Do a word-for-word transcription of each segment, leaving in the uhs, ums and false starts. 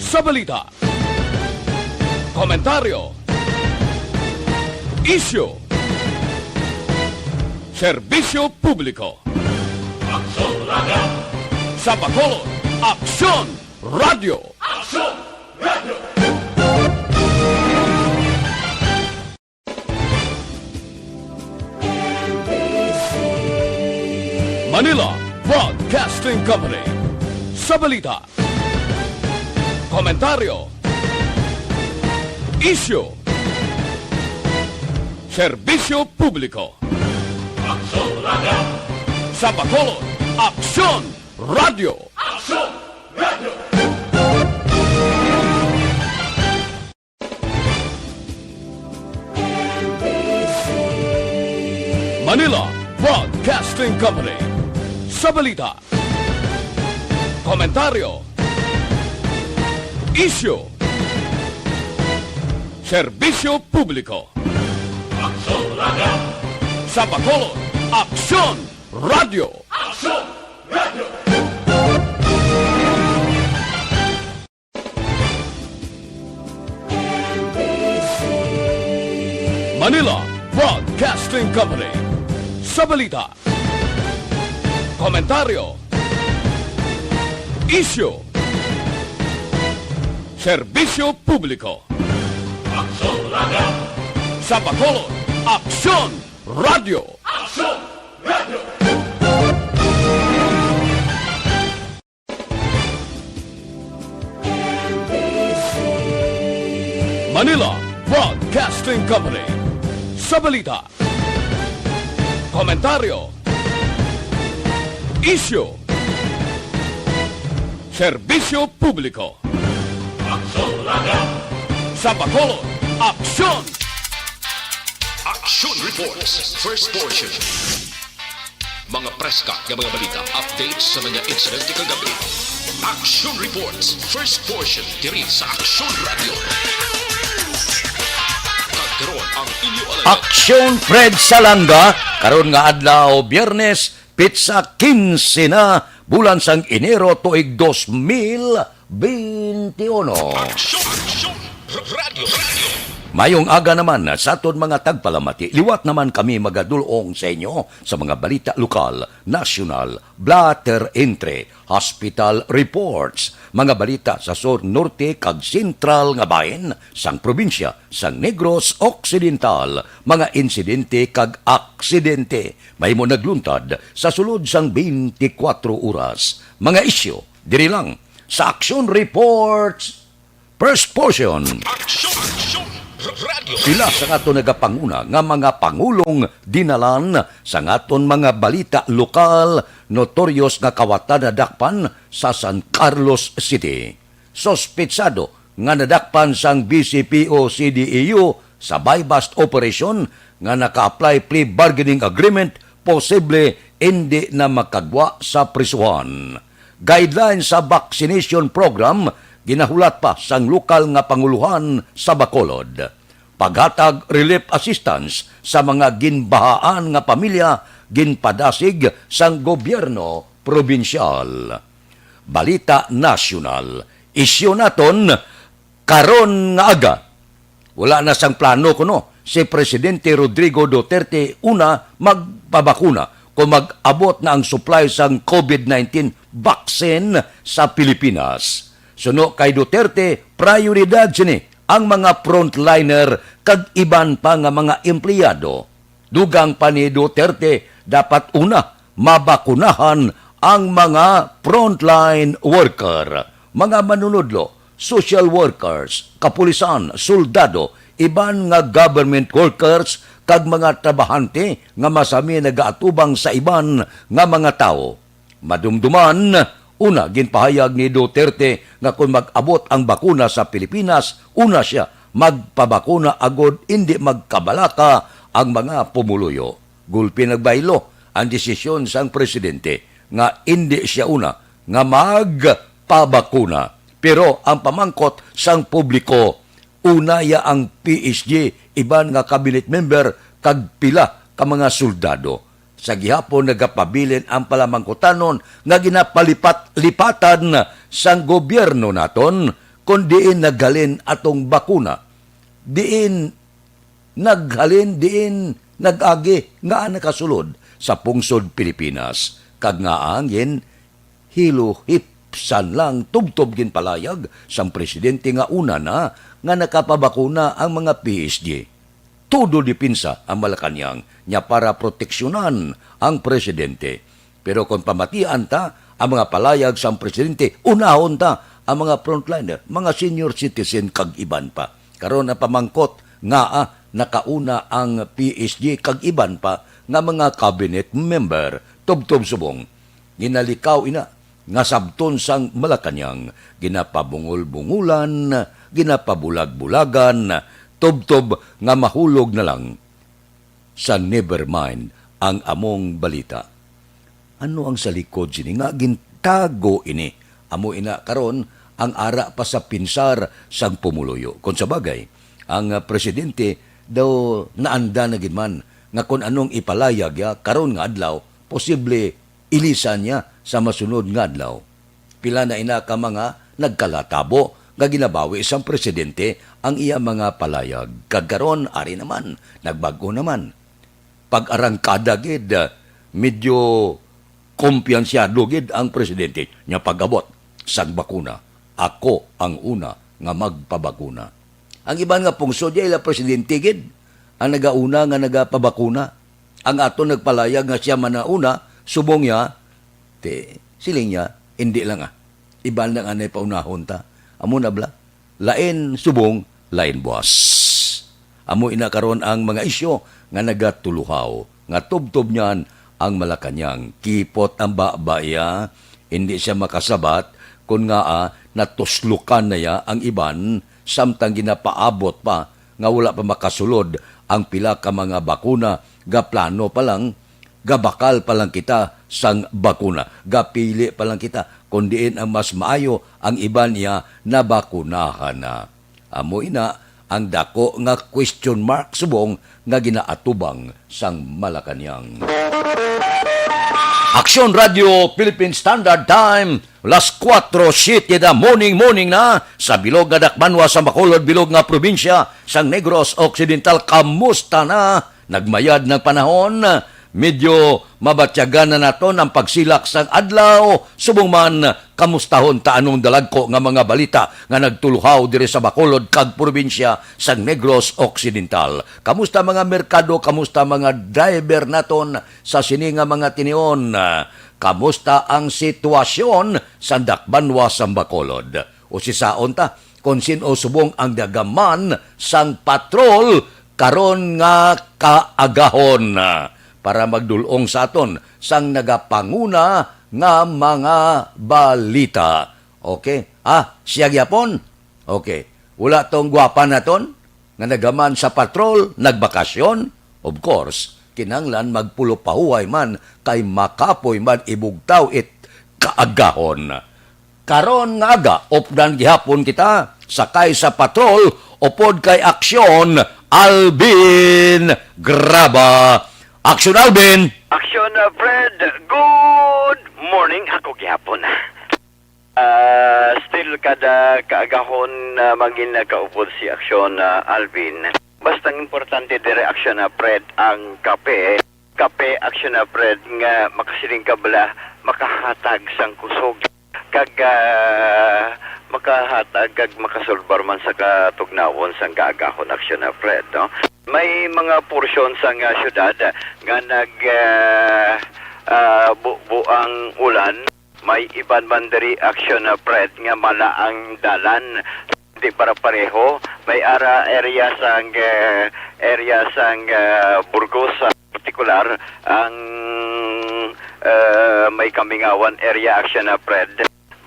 Sa balita, komentaryo, isyu, serbisyo publiko. Aksyon Radio. Sa Bacolod, Aksyon Radio. Aksyon Radio. Manila Broadcasting Company. Sa balita, komentaryo, isyu, serbisyo publiko. Aksyon Radio. Sa Bacolod, Aksyon Radio. Aksyon Radio. Manila Broadcasting Company. Sa balita, komentaryo, isyu, serbisyo publiko. Aksyon Radio. Sa Bacolod, Aksyon Radio. Aksyon Radio. Manila Broadcasting Company. Sa balita, komentaryo, isyu, serbisyo publiko. Aksyon Radio. Sa Bacolod, Aksyon Radio. Aksyon Radio. Manila Broadcasting Company. Sa balita, komentaryo, isyu, serbisyo publiko. Aksyon Radio. Sa Bacolod, Aksyon. Action Reports, first portion. Mga preska nga mga balita, updates sa mga insidente kagabi. Action Reports, first portion, diri sa Action Radio. Kag karon ang inyo alagad. Action Fred Salanga, karon nga adlaw, Biyernes, petsa kinse na, bulan sang Enero, tuig dos mil bente uno. Action, action, r-, radio, radio. Mayong aga naman sa aton mga tagpalamati. Liwat naman kami magadul-ong sa inyo sa mga balita lokal, nasyonal, blotter entry, hospital reports, mga balita sa sur, norte, kag sentral nga bahin sang probinsya sang Negros Occidental, mga insidente kag aksidente mahimo nagluntad sa sulod sang twenty-four oras. Mga isyu diri lang sa Action Reports First Portion. Action, action, r-, radio. Pila sa aton nagapanguna nga mga pangulong dinalan sa aton mga balita lokal, notorious nga kawatan nadakpan sa San Carlos City. Suspetsado nga nadakpan sang B C P O C D E U sa buy-bust operation nga naka-apply plea bargaining agreement, posible indi na makagwa sa prisuhan. Guidelines sa vaccination program ginahulat pa sang lokal nga panguluhan sa Bacolod. Paghatag relief assistance sa mga ginbahaan nga pamilya ginpadasig sang gobyerno probinsyal. Balita nasyonal. Isyu naton karon nga aga. Wala na sang plano kuno si Presidente Rodrigo Duterte una magpabakuna kung mag-abot na ang supply sang COVID nineteen vaccine sa Pilipinas. Suno kay Duterte, prioridad sini ang mga frontliner kag iban pa nga mga empleyado. Dugang pa ni Duterte, dapat una mabakunahan ang mga frontline worker, mga manunodlo, social workers, kapulisan, soldado, iban nga government workers, kag mga trabahante nga masami nagaatubang sa iban nga mga tawo. Madumduman, una, ginpahayag ni Duterte nga kon mag-abot ang bakuna sa Pilipinas, una sia magpabakuna agod indi magkabalaka ang mga pumuluyo. Gulpi nagbaylo ang desisyon sang presidente nga indi sia una nga magpabakuna. Pero ang pamangkot sang publiko, una ya ang P S G iban nga cabinet member kag pila ka mga soldado. Sa gihapon nagapabilin ang palamangkutanon nga ginapalipat-lipatan sang gobyerno naton, kon diin naghalin atong bakuna, diin naghalin, diin nag-agi nga nakasulod sa pungsod Pilipinas, kag nga angin hiluhipsan lang tubtob ginpalayag sang presidente nga una na nga nakapabakuna ang mga P S G. Todo depensa ang Malacañang niya para proteksyonan ang presidente. Pero kon pamatian ta ang mga palayag sang presidente, unahon ta ang mga frontliner, mga senior citizen kag iban pa. Karon ang pamangkot, ngaa nakauna ang P S G kag iban pa nga mga cabinet member? Tubtob subong, ginalikaw ina nga sabton sang Malacañang, ginapabungol-bungulan, ginapabulag-bulagan, tubtob nga mahulog na lang sa never mind ang among balita. Ano ang sa likod sini nga gintago ini? Amo ina karon ang ara pa sa pinsar sang pumuluyo. Kon sa bagay, ang, ah, presidente daw naanda na gid man nga kon anong ipalayag ya karon nga adlaw, posible ilisan niya sa masunod nga adlaw. Pila na ina ka mga nagkalatabo nga ginabawi sang presidente ang iya mga palayag. Kag karon, ari naman, nagbag-o naman. Pag-arangkada gid, medyo kumpiyansyado gid ang presidente niya pag-abot sang bakuna. Ako ang una nga magpabakuna. Ang iban nga pungsod, ya ila presidente gid ang nagauna nga nagapabakuna. Ang aton nagpalayag nga siya man ang una, subong niya, ti, siling niya, "Hindi lang, ah. Iban lang anay paunahon ta." Amo na bala. Lain subong, lain buas. Amo ina karon ang mga isyu nga nagatuluhaw, nga tubtob niyan ang Malacañang. Kipot ang baba iya, hindi siya makasabat kon ngaa natuslokan na iya ang iban, samtang ginapaabot pa nga wala pa makasulod ang pila ka mga bakuna, gaplano pa lang, gabakal pa lang kita sang bakuna, gapili pa lang kita kon diin ang mas maayo, ang iban iya nabakunahan na. Amo ina ang dako nga question mark subong nga ginaatubang sang Malacañang. Aksyon Radio Philippine Standard Time, las kuwatro siete da morning, morning na sa bilog nga dakbanwa sa Bacolod, bilog nga probinsya sang Negros Occidental. Kamusta na? Nagmayad ng panahon, medyo mabatyagan na naton ang pagsilak sang adlaw. Subong man, kamustahon ta anong dalagko nga mga balita nga nagtuluhaw diri sa Bacolod kag probinsya sang Negros Occidental. Kamusta mga merkado? Kamusta mga driver naton sa sini nga mga tinion? Kamusta ang sitwasyon sa dakbanwa sang Bacolod? Usisaon ta kon sin-o subong ang nagaman sang patrol karon nga kaagahon, para magdul-ong sa aton sang nagapanguna nga mga balita. Okay? Ah, siya gyapon? Okay. Wala tong gwapa naton nga nagaman sa patrol, nagbakasyon? Of course, kinahanglan magpulopahuway man kay makapoy man ibugtaw it kaagahon. Karon nga aga, updan gihapon kita, sakay sa patrol, upod kay Aksyon, Alvin Graba. Aksyon, Alvin! Aksyon, uh, Fred. Good morning. Ako gihapon. Ah, still kada kaagahon na mangin nakaupod si Aksyon, ah, Alvin. Basta ang importante dire, Aksyon, ah, Fred, ang kape. Kape, Aksyon, ah, Fred, nga makasiling ka bala, makahatag sang kusog. Kag, ah, makahatag kag makasulbar man sa katugnawon sang kaagahon, Aksyon, ah, Fred, no? May mga porsyon sang, ah, syudad, ah, nga nag, ah, ah, bubo ang ulan. May iban man diri, Aksyon, ah, Fred, nga mala ang dalan. Di para pareho. May ara area sang, eh, area sang, eh, Burgos, ah, partikular, ang, eh, may Kamingawan area, Aksyon, ah, Fred.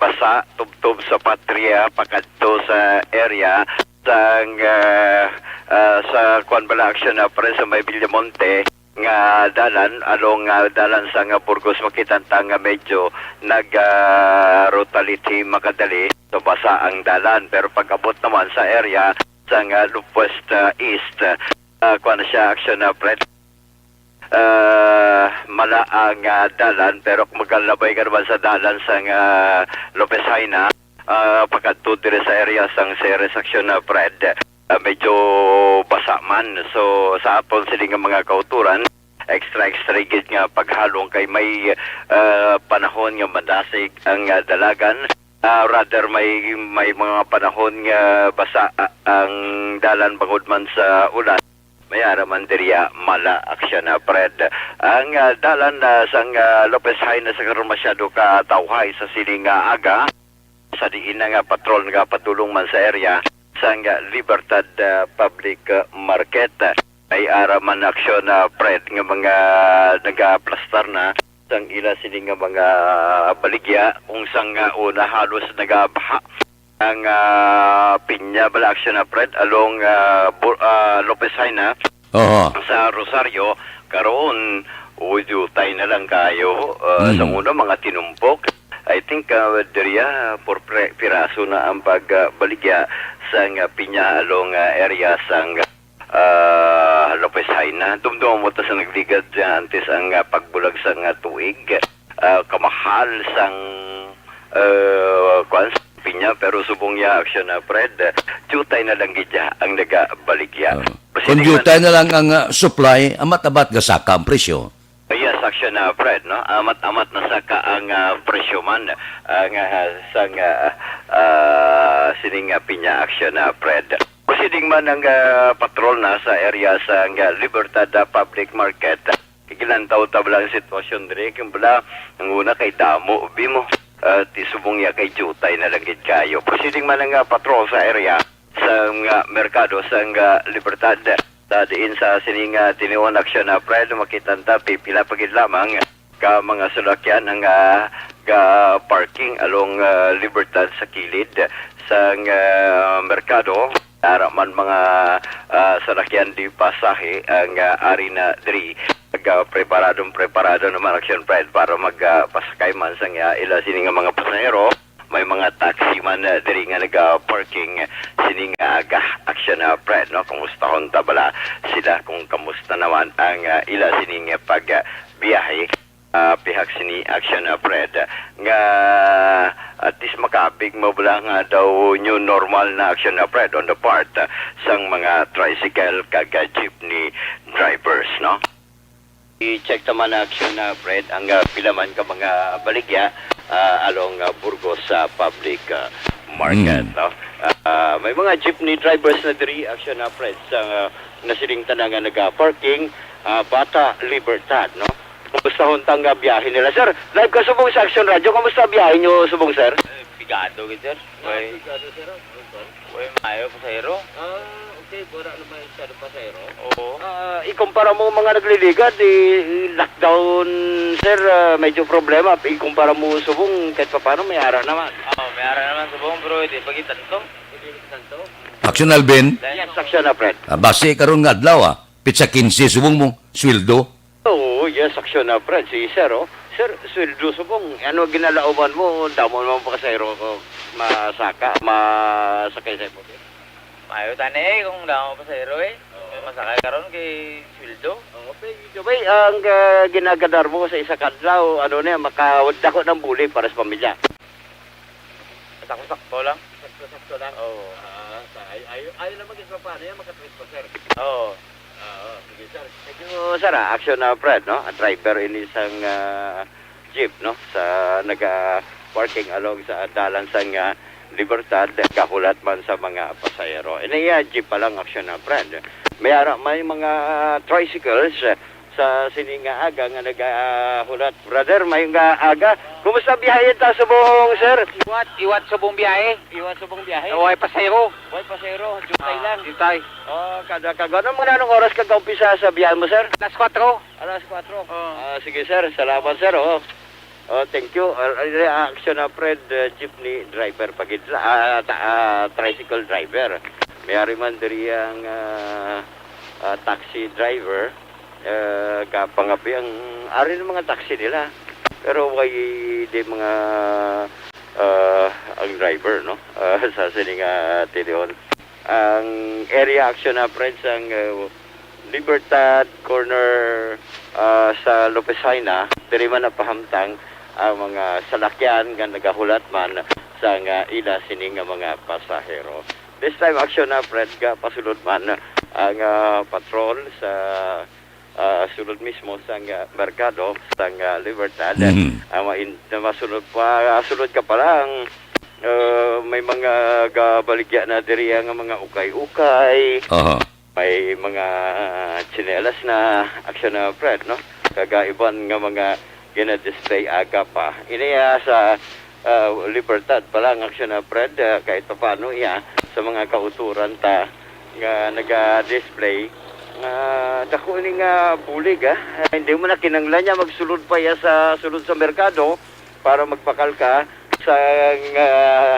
Basa, tubtob sa Patria, pakadto sa area sang, eh, ah, sa kuwan bala, Aksyon, ah, Fred, sa may Villamonte. Nga dalan, along, ah, dalan sa nga Burgos, makita ta nga medyo nag, ah, rotality makadali, so basa ang dalan. Pero pag-abot naman sa area sa nga Lupwest, ah, East, ah, kuwan na siya, Aksyon, ah, Fred. Ah, mala ang, ah, dalan, pero kung magalabay ka naman sa dalan sa nga Lopez Jaena, ah, pakadto diri sa area sang Ceres, Aksyon, ah, Fred. Ah, medyo basa man. So, sa aton sini nga mga kauturan, extra, extra gid nga paghalong kay may, ah, panahon nga madasig ang, ah, dalagan. Ah, rather, may, may mga panahon nga basa, ah, ang dalan bangod man sa ulan. May ara man diriya mala, Aksyon, ah, Fred. Ang, ah, dalan, ah, sang, ah, Lopez Jaena sa karon masyado ka tawhay sa sini nga aga, sa diin na nga patrol nga padulong man sa area sang, ah, Libertad, ah, Public, ah, Market. May ara man, Aksyon, ah, Fred, nga mga nagaplastar na sang ila sini nga mga baligya, kung sang, ah, una halos nagabaha ang, ah, Piña bala, Aksyon, ah, Fred, along, ah, Bu-, ah, Lopez Jaena. Oho. Sa Rosario, karon, uy, diutay na lang kayo. Ah, sa Mhm. una, mga tinumpok. I think, ah, diriya, por pre-, piraso na ang pagbaligya sa nga Piña along, ah, area sang, ah, Lopez Jaena. Dumdum mo ta sa nagligad dyan, antes ang, ah, pagbulag sa nga tuig. Ah, kamahal sang, ah, kwan, sa Piña, pero subong ya, Aksyon, ah, Fred, diutay na lang gid ya ang nagabaligya. Oo. Kung diutay na lang ang, ah, supply, amat-amat gasaka ang presyo. Yes, Aksyon, ah, Fred, no? Amat-amat na saka ang, ah, presyo man, ah, nga, ah, sang, ah, ah, sining, ah, Piña, Aksyon, ah, Fred. Proceeding man ang, ah, patrol na sa area sang, ah, Libertad, ah, Public Market. Igilantaw ta bala ang sitwasyon diri, kung bala, ang una kay damo, bi mo, ah, ti subong ya kay diutay na lang gid kayo. Proceeding man ang, ah, patrol sa area sa nga merkado sa nga Libertad. Sa diin sa sining, ah, tinuon, Aksyon, ah, Fred, makita ta pipila pa gid lamang ka mga salakyan ang, ah, ga-parking along, ah, Libertad sa kilid sang, ah, merkado. Ara man mga, ah, salakyan di pasahe ang, ah, ari na diri. Nagapreparadong preparado naman, Aksyon, Fred, para mag, ah, pasakay man sang, ah, ila sini nga mga pasahero. May mga taxi man, ah, diri nga naga-parking sini nga aga, Aksyon, ah, Fred, no? Kumustahon ta bala sila kung kamusta naman ang, ah, ila sini nga pag, ah, biyahe, ah, pihak sini, Aksyon, ah, Fred, nga at least makabig mo bala nga daw new normal na, Aksyon, ah, Fred, on the part, ah, sang mga tricycle kag, ah, jeepney drivers, no? I-check ta man, Aksyon, ah, Fred, ang, ah, pila man ka mga baligya, ah, along, ah, Burgos sa public, ah, market, Mm. no? Ah, may mga jeepney drivers na diri, Aksyon, ah, Fred, sa, ah, nasiling ta na nga naga-parking, ah, Bata Libertad, no? Kumusta huntang nga biyahe nila, sir? Live ka subong sa Aksyon Radio. Kumusta biyahe nyo subong, sir? Eh, pigado gid, sir. Ah, Way, pigado, sir, ah. Way maayo, pasahero. Ah, okay. Wala naman masyado pasahero. Oo. Ah, ikumpara mo mga nagliligad, eh, lockdown, sir, ah, medyo problema. Ikumpara mo subong, kahit papaano, may ara naman. Oo, may ara naman subong, pero hindi pa gid tanto. Hindi pa tanto? Aksyon, Alvin. Yes, Aksyon, ah, Fred. Ah, base karon nga adlaw, ah, pitsa kinse subong mo, sweldo. Oo, yes, Aksyon, ah, Fred, si Sir, oh. Sir, sweldo subong, ano ginalauman mo? Damo naman pasahero ko masaka, masakay sa imo, sir. Maayo tani, eh, kung damo pasahero, eh. Oo. Masakay karon kay sweldo. Oo, pero ito ba, ang, ah, ginagadar mo sa isa ka adlaw, ano na, makadako ng buli para sa pamilya? Sakto-sakto lang. Sakto-sakto lang. Oo. Ah, sa, ay, ay, ay naman, kung paano yan, maka-trip pa, sir. Oo. Oo, sige, sir. Thank you, sir, ah. Aksyon, ah, Fred, no? Ang driver ini sang, ah, jeep, no? Sa naga-parking along sa dalan sang, ah, Libertad, kahulat man sa mga pasahero. Ini, ah, jeep pa lang, Aksyon, ah, Fred. May ara, may mga tricycles, ah, sa sini nga aga nga nagahulat. Brother, may nga aga. Kumusta biyahe ta subong, sir? Iwat, iwat subong biyahe. Iwat subong biyahe? Way pasahero. Way pasahero, jutay Ah, lang. Jutay. Oh, kada kago. Anong mga anong oras ka kaumpisa sa biyahe mo, sir? Alas kwatro. Alas kwatro. Oh. Ah, sige, sir. Salamat, sir. Oh. Oh, thank you. Ah, ah, Aksyon, ah, Fred, ah, jeepney driver pa gid la-, ah, ta-, ah, tricycle driver. May ari man diri ang, ah, ah, taxi driver. Eh, kapangabi ang ari ng mga taxi nila. Pero way di mga, ah, ang driver, no? Ah, sa sini nga tinuon. Ang area, Aksyon, ah, Fred, sang, ah, Libertad corner, ah, sa Lopez Jaena, diri man napahamtang ang mga salakyan nga nagahulat man sang, ah, ila sini nga mga pasahero. This time, action na, Fred, ga pasulod man ang, ah, patrol sa, ah, sulod mismo sang, ah, merkado, sang, ah, Libertad. Mhm. Ah, main-, na masunod pa, ah, sulod ka pa lang, ah, may mga gabaligya na diri nga mga ukay-ukay. Aha. May mga tsinelas na, action na, Fred, no? Kag iban nga mga gina-display aga pa. Ini, ah, sa, ah, Libertad pa lang, action na, Fred, ah, kahit papaano, iya, sa mga kauturan ta nga naga-display, ah, dako ni nga bulig, ah. Ah, hindi mo na kinanglan niya magsulod pa iya sa sulod sa merkado para magbakal ka sa, ah,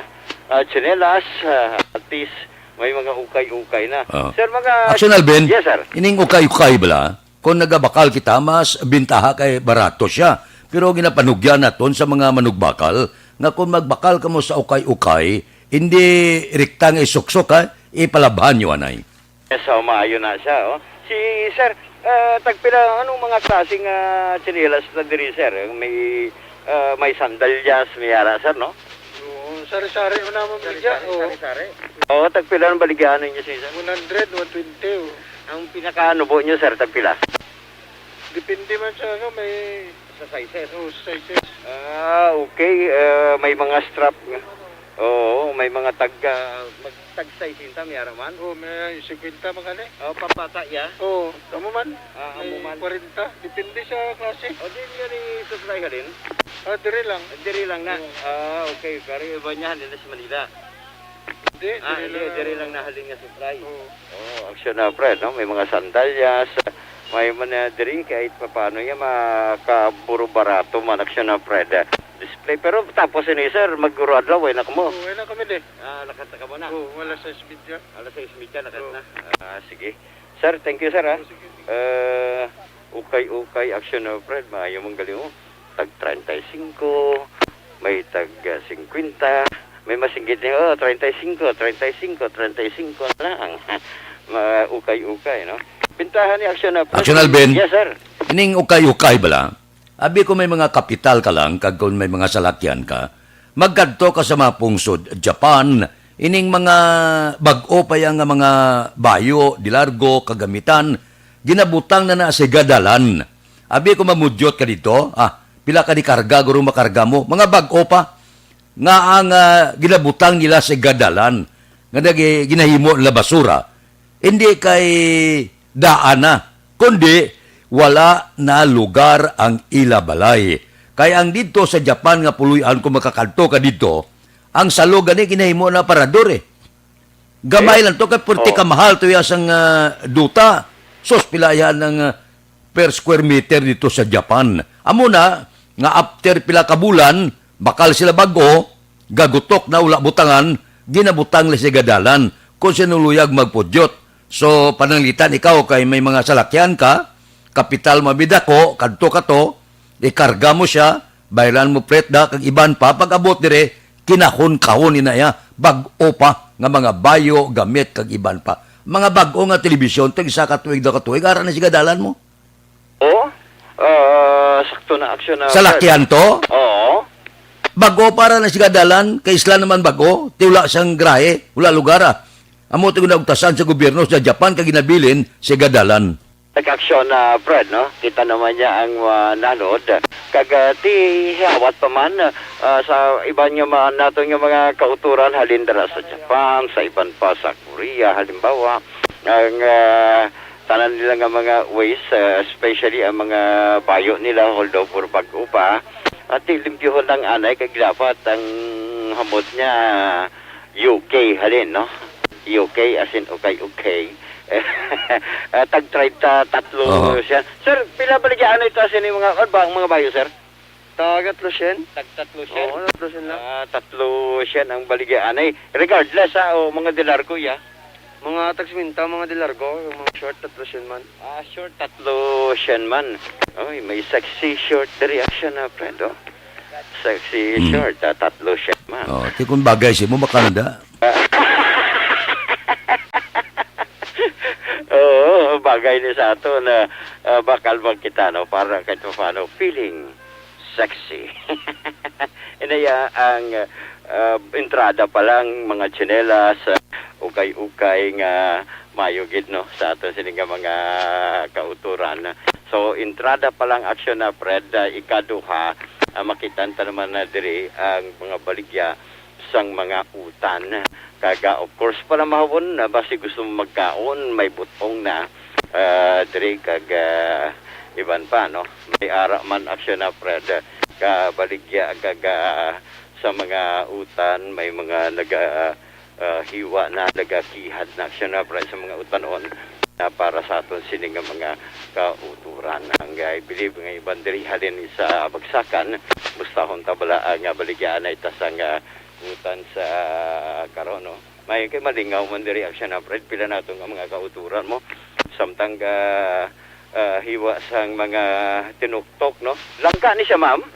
ah, tsinelas, ah, at least may mga ukay-ukay na. Oh. Sir, mga Action, Alvin. Yes, sir. Ining ukay-ukay bala, kung nagabakal kita, mas bintaha kay barato siya. Pero ginapanugyan naton sa mga manugbakal nga kung magbakal kamo sa ukay-ukay, hindi rikta nga isuksok, ha? Ipalabhan nyo anay. Yes, oh, maayo na siya, oh. Si sir, ah, tagpila, anong mga klase nga tsinelas na diri, sir? May, ah, may sandalyas, may ara, sir, no? Oo, sari-sari mo naman, Sari-sari, Mija. Oo. Sari-sari. Oo, tagpila ang baligyahan ninyo, sir? One hundred, one twenty, oh. Ang pinakanubo nyo, sir, tagpila? Depende man sa, ano, may Sa sizes? Oo, sa sizes. Ah, okay. Ah, may mga strap nga. Oo, may mga tag, ah, mag-, tag size inta, may ara man? Oo, may fifty man gani. Oh, pambata, ya? Oo, amo man. Ah, amo May man. Forty. Depende sa klase. O, di nyo ni supply halin? Ah, diri lang. Diri lang na. Oo. Ah, okay. Pero iba niya, halin na sa Manila. Hindi, Ah, diri hindi, lang diri na. lang na halin nga supply. Oo. Oh, action na, Fred, no? May mga sandalyas, may man na diri kahit papaano niya makaburo barato man, action na, Fred. Display. Pero tapos ini, sir, maguro adlaw, way na kamo. Oo, way na kami, di. Ah, lakat na kamo na? Oo, alas sais medya. Alas sais medya, lakat Oo. na. Ah, sige. Sir, thank you, sir, ha? Oo, sige, sige. Eh, ukay-ukay, action na, Fred. Maayo mong galing, oh. Tag treinta y cinco, may tag, ah, cincuenta, may masinggit niya, oh, treinta y cinco, treinta y cinco, treinta y cinco na lang. Mga ukay-ukay, no? Bintahan ni action na, Fred. Action, Alvin. Yes, sir. Ining ukay-ukay bala, abi ko may mga kapital ka lang, kag kung may mga salakyan ka, magkadto ka sa mga pungsod Japan, ining mga bag-o pa ya nga mga bayo, di largo, kagamitan, ginabutang na na sa gadalan. Abi ko mamudyot ka dito, ah, pila ka di karga, guro makarga mo, mga bag-o pa, nga ang, ah, ginabutang nila sa gadalan, nga nagi-, ginahimo nila basura. Hindi kay daan na, kundi wala na lugar ang ila balay. Kay ang didto sa Japan nga puloy-an, kung makakadto ka didto, ang salog gani ginahimo na parador, eh. Gamay Eh, lang to, kay pwerte oh. kamahal to ya sang, ah, duta. Sus, pila yan ang, ah, per square meter dito sa Japan. Amo na nga after pila ka bulan, bakal sila bag-o, gagutok na, wala butangan, ginabutang nila sa gadalan kung sino luyag magpudyot. So, pananglitan ikaw kay may mga salakyan ka, kapital mo abi dako, kadto ka to, ikarga mo siya, bayran mo plate da, kag iban pa, pag-abot dire, kinahon-kahon ina ya, bag-o pa nga mga bayo, gamit, kag iban pa. Mga bag-o nga telebisyon, tag isa ka tuig, duha ka tuig, ara na sa gadalan mo. Oo. Ah, sakto na aksyon na, Sa Fred. Lakyan to? Oo. Bag-o para na siya dalan, kay isla naman bag-o, ti wala siyang grahe, wala lugar, ah. Amo ti ginagtasan sa gobyerno sa Japan kag ginabilin sa gadalan. Nag-aksyon na, Fred, no? Kita naman niya ang, ah, nanod. Kag, ah, ti hiyawat pa man, ah, sa iban nga ma-, naton nga mga kauturan, halin dira sa Japan, sa iban pa sa Korea, halimbawa, ang, ah, tanan nila nga mga waste, ah, especially ang mga bayo nila, although puro bag-o pa, at limpyuhon ang anay kay dapat ang hamot niya U K, halin, no? U K as in okay, okay. Ah, tag treinta tatlo Oho. siya. Sir, pila baligya anay ta sini mga, ano ba ang mga bayo, sir? Tag tatlo syen? Tag tatlo syen? Oo, tatlo syen lang. Ah, tatlo syen ang baligya anay. Regardless, ah, o mga de largo, ya? Mga tag singkwenta, mga de largo, yung mga short, tatlo syen man. Ah, short, tatlo syen man. Oy, may sexy short diri, action na, friend, oh. Sexy Mm. short, ah, tatlo syen man. Oh, ti kung bagay si mo, makanda. Oo, bagay ni sa ato na, ah, bakal magkita, no? Para kahit paano, feeling sexy. Inaya ang, ah, entrada pa lang, mga tsinelas, ah, ukay-ukay nga maayo gid, no, sa aton sini nga mga kauturan. So, entrada pa lang, Aksyon na Fred, ah, ikaduha, ah, makitan ta naman na diri ang mga baligya sang mga utan. Kag, ah, of course, para mahawon na basi gusto mo magkaon, may butong na, ah, diri kag, ah, iban pa, no? May ara man, Aksyon na Fred, kabaligya kag, ah, sa mga utan, may mga naga, ah, hiwa na, nagakihad na, Aksyon na Fred, sa mga utanon na para sa aton sini nga mga kauturan. Ang, ah, I believe nga iban diri halin sa Bagsakan, bustahon ta bala ang, ah, baligya anay ta sang, ah, utan sa karon, no? May kay malingaw man diri, Aksyon na Fred, pila nato nga mga kauturan mo. Samtang, ah, ah, hiwa sang mga tinuktok, no? Langka ni siya, ma'am?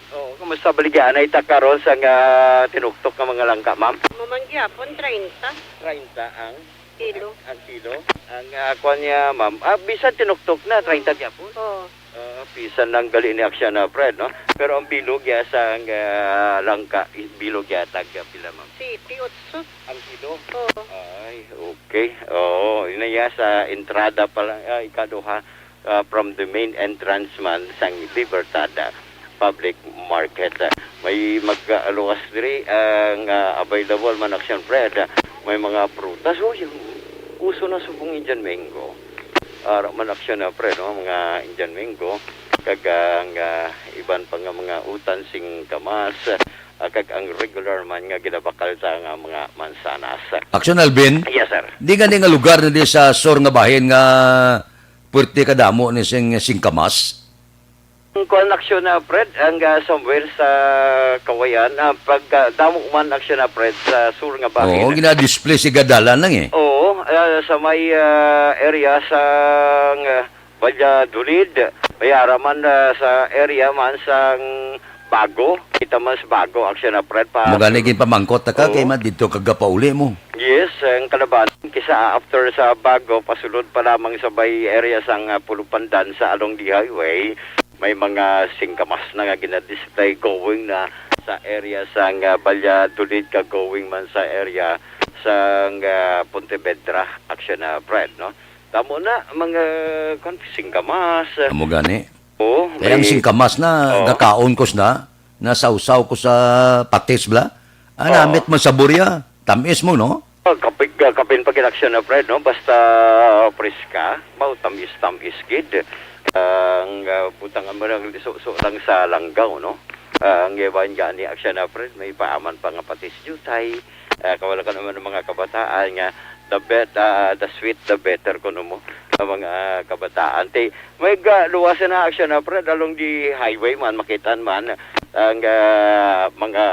Oo, kumusta baligya anay ta karon sang, ah, tinuktok nga mga langka, ma'am? Mamanggihapon, treinta. Treinta ang Kilo. Ang kilo? Ang, ah, kuwan niya, ma'am. Ah, bisan tinuktok na, treinta gyapon? Oo. Ah, bisan lang gali ni Aksyon na Fred, no? Pero ang bilog ya sa ang, ah, langka, i-, bilog ya tag, ah, pila, ma'am? Siti, otso. Ang kilo? Oo. Ay, okay. Oo, ina ya sa entrada pa lang, ah, ikaduha, ah, from the main entrance man sang Libertad, ah, Public Market. Ah, may mag-aluwas diri, ah, nga available man, Aksyon Fred. Ah, may mga prutas. Uy, uso na subong Indian mango. Ara man, Aksyon na Fred, no? Mga Indian mango, kag ang, ah, iban pa nga mga utan sing kamas, ah, kag ang regular man nga ginabakal sa nga mga mansanas. Aksyon Alvin? Yes, sir. Di gani nga lugar na di sa sur nga bahin nga puwerte kadamo ni sing, singkamas? Ang kuwan, Aksyon na Fred, ang, ah, somewhere sa Kawayan, ah, pag, ah, damo man, Aksyon na Fred, sa sur nga bahin. Oo, gina-display si gadalan lang eh. Oo, ah, sa may, ah, area sa, ah, Valladolid, may ara man, ah, sa area man sang Bago, kita man sa Bago, Aksyon na Fred, pa Mo gani ginpamangkot ta ka, kay Oo. man dito ka gapauli mo. Yes, ang kalabasan kisa after sa Bago, pasulod pa lamang sa may area sang, ah, Pulupandan sa along the highway, may mga singkamas na nga ginadisplay going na sa area sang, ah, Valladolid ka going man sa area sang, ah, Pontevedra, Aksyon na Fred, no? Tamo na, mga, kwan, singkamas. Amo gani. Oo, Kaya ang may singkamas na Oo. gakaon ko sna, nasawsaw ko sa patis bla. Ah, Oo. namit man sa burya, tamis mo, no? Ah, kapig-, ah, kapin pa gid, Aksyon na Fred, no? Basta preska, mao tamis-tamis gid. Ang, ah, butangan mo lang, lisuso lang sa langgaw, no? Ah, ang iban gani, Aksyon na Fred, may paaman pa nga patis diutay. Ah, kawala ka naman ng mga kabataan nga, the bet-, ah, the sweet, the better, kuno mo, ang mga kabataan. Ti, may ga-, luwasan na, Aksyon na Fred, along the highway man, makitaan man, ang, ah, mga,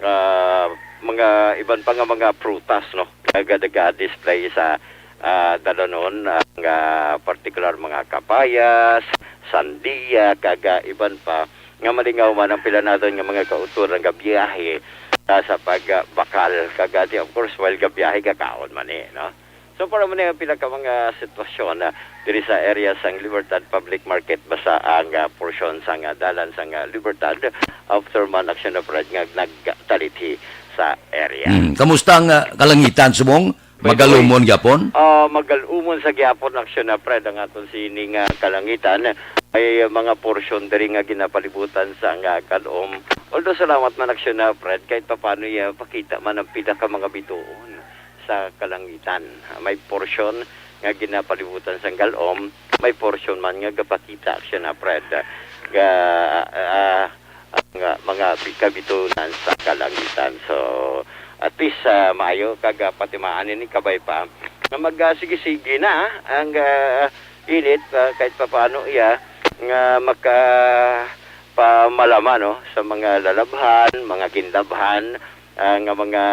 ah, mga iban pa nga mga prutas, no? Nagadaga display sa, ah, dalanon, ang, ah, partikular mga kapayas, sandiya, kag, ah, iban pa, nga malingaw man ang pila naton nga mga kauturan nga biyahe, ah, sa pagbakal. Kag, ah, di, of course, while gabiyahe, gakaon man eh, no? So, para mo na yung pila ka mga sitwasyon, ah, diri sa area sang Libertad Public Market, basta ang, ah, portion sang, ah, dalan sang, ah, Libertad, after man, Aksyon na Fred, nga nagtalithi sa area. Hmm. Kamusta ang, ah, kalangitan, subong? By the way, Magalumon gyapon? Ah, magalumon sa gyapon, Aksyon na Fred, ang aton sining, ah, kalangitan. May mga porsyon diri nga ginapalibutan sa nga kalom. Although, salamat man, Aksyon na Fred, kahit papano, ya, pakita man ang pila ka mga bituon sa kalangitan. May porsyon nga ginapalibutan sa kalom, may porsyon man nga gapakita, Aksyon na Fred, ga, ah, ang, ah, mga bi-, kabitunan sa kalangitan. So, at least, ah, maayo kag, ah, patimaan ini kabay pa nga mag, ah, sige-sige na ang, ah, init, ah, kahit papaano iya nga makapamalaman, no, sa mga lalabhan, mga ginlabhan, ah, nga mga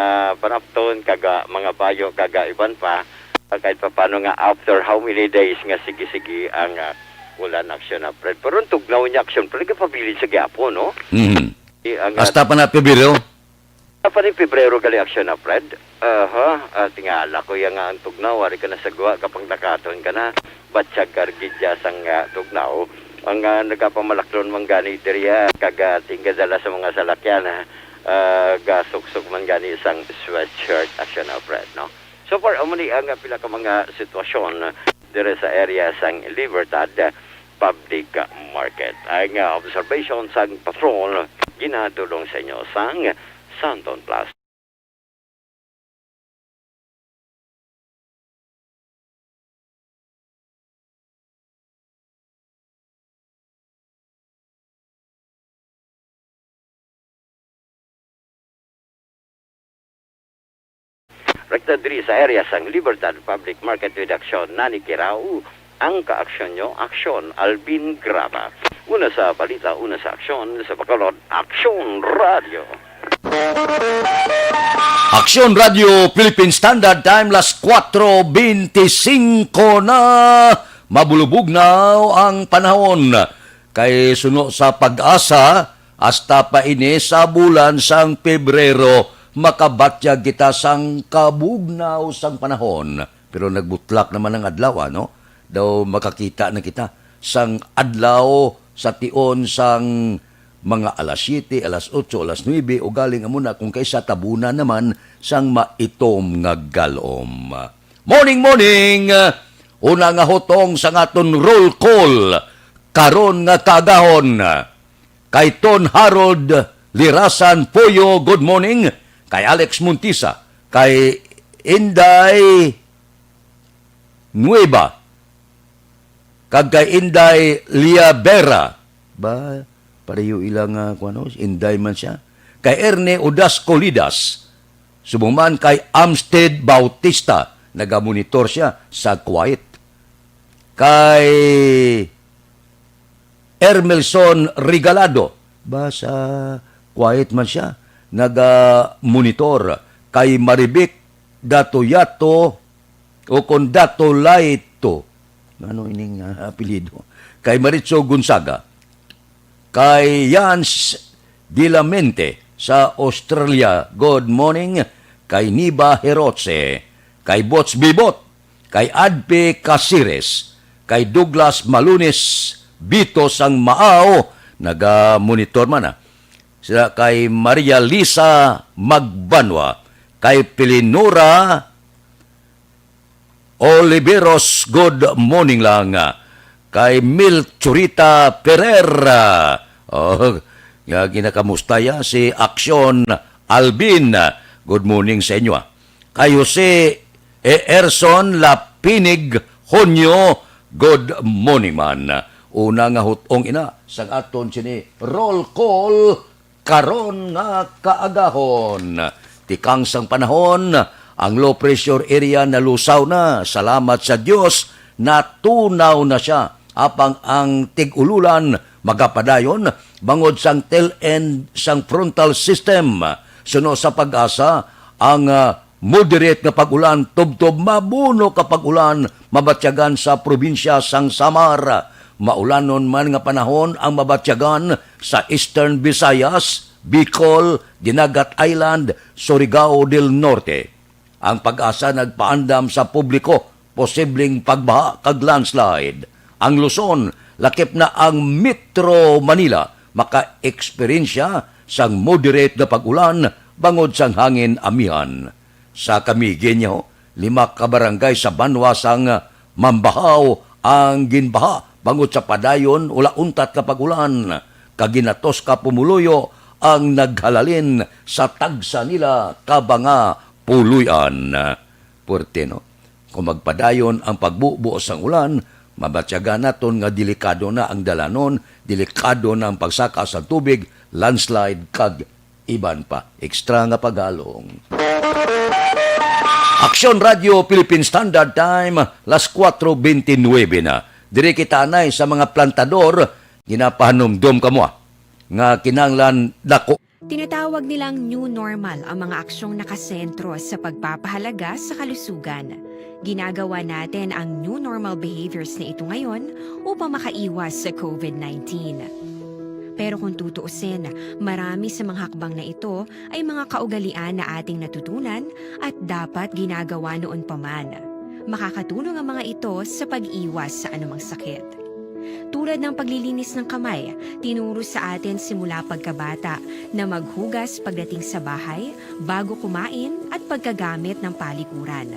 panapton, kag, ah, mga bayo, kag, ah, iban pa, ah, kahit papaano nga after how many days nga sige-sige ang, ah, ulan, Aksyon na Fred. Pero ang tugnaw niya, Aksyon Fred, kapabilin sa gyapon, no? Mhm. Di, ang, ah, Hasta pa na Pebrero? Hasta pa ni Pebrero gali, Aksyon na Fred. Aha, ah, tingala ko iya nga ang tugnaw, wari ka na sa gwa, kapag nakaton ka na, batsyag ka gid ya sang, ah, tugnaw. Ang, ah, nagapamalaklon man gani diri, ah, kag, ah, tinggadala sa mga salakyan, ah, ah, gasuksok man gani sang sweatshirt, asya na, Fred, no? So far, amo ni ang pila ka mga sitwasyon dire sa area sang Libertad Public Market. Ang, ah, observation sang patrol ginatulong sa inyo sang Santon Plus. Rekta diri sa area sang Libertad Public Market with aksyon na ni Kirao ang kaaksyon nyo, aksyon Alvin Graba. Una sa balita, una sa aksyon, sa Bacolod, Aksyon Radio. Aksyon Radio Philippine Standard Time, las kuwatro bente singko na. Mabulubugnaw ang panahon. Kay suno sa PAGASA, hasta pa ini sa bulan sang Pebrero, makabatyag kita sang kabugnaw sang panahon. Pero nagbutlak naman ang adlaw, ano? Daw makakita na kita sang adlaw sa tion sang mga alas siyete, alas otso, alas nuebe, ugaling amo na kung kaysa tabunan naman sang maitom nga galom. Morning, morning! Una nga hutong sa aton roll call karon nga kaagahon. Kay Ton Harold Lirasan Poyo, good morning. Kay Alex Montisa, kay Inday Nueva, kag kay Inday Liabera. Ba, pareho ila nga, kuwan, no? Inday man siya. Kay Erne Odas Colidas, subong man kay Amsted Bautista, nagamonitor siya sa Kuwait. Kay Ermelson Regalado, ba, sa Kuwait man siya, naga-monitor. Kay Marivic Datoyato, o kon Datolaito. Ano ining, ah, apelyido? Kay Maritza Gonzaga. Kay Jans Dilamente sa Australia, good morning. Kay Niba Herotse. Kay Bots Bibot. Kay Adpe Casires. Kay Douglas Malunis Bito sang Maaw, naga-monitor man, ah. Sila kay Maria Lisa Magbanwa. Kay Pilinora Oliveros, good morning lang. Kay Mil Churita Pereira. Oh, nga ginakamusta ya si Aksyon Alvin. Good morning sa inyo, ah. Kay Jose E. Erson Lapinig Honyo, good morning man. Una nga hutong ina sang aton sini roll call karon nga kaagahon. Tikang sang panahon, ang low pressure area nalusaw na. Salamat sa Dios, natunaw na sia. Apang ang tig-ululan magapadayon bangod sang tail end sang frontal system. Suno sa PAGASA, ang, ah, moderate nga pag-ulan tubtob mabuno ka pag-ulan mabatyagan sa probinsya sang Samar. Maulanon man nga panahon ang mabatyagan sa Eastern Visayas, Bicol, Dinagat Island, Surigao del Norte. Ang PAGASA nagpaandam sa publiko posibleng pagbaha kag landslide. Ang Luzon, lakip na ang Metro Manila, maka-eksperyensya sang moderate nga pag-ulan bangod sang hangin amihan. Sa Camiguin, lima ka barangay sa banwa sang Mambahaw ang ginbaha bangod sa padayon ula untat ka pag-ulan, kag ginatos ka pumuluyo ang naghalalin sa tagsa nila ka mga puloy-an. Puwerte, no? Kung magpadayon ang pagbubo sang ulan, mabatyagan naton nga delikado na ang dalanon, delikado na ang pagsaka sa tubig, landslide, kag iban pa. Extra nga paghalong. Aksyon Radio Philippine Standard Time, las kuwatro bente nuebe na. Diri kita anay sa mga plantador, ginapahanumdom kamo, ah, nga kinahanglan dako. Tinatawag nilang new normal ang mga aksyong nakasentro sa pagpapahalaga sa kalusugan. Ginagawa natin ang new normal behaviors na ito ngayon upang makaiwas sa covid nineteen. Pero kung tutuusin, marami sa mga hakbang na ito ay mga kaugalian na ating natutunan at dapat ginagawa noon pa man. Makakatulong ang mga ito sa pag-iwas sa anumang sakit. Tulad ng paglilinis ng kamay, tinuro sa atin simula pagkabata na maghugas pagdating sa bahay, bago kumain, at pagkagamit ng palikuran.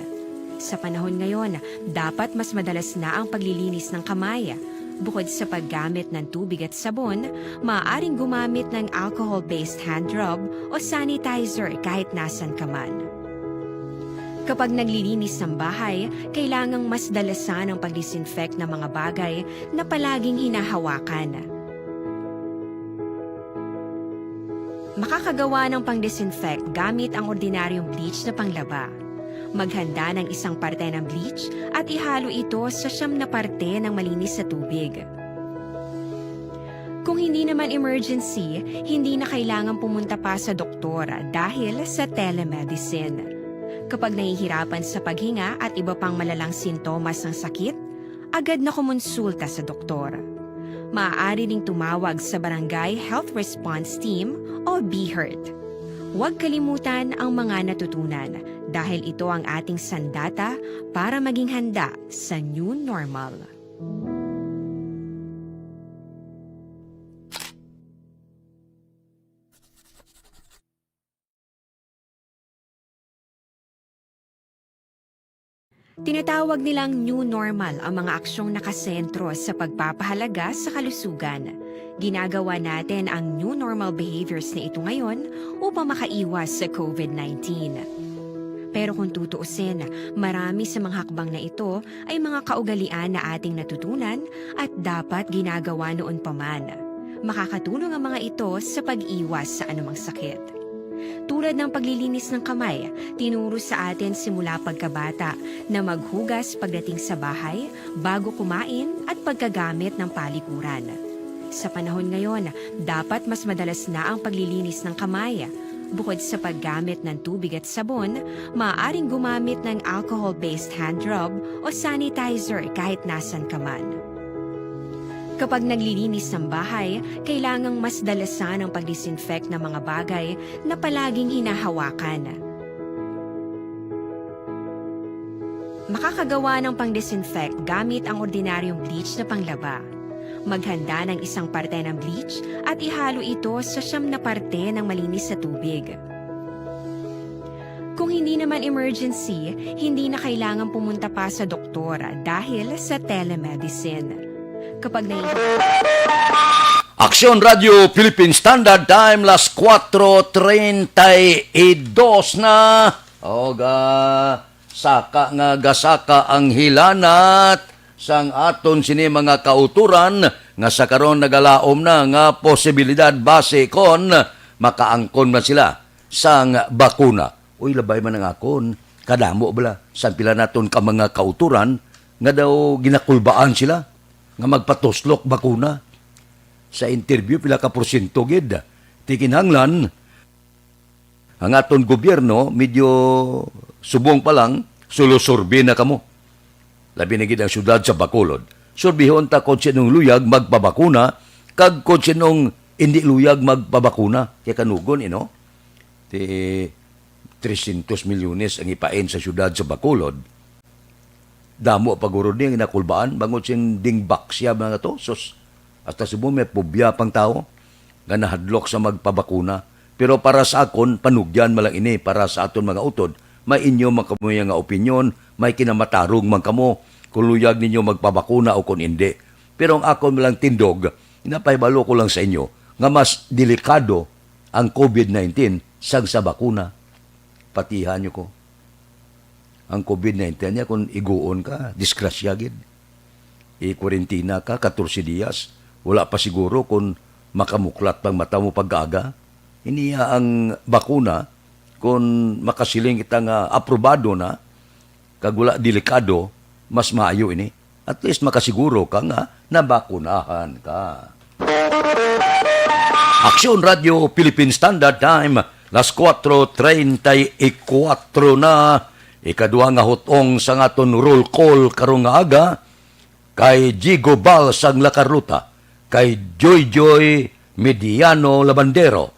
Sa panahon ngayon, dapat mas madalas na ang paglilinis ng kamay. Bukod sa paggamit ng tubig at sabon, maaaring gumamit ng alcohol-based hand rub o sanitizer kahit nasan ka man. Kapag naglilinis ng bahay, kailangang mas dalasan ang pag-disinfect ng mga bagay na palaging hinahawakan. Makakagawa ng pang-disinfect gamit ang ordinaryong bleach na panglaba. Maghanda ng isang parte ng bleach at ihalo ito sa siyam na parte ng malinis na tubig. Kung hindi naman emergency, hindi na kailangan pumunta pa sa doktor dahil sa telemedicine. Kapag nahihirapan sa paghinga at iba pang malalang sintomas ng sakit, agad na kumonsulta sa doktor. Maaari ring tumawag sa Barangay Health Response Team o BHERT. Huwag kalimutan ang mga natutunan dahil ito ang ating sandata para maging handa sa new normal. Tinatawag nilang new normal ang mga aksyong nakasentro sa pagpapahalaga sa kalusugan. Ginagawa natin ang new normal behaviors na ito ngayon upang makaiwas sa COVID nineteen. Pero kung tutuusin, marami sa mga hakbang na ito ay mga kaugalian na ating natutunan at dapat ginagawa noon pa man. Makakatulong ang mga ito sa pag-iwas sa anumang sakit. Tulad ng paglilinis ng kamay, tinuro sa atin simula pagkabata na maghugas pagdating sa bahay, bago kumain, at pagkagamit ng palikuran. Sa panahon ngayon, dapat mas madalas na ang paglilinis ng kamay. Bukod sa paggamit ng tubig at sabon, maaaring gumamit ng alcohol-based hand rub o sanitizer kahit nasan ka man. Kapag naglilinis ng bahay, kailangang mas dalasan ang pag-disinfect ng mga bagay na palaging hinahawakan. Makakagawa ng pang-disinfect gamit ang ordinaryong bleach na panglaba. Maghanda ng isang parte ng bleach at ihalo ito sa siyam na parte ng malinis na tubig. Kung hindi naman emergency, hindi na kailangan pumunta pa sa doktor dahil sa telemedicine. Kapag nai- Aksyon Radio Philippine Standard Time, las kuwatro treinta y dos na. O, ga, saka nga gasaka ang hilanat sang aton sini mga kautoran nga sa karon nagalaom na nga posibilidad basi kon makaangkon na sila sang bakuna. Uy, labay man ang akon. Kadamo bala sang pila naton ka mga kautoran nga daw ginakulbaan sila nga magpatuslok bakuna. Sa interview, pila ka porsyento gid? Ti kinahanglan, ang aton gobyerno, medyo subong pa lang, sulusurbi na kamo. Labi na gid ang siyudad sa Bacolod. Surbihon ta kon sinong luyag magpabakuna, kag kon sinong indi luyag magpabakuna. Kay kanugon, eh, no? Ti trescientos milyones ang ipain sa siyudad sa Bacolod. Damo pa guro ni ang nakulbaan bangod sing dingbaksya mga to. Sus, hasta subong may pobya pang tawo nga nahadlok sa magpabakuna. Pero para sa akon, panugyan man lang ini para sa aton mga utod. May inyo man kamo nga opinyon, may kinamatarong man kamo kung luyag ninyo magpabakuna o kung indi. Pero ang akon man lang tindog, napahibalo ko lang sa inyo nga mas delikado ang COVID nineteen sang sa bakuna. Patihan niyo ko. Ang COVID nineteen niya, kung iguon ka, disgrasya gid. I-quarantine ka, katorse diyas, wala pa siguro kung makamuklat pang mata mo pag-aga. Iniya ang bakuna, kung makasiling kita nga aprobado na, kag wala delikado, mas maayo ini. At least makasiguro ka nga nabakunahan ka. Aksyon Radio Philippine Standard Time, las kuwatro treinta y kuwatro na. Ikaduha nga hutong sa aton roll call karong nga aga, kay Jigo Bal sang La Carlota, kay Joy Joy Mediano Labandero,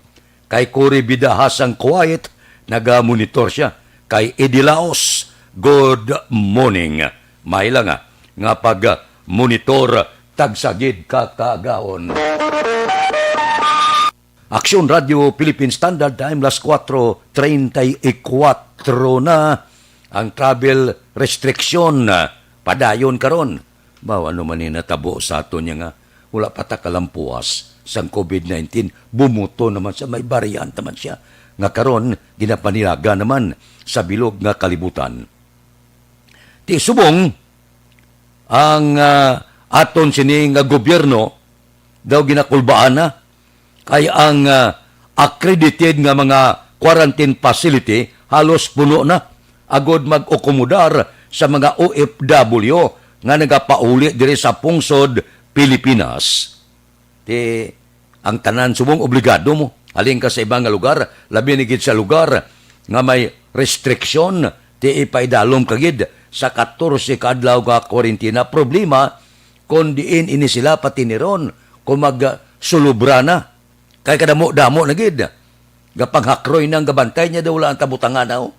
kay Cory Bidaha sang Kuwait, naga-monitor siya, kay Eddie Laos, good morning. May lang, ah, nga pag-monitor tagsa gid ka kaagahon. Aksyon Radio Philippine Standard Time, las kuwatro treinta y kuwatro na. Ang travel restriction, ah, padayon karon. Mao, ano man ni natabo sa aton niya nga wala pa ta kalampuas sang covid nineteen, bumuto naman siya, may variant naman siya, nga karon ginapanilaga naman sa bilog nga kalibutan. Ti subong ang, ah, aton sini nga gobyerno daw ginakulbaan na kay ang, ah, accredited nga mga quarantine facility halos puno na, agod mag-akomodar sa mga O F W nga nagapauli diri sa pungsod Pilipinas. Ti ang tanan subong obligado mo. Halin ka sa iba nga lugar, labi na gid sa lugar nga may restriction, ti ipaidalom ka gid sa katorse ka adlaw nga kwarentina. Problema kon diin ini sila patiniron, kung magsulobra na. Kay kadamo-damo na gid. Gapanghakroy nang gabantay niya daw wala ang tabutangan, oh.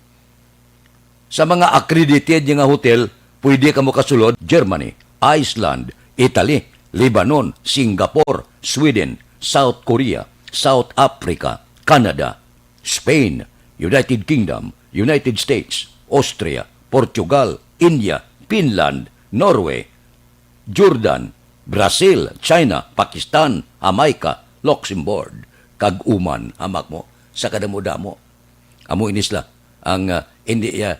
Sa mga accredited nga hotel, pwede kamo kasulod Germany, Iceland, Italy, Lebanon, Singapore, Sweden, South Korea, South Africa, Canada, Spain, United Kingdom, United States, Austria, Portugal, India, Finland, Norway, Jordan, Brazil, China, Pakistan, Jamaica, Luxembourg, kag Oman, hamak mo, sa kadamo-damo. Amo ini sila ang, ah, hindi, ah,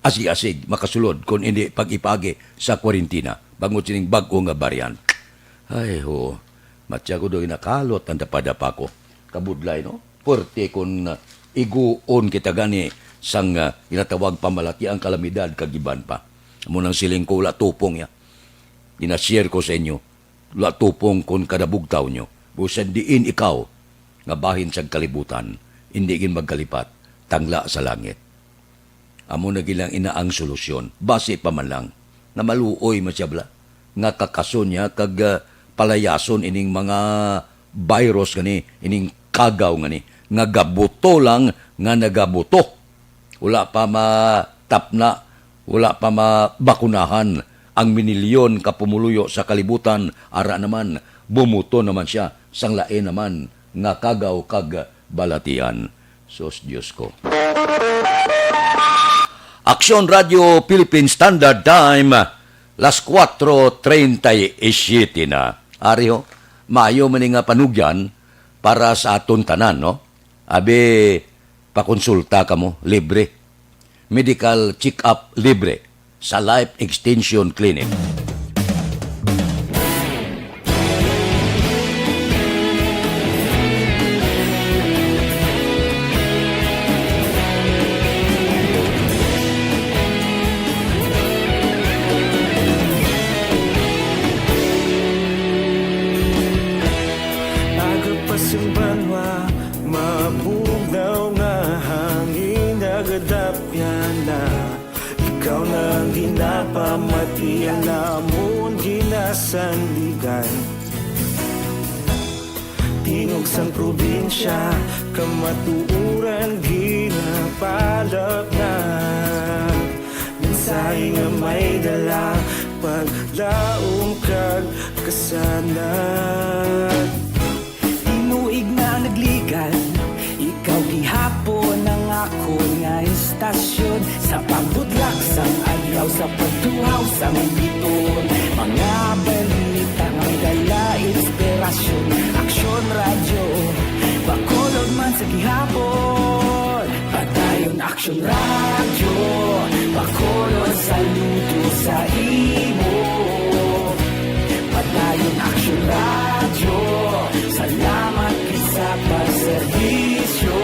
asig-asig makasulod kon hindi pag-ipagi sa kwarentina bangod sining bag-o nga variant. Ay, ho, matya ko doy nakalot ang dapadapa ko. Kabudlay, no? Puwerte kon, ah, iguon kita gani sang, ah, ginatawag pamalati ang kalamidad kag iban pa. Amo nang siling ko, wala tupong ya. Gina-share ko sa inyo, wala tupong kon kada bugtaw nyo, busan diin ikaw nga bahin sang kalibutan, indi gid magkalipat, tangla sa langit. Amo na gid lang ina ang solusyon, basi pa man lang nga maluoy man siya bala, nga kakason niya kag, ah, palayason ining mga virus gani, ining kagaw gani, nga gabuto lang nga nagabuto. Wala pa matapna, wala pa mabakunahan ang minilyon ka pumuluyo sa kalibutan, ara naman, bumuto naman sia sang lain naman nga kagaw kag balatian. Sus, Dios ko. Aksyon Radio Philippine Standard Time, las kuwatro treinta y siete na. Ari ho, maayo man ni nga panugyan para sa aton tanan, no? Abi, pakonsulta kamo, libre. Medical check-up libre sa Life Extension Clinic. Aga pa sing banwa, mabugnaw nga hangin nagadapyan na. Ikaw na ang ginapamati, ang amon ginasandigan. Tingog sang probinsya, kamatuoran ginapalapnag. Mensahe nga may dala, paglaom kag kasanag. Tinuig na nagligad, ikaw gihapon ang akon nga istasyon. Sa pagbutlak sang adlaw, sa pagtuhaw sang biton, mga balita nga dala inspirasyon. Aksyon Radyo, Bacolod man sa gihapon. Padayon Aksyon Radyo, Bacolod, saludo sa imo. Padayon Aksyon Radyo, salamat gid sa pagserbisyo.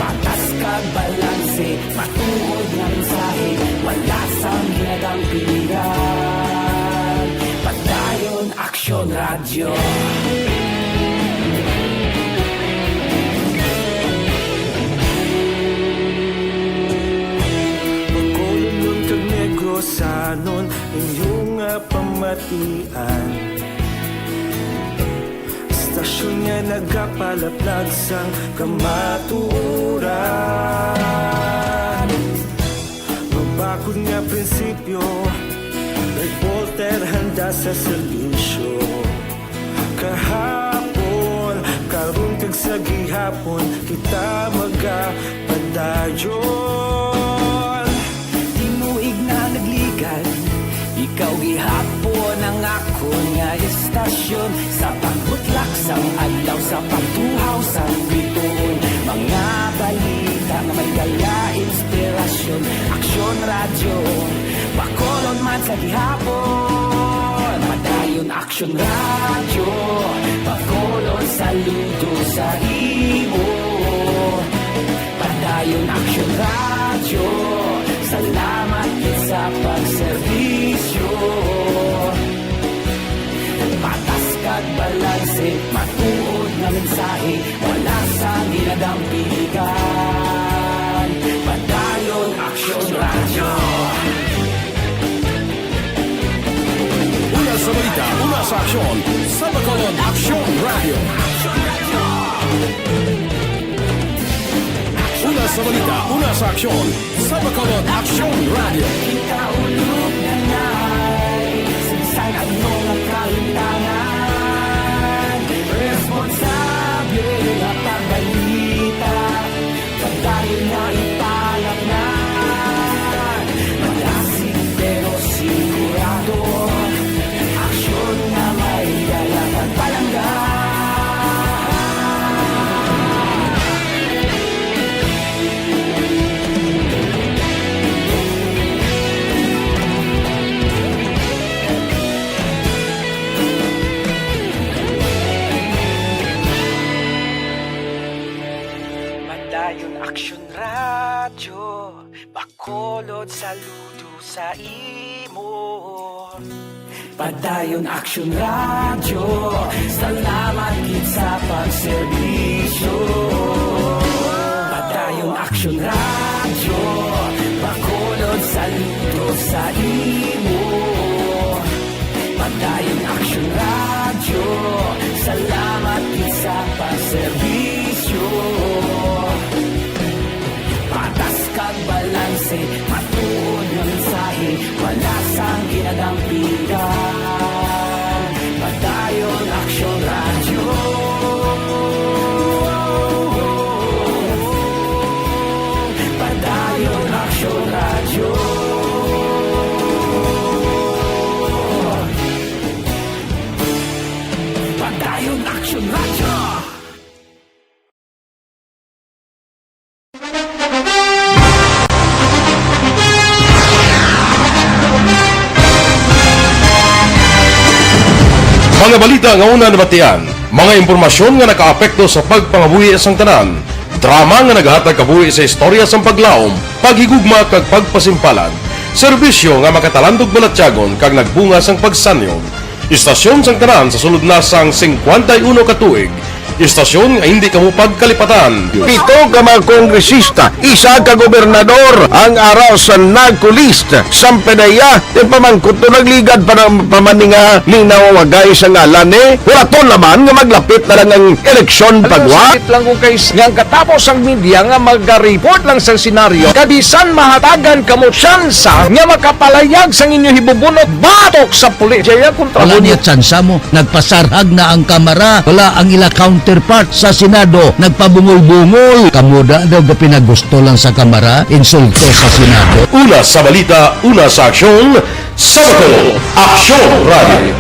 Patas kag balanse, matuod nga mensahe, wala sang ginadampigan. Padayon Aksyon Radyo. Bacolod kag Negrosanon, inyo nga pamatian. Istasyon nga nagapalaplag sang kamatuoran. Mabakod nga prinsipyo, reporter sa serbisyo. Kahapon, karon, kag sa gihapon, kita magapadayon. Tinuig na nagligad, ikaw gihapon ang akon nga istasyon. Sa pagbutlak sang adlaw, sa pagtuhaw sang bituon, mga balita nga may dala inspirasyon. Aksyon Radyo Bacolod man sa gihapon. Padayon Aksyon Radyo Bacolod, saludo sa imo. Padayon Aksyon Radyo, salamat gid sa pagserbisyo. Patas kag balanse, matuod nga mensahe, wala sang ginadampigan. Padayon Aksyon Radyo. Una sa balita, una sa aksyon, sa Bacolod Aksyon Radyo. Una sa balita, una sa aksyon, sa Bacolod Aksyon Radyo. Ikaulog na na'y sagsag ang mga kalintangan. Responsable nga pagbalita, pagdayon nga ipalapnan. Malasig pero sigurado, aksyon nga may dala kag palangga. Padayon Aksyon Radyo, Bacolod, saludo sa imo. Padayon Aksyon Radyo, salamat gid sa pagserbisyo. Padayon Aksyon Radyo, Bacolod, saludo sa imo. Padayon Aksyon Radyo, salamat gid sa pagserbisyo. Patas kag balanse, matuod nga mensahe, wala sang ginadampigan. Padayon Aksyon Radyo. Padayon Aksyon Radyo. Padayon Aksyon Radyo. Mga balita nga una nabatian, mga impormasyon nga nakaapekto sa pagpangabuhi sang tanan, drama nga nagahatag kabuhi sa istorya sang paglaom, paghigugma kag pagpasimpalan, serbisyo nga makatalandog balatyagon kag nagbunga sang pagsanyog. Istasyon sang tanan sa sulod na sang singkwenta y uno ka tuig. Istasyon nga hindi kamo pagkalipatan. Pito ka mga kongresista, isa ka gobernador ang ara sa NAGCO list. Sampanaya, ti pamangkot to nagligad pa na, pa man ni nga linawagay sa ngalan ni. Wala to laman nga maglapit na lang ang eleksyon pagwa. Sakit lang kung kay nga ang katapos ang media nga maga-report lang sa senaryo. Kag bisan mahatagan kamo tsansa nga makapalayag sang inyo hibubunot batok sa pulis. Jaya kontra Wala mo. Niya tsansa mo. Nagpasarhag na ang Kamara. Wala ang ila counterpart sa Senado. Nagpabungol-bungol. Kamo da daw gapinagusto lang sa Kamara. Insulto sa Senado. Una sa balita, una sa aksyon, sa Bacolod Aksyon Radio.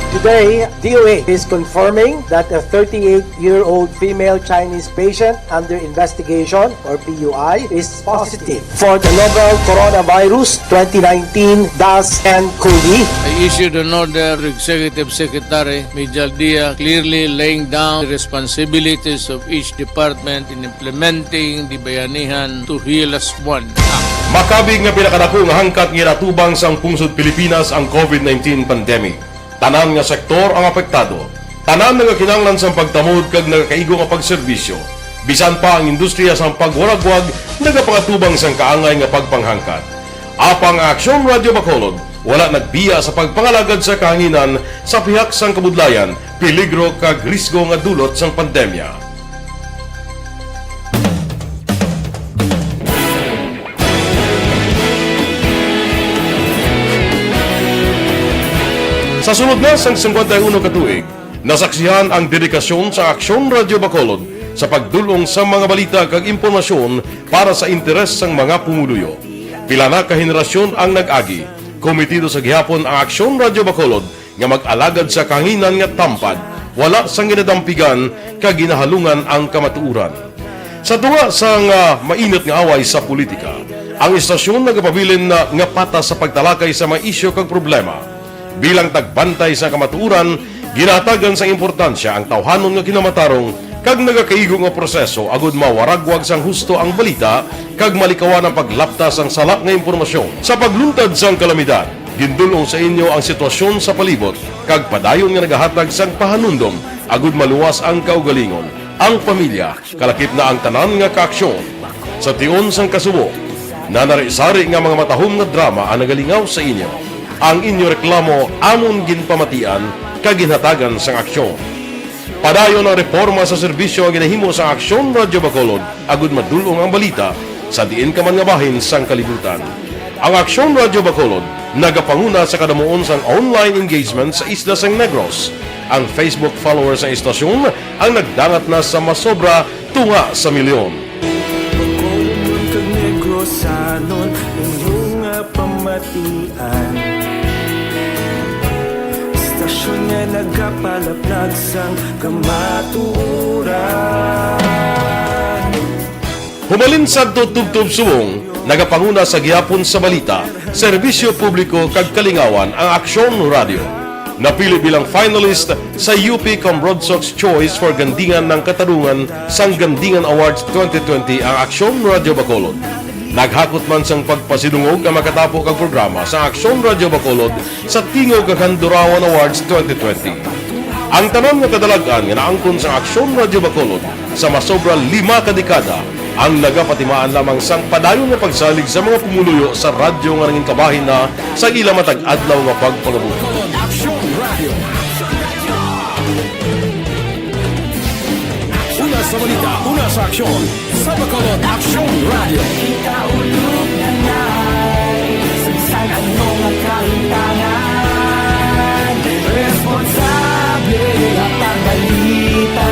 Today, D O H is confirming that a thirty-eight-year-old female Chinese patient under investigation, or P U I, is positive for the novel Coronavirus twenty nineteen dash N COVID. I issued an order to Executive Secretary Mijal Dia, clearly laying down the responsibilities of each department in implementing the Bayanihan to Heal Us One Act. Makabig nga pinakadako nga hangkat nga ginatubang sang pungsod Pilipinas ang COVID nineteen pandemic. Tanan nga sektor ang apektado. Tanan nagakinahanglan sang pagtamod kag nagakaigo nga pagserbisyo. Bisan pa ang industriya sang pagwaragwag nagapangatubang sang kaangay nga pagpanghangkat. Apang ang Aksyon Radio Bacolod wala nagbiya sa pagpangalagad sa kahanginan sa pihak sang kabudlayan, peligro kag risgo nga dulot sang pandemya. Sa sulod na sang singkwenta y uno ka tuig, nasaksihan ang dedikasyon sa Aksyon Radyo Bacolod sa pagdul-ong sa mga balita kag impormasyon para sa interes sang mga pumuluyo. Pila na ka henerasyon ang nag-agi. Komitido sa gihapon ang Aksyon Radyo Bacolod nga mag-alagad sa kahanginan nga tampad, wala sang ginadampigan kag ginahalungan ang kamatuoran. Sa tunga sang, ah, mainit nga away sa politika, ang istasyon nagapabilin na nga patas sa pagtalakay sa mga isyu kag problema. Bilang tagbantay sa kamatuoran, ginahatagan sang importansya ang tawhanon nga kinamatarong kag nagakaigo nga proseso agud mawaragwag sang husto ang balita kag malikawan ang paglapta sang sala nga impormasyon. Sa pagluntad sang kalamidad, gindul-ong sa inyo ang sitwasyon sa palibot kag padayon nga nagahatag sang pahanumdom agud maluwas ang kaugalingon, ang pamilya, kalakip na ang tanan nga kaaksyon. Sa tion sang kasubo, nanari-sari nga mga matahom nga drama ang nagalingaw sa inyo. Ang inyo reklamo amon ginpamatian kag ginhatagan sang aksyon. Padayon ang reporma sa serbisyo nga ginahimo sang Aksyon Radyo Bacolod agud madul-ong ang balita sa diin ka man nga bahin sang kalibutan. Ang Aksyon Radyo Bacolod nagapanguna sa kadamuon sang online engagement sa isla sang Negros. Ang Facebook followers sang istasyon ang nagdangat na sa masobra tunga sa milyon. Bacolodnon kag Negrosanon, inyo nga pamatian. Istasyon nga nagapalaplag sang kamatuoran. Humalin sadto tubtob subong, nagapanguna sa gihapon sa balita, serbisyo publiko kag kalingawan ang Aksyon Radyo. Napili bilang finalist sa U P Cambronsox Choice for Gandingan ng Katarungan sang Gandingan Awards twenty twenty ang Aksyon Radyo Bacolod. Naghakot man sang pagpasidungog ang makatapo kag programa sa Aksyon Radyo Bacolod sa Tingog kag Handurawan Awards twenty twenty. Ang tanan nga kadalag-an nga naangkon sang Aksyon Radyo Bacolod sa masobra lima ka dekada ang nagapatimaan lamang sang padayon nga pagsalig sa mga pumuluyo sa radyo nga nangin kabahin na sa ila matag adlaw nga pagpangabuhi. Aksyon Radyo. Una sa balita, una sa aksyon. Sa Bacolod Aksyon Radyo. Ikaulo na nga, sa bisan ano nga kahitangan, responsable at ang balita,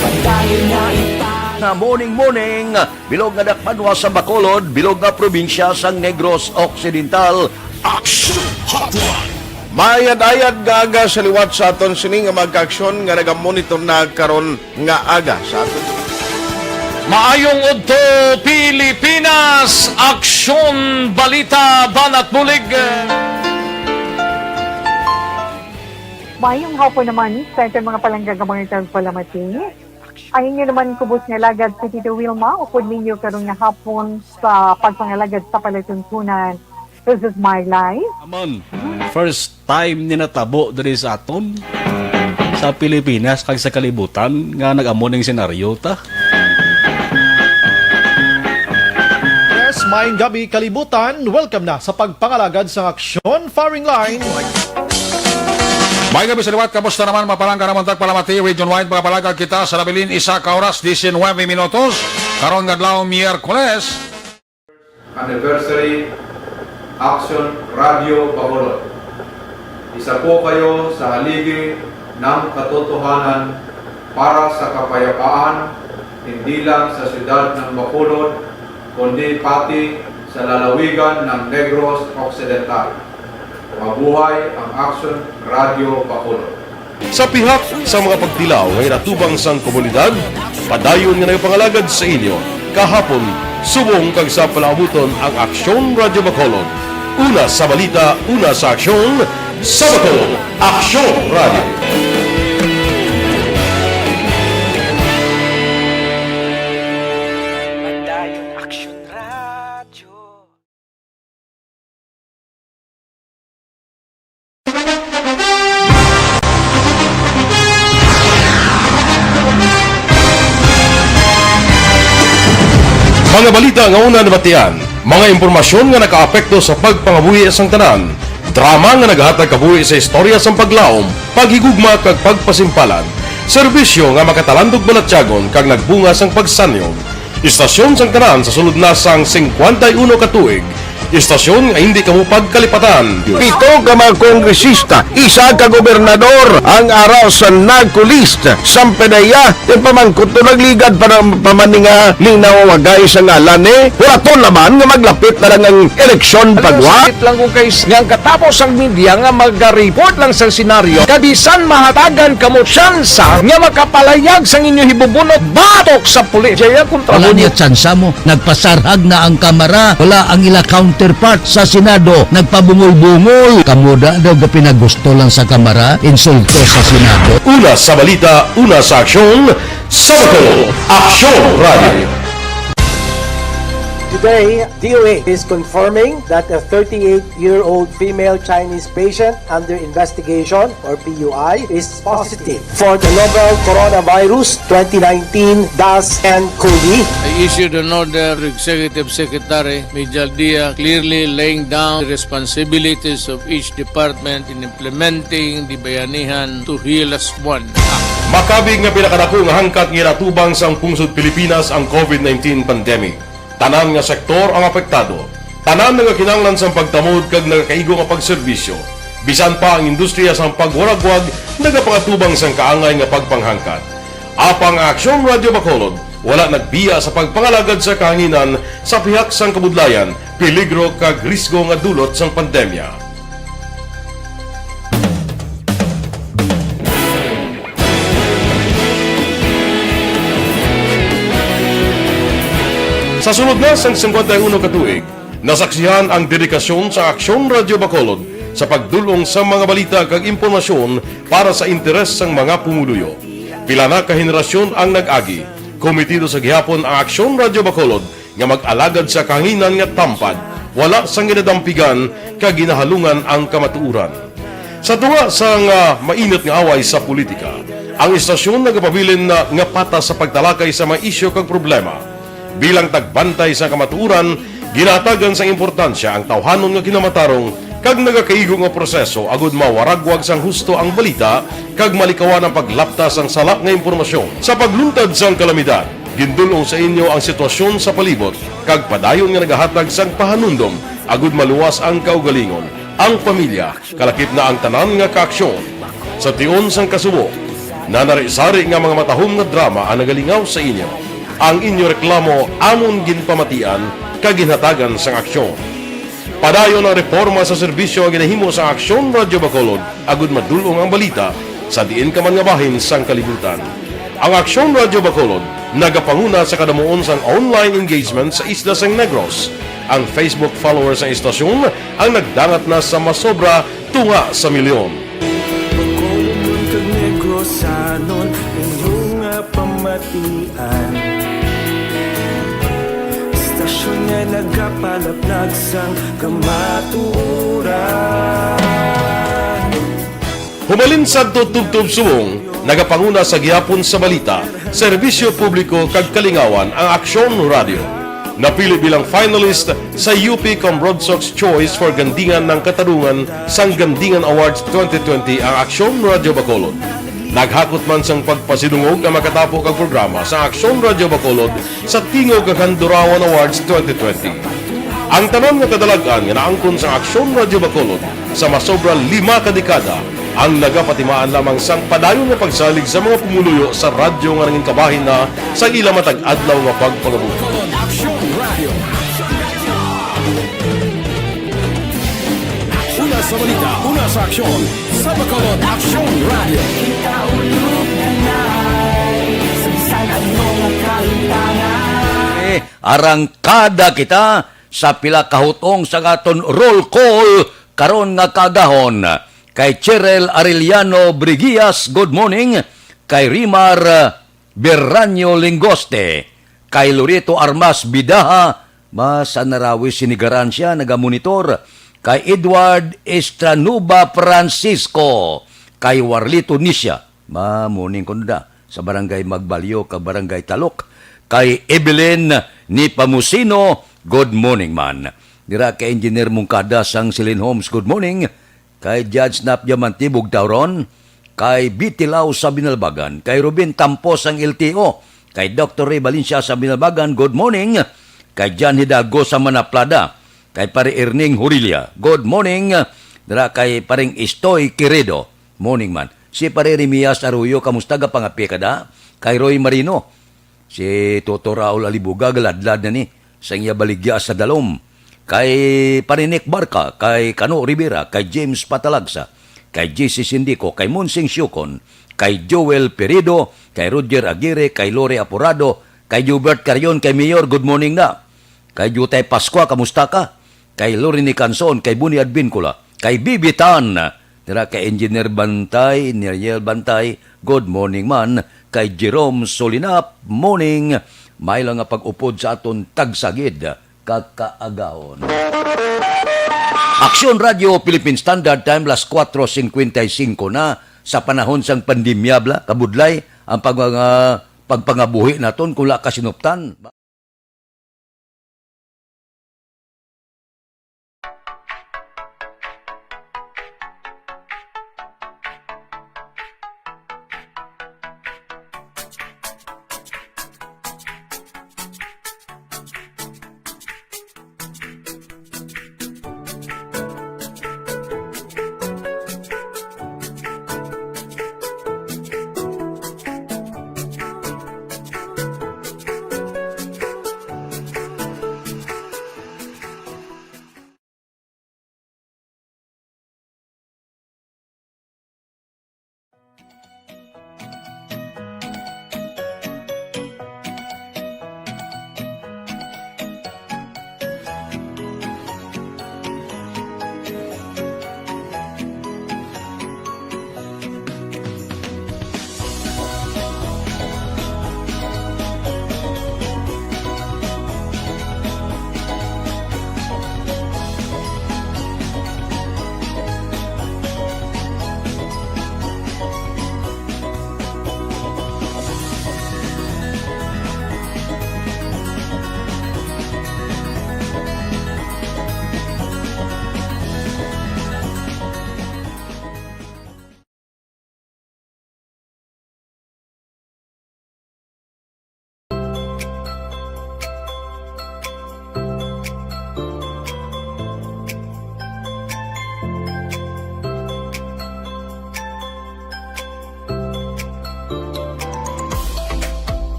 padayon nga ipa- Nga morning, morning, bilog nga dakbanwa sa Bacolod, bilog nga probinsya sang Negros Occidental. Aksyon Hotline. Maayad-ayad nga aga sa liwat sa aton sini nga mga kaaksyon nga nagamonitor na karon nga aga sa aton. Maayong udto, Pilipinas! Aksyon, balita, banat, bulig. Maayong hapon naman sa aton mga palangga nga mga tagpalamati. Ang inyo naman kubos nga alagad si Tito Wilma, upod ninyo karon nga hapon sa pagpangalagad sa palatuntunan. This is my life. Amon, first time ni natabo diri sa aton, sa Pilipinas kag sa kalibutan nga nag-amo ning senaryo ta. Yes, maayong gabi, kalibutan. Welcome na sa pagpangalagad sang aksyon, Firing Line. Maayong gabi sa liwat, kamusta naman, mga palangga namon tagpalamati, region wide, mga palangga kita sa nabilin, isa ka oras, diecinuebe minutos, karon nga adlaw, Miyerkules. Anniversary Action Radio Bacolod. Isa po kayo sa haligi ng katotohanan para sa kapayapaan, hindi lang sa siyudad ng Bacolod, kundi pati sa lalawigan ng Negros Occidental. Mabuhay ang Action Radio Bacolod. Sa pihak sa mga pagtilaw nga ginatubang sang komunidad, padayon nga nagapangalagad sa inyo kahapon, subong kag sa palaabuton ang Aksyon Radyo Bacolod. Una sa balita, una sa aksyon, sa Bacolod, Aksyon Radyo. Padayon Aksyon Radyo. Mga balita nga una nabatian, mga impormasyon nga nakaapekto sa pagpangabuhi sang tanan, drama nga naghatag kabuhi sa istorya sang paglaom, paghigugma kag pagpasimpalan, serbisyo nga makatalandog balatyagon kag nagbunga sang pagsanyog. Istasyon sang tanan sa sulod na sang singkwenta y uno ka tuig, Istasyon nga hindi kamo pagkalipatan. Pito ka mga kongresista, isa ka gobernador ang ara sa narco list. Sampanaya, yung pamangkot to nagligad pa ng pamaninga ning nawawagay sa ngalan ni Huraton naman nga maglapit na lang ang eleksyon pagwa. Sakit lang kung kay nga ang katapos ang media nga mag-report lang sa senaryo, kabisan mahatagan kamo tsansa nga makapalayag sang inyo hibubunot batok sa pulis. Jaya kontra Wala mo. Niya tsansa mo. Nagpasarhag na ang kamara. Wala ang ila counterpart sa Senado. Nagpabungol-bungol. Kamo da daw gapinagusto lang sa kamara. Insulto sa Senado. Una sa balita, una sa aksyon, sa Bacolod, Aksyon Radio. Today, D O A is confirming that a thirty-eight-year-old female Chinese patient under investigation, or P U I, is positive for the novel Coronavirus twenty nineteen dash N COVID. I issued an order to Executive Secretary Mijal Dia, clearly laying down the responsibilities of each department in implementing the Bayanihan to Heal As One Act. Makabig nga pinakadako nga hangkat nga ginatubang sang pungsod Pilipinas ang COVID nineteen pandemic. Tanan nga sektor ang apektado. Tanan nga kinahanglan sang pagtamod kag nagakaigo nga pagserbisyo. Bisan pa ang industriya sang pagwaragwag nagapangatubang sang kaangay nga pagpanghangkat. Apang ang Aksyon Radio Bacolod wala nagbiya sa pagpangalagad sa kahanginan sa pihak sang kabudlayan, peligro kag risgo nga dulot sang pandemya. Sa sulod na sang singkwenta y uno ka tuig, nasaksihan ang dedikasyon sa Aksyon Radio Bacolod sa pagdul-ong sa mga balita kag impormasyon para sa interes sang mga pumuluyo. Pila na ka henerasyon ang nag-agi. Komitido sa gihapon ang Aksyon Radio Bacolod nga mag-alagad sa kahanginan nga tampad, wala sang ginadampigan kag ginahalungan ang kamatuoran. Sa tunga sang, ah, mainit nga away sa politika, ang istasyon nagapabilin na nga patas sa pagtalakay sa mga isyu kag problema. Bilang tagbantay sa kamatuoran, ginahatagan sang importansya ang tawhanon nga kinamatarong kag nagakaigo nga proseso agud mawaragwag sang husto ang balita kag malikawan ang paglapta sang sala nga impormasyon. Sa pagluntad sang kalamidad, gindul-ong sa inyo ang sitwasyon sa palibot kag padayon nga nagahatag sang pahanumdom agud maluwas ang kaugalingon, ang pamilya, kalakip na ang tanan nga kaaksyon. Sa tion sang kasubo, nanari-sari nga mga matahom nga drama ang nagalingaw sa inyo. Ang inyo reklamo amon ginpamatian kag ginhatagan sang aksyon. Padayon ang reporma sa serbisyo nga ginahimo sa Aksyon Radyo Bacolod agud madul-ong ang balita sa diin ka man nga bahin sang kalibutan. Ang Aksyon Radyo Bacolod nagapanguna sa kadamuon sang online engagement sa isla sang Negros. Ang Facebook followers sang istasyon ang nagdangat na sa masobra tunga sa milyon. Bacolodnon kag Negrosanon, inyo nga pamatian. Istasyon nga nagapalaplag sang kamatuoran. Humalin sadto tubtob subong, nagapanguna sa gihapon sa balita, serbisyo publiko kag kalingawan ang Aksyon Radyo. Napili bilang finalist sa U P Cambrodsoc's Choice for Gandingan ng Katarungan sang Gandingan Awards twenty twenty ang Aksyon Radyo Bacolod. Naghakot man sang pagpasidungog ang makatapo kag programa sa Aksyon Radyo Bacolod sa Tingog kag Handurawan Awards twenty twenty. Ang tanan nga kadalag-an nga naangkon sa Aksyon Radyo Bacolod sa masobra lima ka dekada ang nagapatimaan lamang sang padayon nga pagsalig sa mga pumuluyo sa radyo nga nangin kabahin na sa ila matag adlaw nga pagpangabuhi. Bacolod Aksyon Radio. Una sa balita, una sa aksyon, sa Bacolod Aksyon Radio. Eh, arangkada kita sa pila ka hutong sa aton roll call karon nga kaagahon. Kay Cheryl Arellano Brigias, good morning. Kay Rimar, uh, Berranyo Lingoste, kay Loreto Armas Bidaha, ma, sa Narawi, Sinigaran siya, nagamonitor, kay Edward Estranuba Francisco, kay Warlito Nisha, ma, morning kuno da, sa Barangay Magbalyo kag Barangay Talok, kay Evelyn Nipamusino, good morning man. Dira kay Engineer Mungkada sang Silin Homes, good morning. Kay Judge Nap Diamante, Bugtawron, kay Bitilaw sa Binalbagan, kay Ruben Tampo sang L T O, kay Doctor Ray Valencia sa Binalbagan, good morning, kay John Hidalgo sa Manaplada, Kay Pare Erning Hurilia, good morning. Dira kay Paring Istoy Queredo, morning man. Si Pare Remias Arroyo, kamusta, gapangapya ka da? Kay Roy Marino, si Toto Raul Alibuga, galadlad na ni sa iya baligya sa dalom. Kay Pare Nick Barca, kay Kano Rivera, kay James Patalagsa, kay J C Sindico, kay Monsing Siukon, kay Joel Peredo, kay Roger Aguirre, kay Lore Aporado, kay Jubert Carion, kay Mayor, good morning na. Kay Jutay Pascua, kamusta ka? Kay Lorini Canson, kay Buni Advincula, kay Bibi Tan, dira kay Engineer Bantay, Neriel Bantay, good morning man, kay Jerome Solinap, morning, may lang nga pag-upod sa aton tagsagid kakaagahon. Aksyon Radio Philippine Standard Time, las kuwatro singkwenta y singko na. Sa panahon sang pandemya, bala, kabudlay ang pag-, ah, pagpangabuhi naton kung wala ka sinuptan.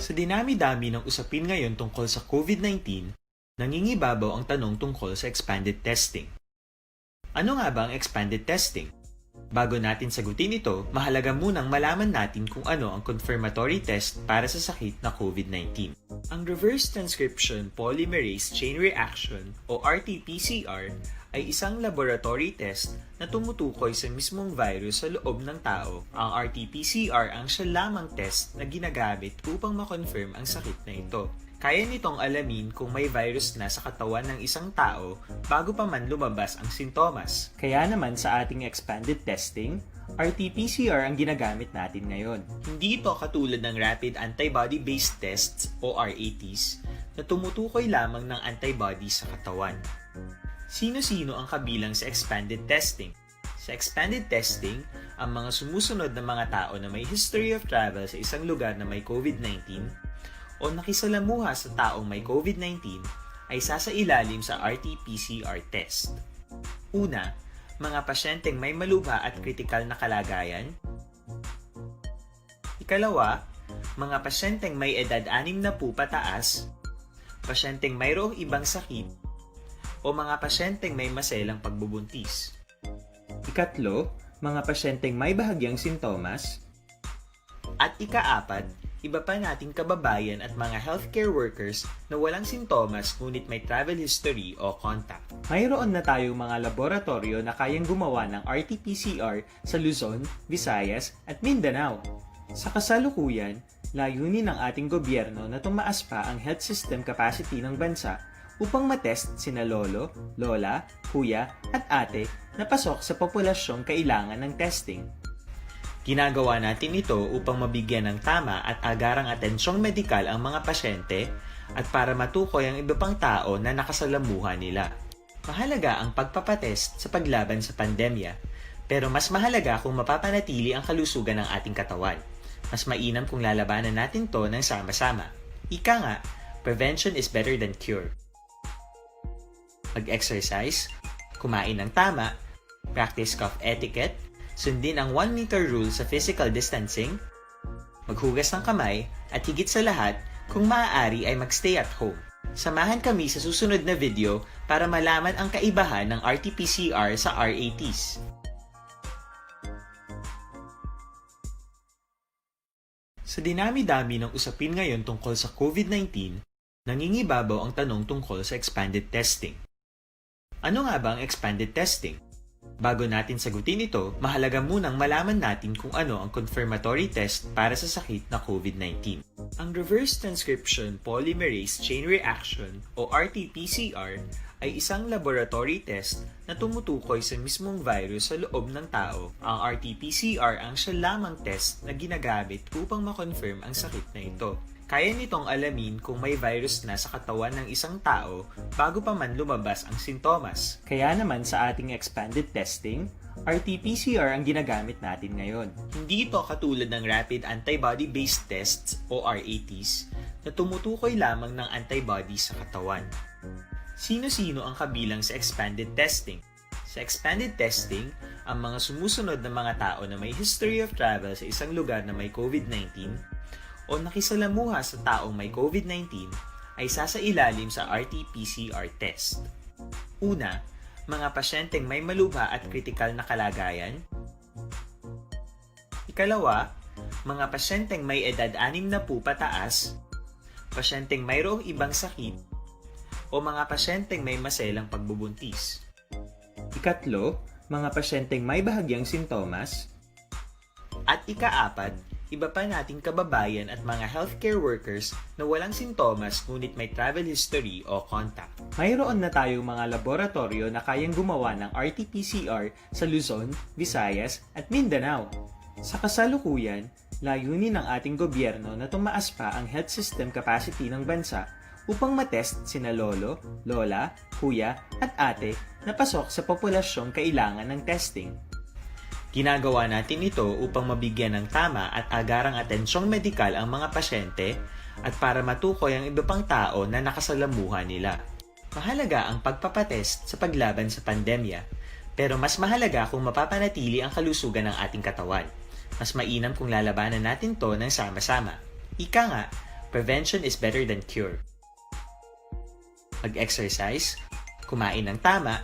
Sa dinami-dami ng usapin ngayon tungkol sa COVID nineteen, nangingibabaw ang tanong tungkol sa expanded testing. Ano nga ba ang expanded testing? Bago natin sagutin ito, mahalaga munang malaman natin kung ano ang confirmatory test para sa sakit na COVID nineteen. Ang reverse transcription polymerase chain reaction o R T P C R ay isang laboratory test na tumutukoy sa mismong virus sa loob ng tao. Ang R T P C R ang siya lamang test na ginagamit upang ma-confirm ang sakit na ito. Kaya nitong alamin kung may virus na sa katawan ng isang tao bago pa man lumabas ang sintomas. Kaya naman sa ating expanded testing, R T P C R ang ginagamit natin ngayon. Hindi ito katulad ng rapid antibody-based tests o R A Ts na tumutukoy lamang ng antibody sa katawan. Sino-sino ang kabilang sa expanded testing? Sa expanded testing, ang mga sumusunod na mga tao na may history of travel sa isang lugar na may COVID nineteen o nakisalamuha sa taong may COVID nineteen ay sasailalim sa R T P C R test. Una, mga pasyenteng may malubha at kritikal na kalagayan. Ikalawa, mga pasyenteng may edad anim na pupataas, pasyenteng mayroong ibang sakit, o mga pasyenteng may maselang pagbubuntis. Ikatlo, mga pasyenteng may bahagyang sintomas. At ikaapat, iba pa nating kababayan at mga healthcare workers na walang sintomas ngunit may travel history o contact. Mayroon na tayong mga laboratoryo na kayang gumawa ng R T P C R sa Luzon, Visayas, at Mindanao. Sa kasalukuyan, layunin ng ating gobyerno na tumaas pa ang health system capacity ng bansa upang matest sina lolo, lola, kuya, at ate na pasok sa populasyong kailangan ng testing. Ginagawa natin ito upang mabigyan ng tama at agarang atensyong medikal ang mga pasyente at para matukoy ang iba pang tao na nakasalamuha nila. Mahalaga ang pagpapatest sa paglaban sa pandemya, pero mas mahalaga kung mapapanatili ang kalusugan ng ating katawan. Mas mainam kung lalabanan natin to ng sama-sama. Ika nga, prevention is better than cure. Mag-exercise, kumain ng tama, practice cough etiquette, sundin ang one meter rule sa physical distancing, maghugas ng kamay, at higit sa lahat, kung maaari ay magstay at home. Samahan kami sa susunod na video para malaman ang kaibahan ng R T P C R sa R A Ts. Sa dinami-dami ng usapin ngayon tungkol sa COVID nineteen, nangingibabaw ang tanong tungkol sa expanded testing. Ano nga ba ang expanded testing? Bago natin sagutin ito, mahalaga munang malaman natin kung ano ang confirmatory test para sa sakit na COVID nineteen. Ang reverse transcription polymerase chain reaction o R T P C R ay isang laboratory test na tumutukoy sa mismong virus sa loob ng tao. Ang R T P C R ang siya lamang test na ginagamit upang ma-confirm ang sakit na ito. Kaya nitong alamin kung may virus na sa katawan ng isang tao bago pa man lumabas ang sintomas. Kaya naman sa ating expanded testing, R T P C R ang ginagamit natin ngayon. Hindi ito katulad ng rapid antibody-based tests o R A Ts na tumutukoy lamang ng antibody sa katawan. Sino-sino ang kabilang sa expanded testing? Sa expanded testing, ang mga sumusunod na mga tao na may history of travel sa isang lugar na may COVID nineteen o nakisalamuha sa taong may COVID nineteen ay sasailalim sa R T P C R test. Una, mga pasyenteng may malubha at kritikal na kalagayan. Ikalawa, mga pasyenteng may edad anim na po pataas, pasyenteng mayroong ibang sakit, o mga pasyenteng may maselang pagbubuntis. Ikatlo, mga pasyenteng may bahagyang sintomas. At ikaapat, iba pa nating kababayan at mga healthcare workers na walang sintomas ngunit may travel history o contact. Mayroon na tayong mga laboratoryo na kayang gumawa ng R T P C R sa Luzon, Visayas, at Mindanao. Sa kasalukuyan, layunin ng ating gobyerno na tumaas pa ang health system capacity ng bansa upang matest sina lolo, lola, kuya, at ate na pasok sa populasyong kailangan ng testing. Ginagawa natin ito upang mabigyan ng tama at agarang atensyong medikal ang mga pasyente at para matukoy ang iba pang tao na nakasalamuha nila. Mahalaga ang pagpapatest sa paglaban sa pandemya, pero mas mahalaga kung mapapanatili ang kalusugan ng ating katawan. Mas mainam kung lalabanan natin to ng sama-sama. Ika nga, prevention is better than cure. Mag-exercise, kumain ng tama,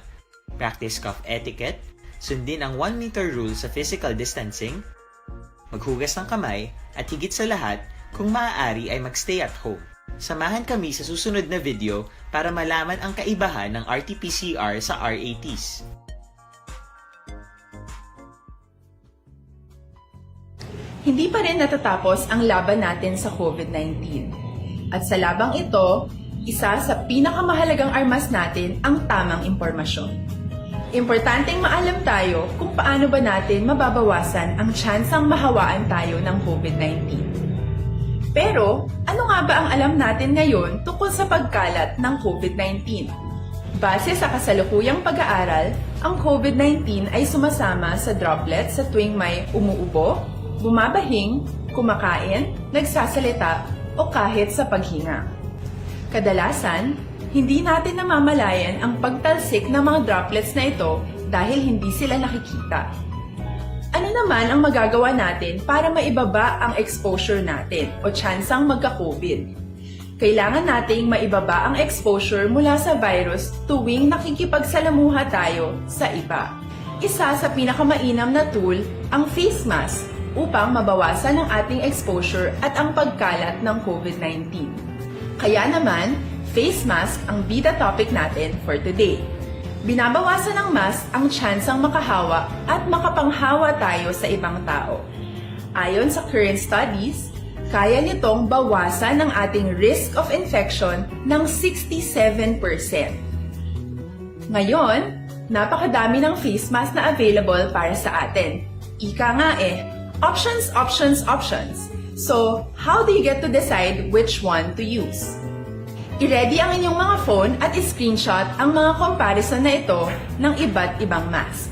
practice cough etiquette, sundin ang one meter rule sa physical distancing, maghugas ng kamay, at higit sa lahat, kung maaari ay magstay at home. Samahan kami sa susunod na video para malaman ang kaibahan ng R T P C R sa R A Ts. Hindi pa rin natatapos ang laban natin sa COVID nineteen. At sa labang ito, isa sa pinakamahalagang armas natin ang tamang impormasyon. Importanteng maalam tayo kung paano ba natin mababawasan ang tsansang mahawaan tayo ng COVID nineteen. Pero, ano nga ba ang alam natin ngayon tungkol sa pagkalat ng COVID nineteen? Base sa kasalukuyang pag-aaral, ang COVID nineteen ay sumasama sa droplets sa tuwing may umuubo, bumabahing, kumakain, nagsasalita, o kahit sa paghinga. Kadalasan, hindi natin namamalayan ang pagtalsik ng mga droplets na ito dahil hindi sila nakikita. Ano naman ang magagawa natin para maibaba ang exposure natin o tsansang magka-COVID? Kailangan nating maibaba ang exposure mula sa virus tuwing nakikipagsalamuha tayo sa iba. Isa sa pinakamainam na tool ang face mask upang mabawasan ang ating exposure at ang pagkalat ng COVID nineteen. Kaya naman, face mask ang bida topic natin for today. Binabawasan ng mask ang tsansang makahawa at makapanghawa tayo sa ibang tao. Ayon sa current studies, kaya nitong bawasan ang ating risk of infection ng sixty-seven percent. Ngayon, napakadami ng face mask na available para sa atin. Ika nga eh, Options, options, options. So, how do you get to decide which one to use? I-ready ang inyong mga phone at i-screenshot ang mga comparison na ito ng iba't ibang mask.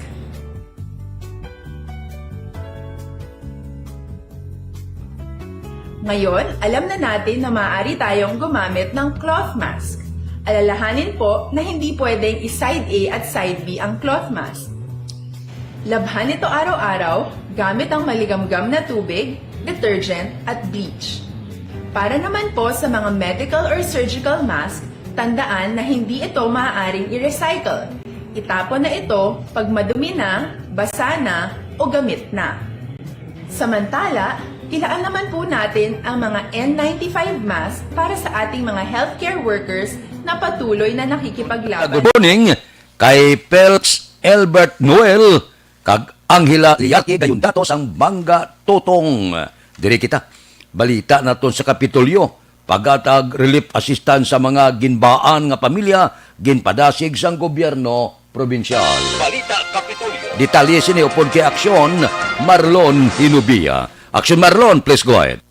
Ngayon, alam na natin na maaari tayong gumamit ng cloth mask. Alalahanin po na hindi pwedeng i-side A at side B ang cloth mask. Labhan ito araw-araw gamit ang maligamgam na tubig, detergent, at bleach. Para naman po sa mga medical or surgical mask, tandaan na hindi ito maaaring i-recycle. Itapon na ito pag madumi na, basa na, o gamit na. Samantala, ilaan naman po natin ang mga N ninety-five mask para sa ating mga healthcare workers na patuloy na nakikipaglaban. Good morning kay Pels Elbert Noel kag Angela Liaki, gayon dato sang Mangga Tutong. Diri kita. Balita naton sa Kapitolyo. Paghatag relief assistance sa mga ginbaan nga pamilya ginpadasig sang gobyerno probinsyal. Balita Kapitolyo. Detalye sini upod kay Aksyon Marlon Hinubia. Aksyon Marlon, please go ahead.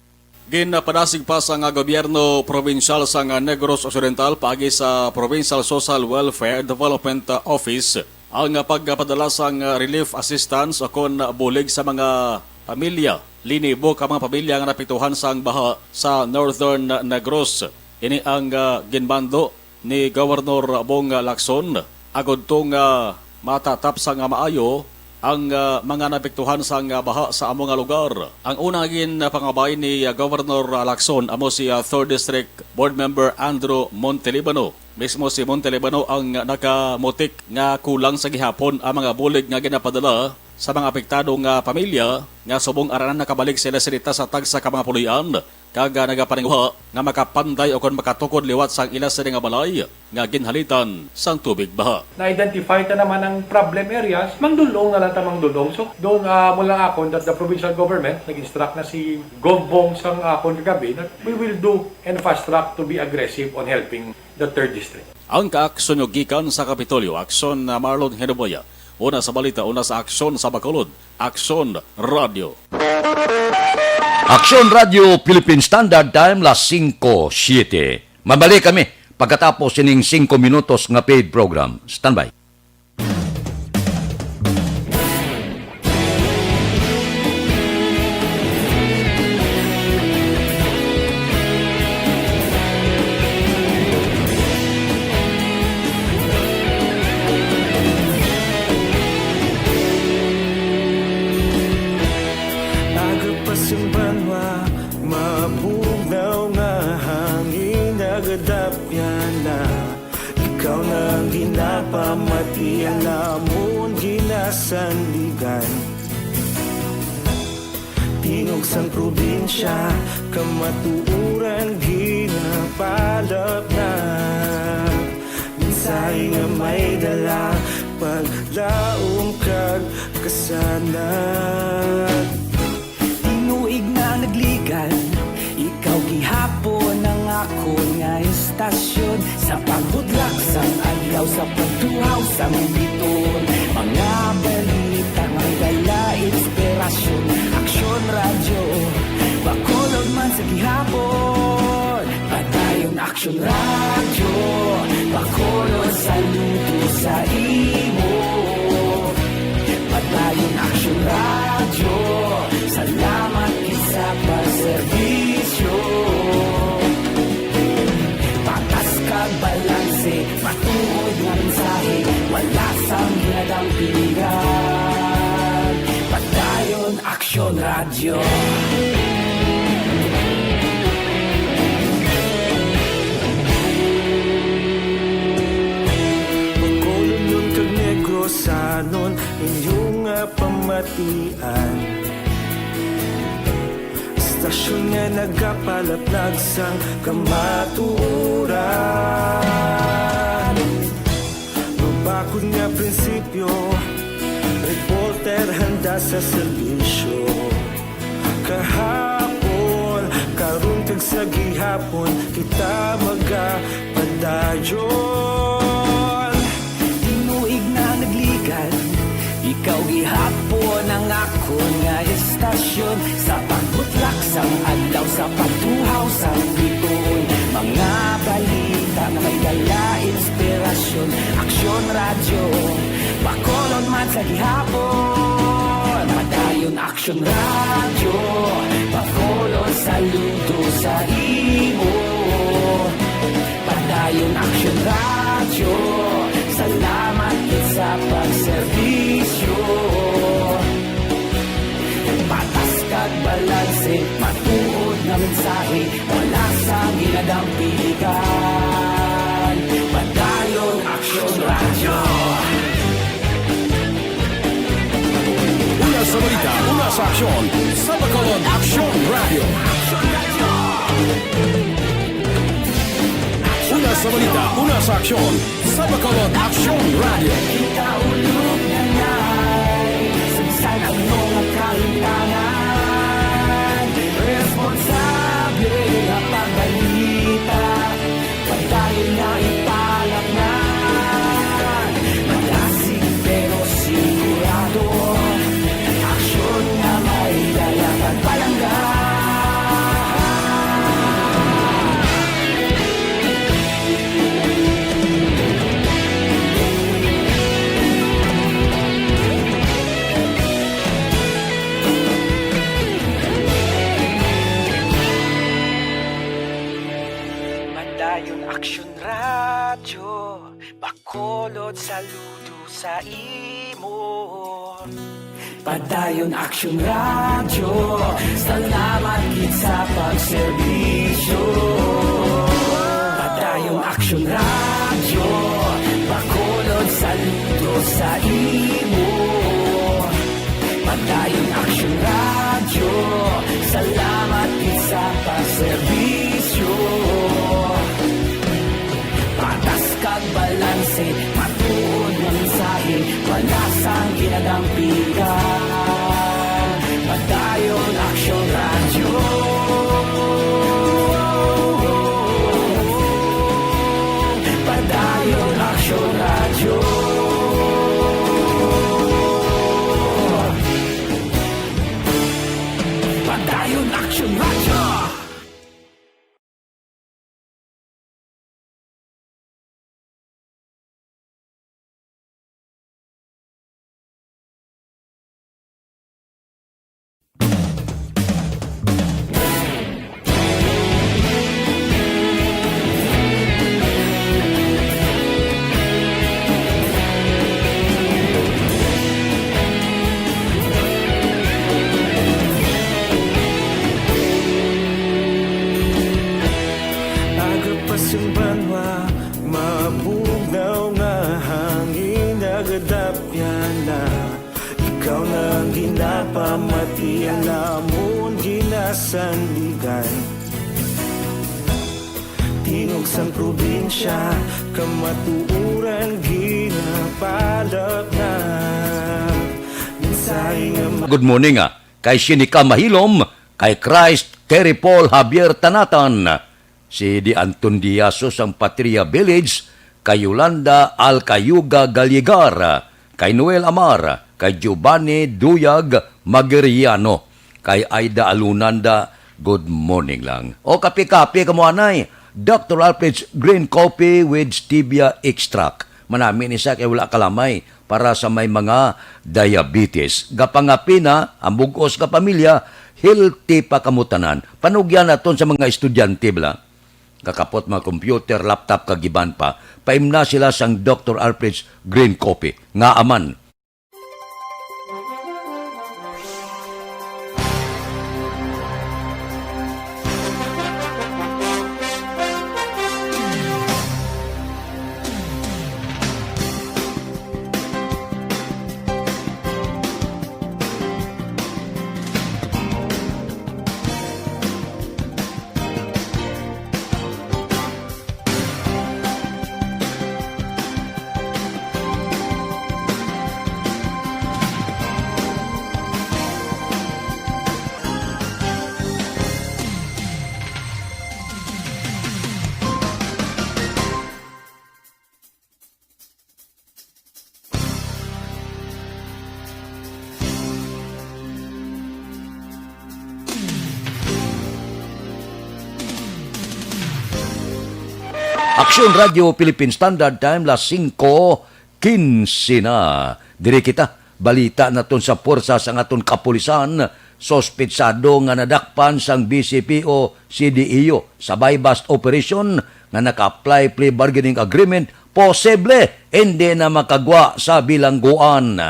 Ginpadasig pa sang gobyerno probinsyal sang Negros Occidental paagi sa Provincial Social Welfare Development Office ang pagpadala sang relief assistance o kon bulig sa mga pamilya. Linibo ka mga pamilya nga naapektuhan sang baha sa Northern Negros. Ini ang, ah, ginmando ni Governor Bong Lacson agud to nga matatap sang maayo ang, ah, mga naapektuhan sang, ah, baha sa amo nga lugar. Ang una nga ginpangabay ni, ah, Governor Lacson amo si, ah, Third District Board Member Andrew Montelibano. Mismo si Montelibano ang nakamutik nga kulang sa gihapon ang mga bulig nga ginapadala sa mga apektado nga pamilya nga subong aranan nakabalik sila sa dita sa tagsa ka mga puloy-an kag, ah, nagapaninguha nga makapanday o kon makatukod liwat sang ila sini nga balay nga ginhalitan sang tubig baha. Na-identify ta naman ang problem areas, mangdulong na lang ta mangdulong. So, doon, ah, mo lang akon that the provincial government, nag-instruct na si Gov Bong sang akon kagabi that we will do and fast track to be aggressive on helping the third district. Ang kaaksyon nyo gikan sa Kapitolyo, Aksyon na Marlon Hinuboya. Una sa balita, una sa aksyon sa Bacolod, Aksyon Radio. Aksyon Radio Philippine Standard Time, las singko siete. Mabalik kami pagkatapos sining singko minutos nga paid program. Standby. Aga pa sing banwa, mabugnaw nga hangin, nagadapyan na. Ikaw na ang ginapamati, ang amon ginasandigan. Tingog sang probinsya, kamatuoran ginapalapnag. Mensahe nga may dala, paglaom kag kasanag. Tinuig na nagligan, ikaw gihapon ang akon nga istasyon. Sa pagbudlak sang adlaw, sa pagtuhaw sang biton, mga balita nga dala inspirasyon. Aksyon Radyo, Bacolod man sa gihapon. Padayon Aksyon Radyo, Bacolod saludo sa imo. Padayon Aksyon Radyo, salamat gid sa pagserbisyo. Patas kag balanse, matuod nga mensahe, wala sang ginadampingan. Padayon Aksyon Radyo. Bacolodnon kag Negrosanon, inyo nga pamatian. Istasyon nga nagapalaplag sang kamatuoran. Mabakod nga prinsipyo, reporter handa sa serbisyo. Kahapon, karon kag sa gihapon, kita magapadayon. Tinuig na nagligan, ikaw gihapon ang akon nga istasyon. Sa pagbutlak sang adlaw, sa pagtuhaw sang bituon, mga balita nga may dala inspirasyon. Aksyon Radyo, Bacolod man sa gihapon. Padayon Aksyon Radyo, Bacolod saludo sa imo. Padayon Aksyon Radyo, salamat gid sa pagserbisyo. Patas kag balanse, matuod nga mensahe, wala sang ginadampigan. Padayon Aksyon Radyo. Una sa balita, una sa aksyon, sa Bacolod Aksyon Radyo. Una sa balita, una sa aksyon, sa Bacolod Aksyon Radyo. Kaulog na ngay, sa bisan ano nga kahintangan, responsable nga pagbalita, padayon nga ipalaknag. Malasig pero sigurado, aksyon nga may dala kag palangga. Padayon Aksyon Radyo, Bacolod saludo sa imo. Padayon Aksyon Radyo, salamat gid sa pagserbisyo. Padayon Aksyon Radyo, Bacolod saludo sa imo. Padayon Aksyon Radyo, salamat gid sa pagserbisyo. Patas kag balanse, matuod nga mensahe, wala sang ginadampigan. Padayon Aksyon Radyo. Padayon Aksyon Radyo. Padayon Aksyon Radyo. Agapas ang banwa, mabugnaw nga hangin, nagadapyan na. Ikaw na ang ginapamati, ang lamon ginasandigan. Tingog sang probinsya, kamatuoran ginapalaknag. Mensahe nga ma- Good morning, ah. Kay Sinica Mahilom, kay Christ, Terry Paul Javier Tanatan, si Di Anton Diaso sang Patria Village, kay Yolanda Alcayuga Galigar, kay Noel Amar, kay Giovanni Duyag Magiriano, kay Aida Alunanda, good morning lang. O kape-kape kamo anay, Doctor Alfred's Green Coffee with Stevia Extract. Manami ni siya kay wala kalamay para sa may mga diabetes. Gapangape na ang bug-os nga pamilya, healthy pa kamo tanan. Panugyan naton sa mga estudyante, bala. Kakapot mga computer, laptop, kag iban pa. Paimna sila sang Doctor Alfred's Green Coffee. Ngaa man. Aksyon Radyo Philippine Standard Time, las singko quince na. Diri kita, balita naton sa puwersa sang aton kapulisan. Suspitsado nga nadakpan sang B C P o C D E U sa buy-bust operation nga naka-apply plea bargaining agreement, posible hindi na makagwa sa bilangguan.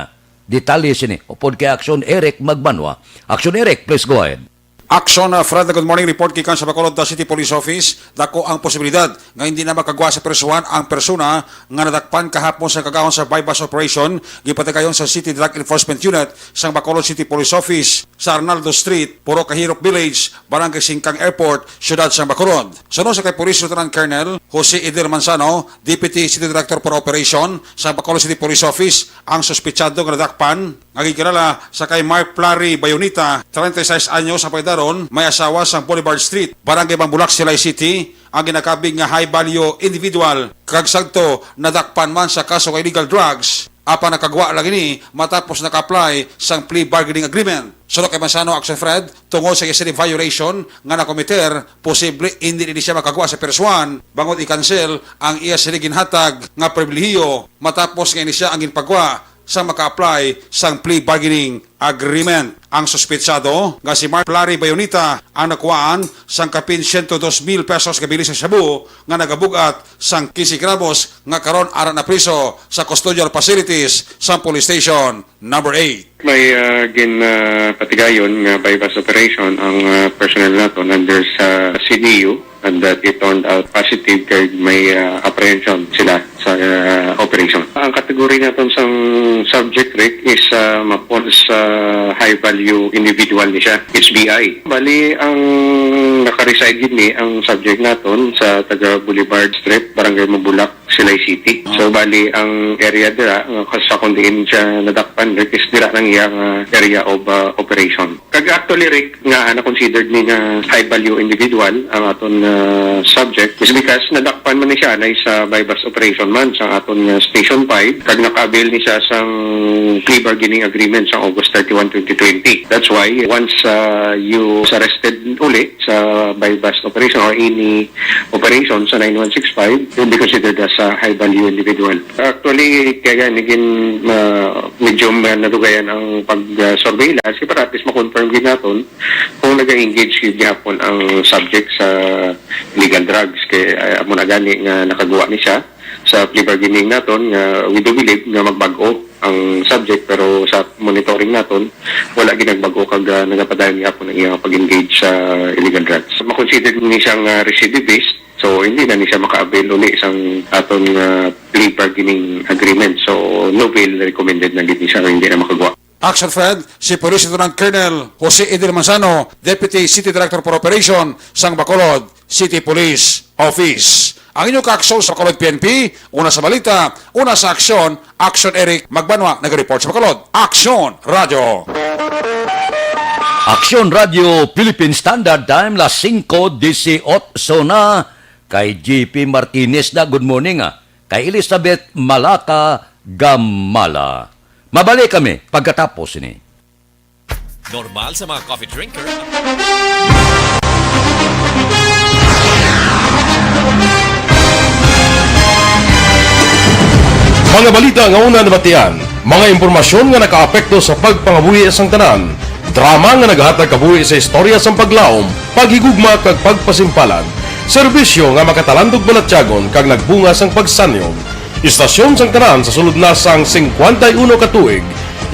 Detalye sini upod kay Aksyon Eric Magbanwa. Aksyon Eric, please go ahead. Action, uh, Fred, good morning. Report gikan sa Bacolod, uh, City Police Office. Dako ang posibilidad nga hindi na makagwa sa prisuhan ang persona nga nadakpan kahapon sa kagahon sa buy-bust operation gipatigayon sa City Drug Enforcement Unit sang Bacolod City Police Office sa Arnaldo Street, Purok Kahirop Village, Barangay Singkang Airport, Siyudad sang Bacolod. Suno sa kay Police Lieutenant Colonel Jose Edel Manzano, Deputy City Director for Operation sa Bacolod City Police Office, ang suspitsado nga nadakpan nga ginkilala sa kay Mark Plari Bayonita, treinta y seis anyos ang pagdaron, may asawa sa Boulevard Street, Barangay Mambulak, Silay City, ang ginakabig nga high value individual kag sagto nadakpan man sa kaso nga illegal drugs. Apan nakagwa lang ini matapos naka-apply sang plea bargaining agreement. Suno kay Manzano, Action Fred, tungod sa iya sini violation nga nakomiter, posible indi ini siya makagwa sa prisuhan bangod i-cancel ang iya sini ginhatag nga pribilehiyo matapos nga ini siya ang ginpagwa sa maka-apply sang plea bargaining agreement. Ang suspetsado nga si Mark Larry Bayonita ang nakuhaan sang kapin siyento dos mil pesos nga bili sa shabu nga nagabug-at sang quince gramos nga karon ara na priso sa custodial facilities sa Police Station Number eight. May, ah, gin, ah, patigayon nga buy-bust operation ang, ah, personnel naton under sa C D U. And that it turned out positive kay may, ah, apprehension sila sa, ah, operation. Ang category naton sang subject, Rick, is, ah, ma-fall sa high value individual ni siya, H B I. Bali, ang naka-reside gid ni ang subject naton sa taga Boulevard Strip, Barangay Mabulak, Silay City. So, bali, ang area dira, nga sa kung diin siya nadakpan, Rick, is dira ang iyang, ah, area of, ah, operation. Kag actually, Rick, nga na-considered ni nga high value individual ang aton nga subject is because nadakpan man ni siya na sa buy-bust operation man sa aton nga Station five, kag naka-avail ni siya sang plea bargaining agreement sa August thirty-one, twenty twenty. That's why once, uh, you was arrested uli sa buy-bust operation or any operation sa nine one six five, you'll be considered as a high value individual. Actually, kaya naging, uh, medyo, uh, nadugayan ang pag-surveillance, para at least ma-confirm gid naton kung naga-engage gyud gihapon ang subject sa illegal drugs. Kay, ah, amo na gani nga nakagwa ni siya sa plea bargaining naton nga we do believe nga magbag-o ang subject, pero sa monitoring naton, wala gid nagbag-o kag, ah, nagapadayon gihapon ang iyang pag-engage sa illegal drugs. Ma-consider ni siya nga recidivist, so hindi na ni siya maka-avail uli sang aton, ah, plea bargaining agreement. So, no bail recommended na gid ni siya, hindi na makagwa. Action Fred, si Police Lieutenant Colonel Jose Edil Manzano, Deputy City Director for Operation sang Bacolod City Police Office. Ang inyong kaaksyon sa Bacolod P N P, una sa balita, una sa aksyon, Action Eric Magbanwa, nag-report sa Bacolod. Action Radio. Aksyon Radio Philippine Standard Time, las singko disiotso na. Kay G P Martinez na, good morning, ah. Kay Elizabeth Malaka Gamala. Mabalik kami pagkatapos ni. Normal sa mga coffee drinker. Mga balita nga una nabatian, mga impormasyon nga nakaapekto sa pagpangabuhi sang tanan, drama nga naghatag kabuhi sa istorya sang paglaom, paghigugma kag pagpasimpalan, serbisyo nga makatalandog balatyagon kag nagbunga sang pagsanyog. Istasyon sang tanan sa sulod na sang singkwenta y uno ka tuig.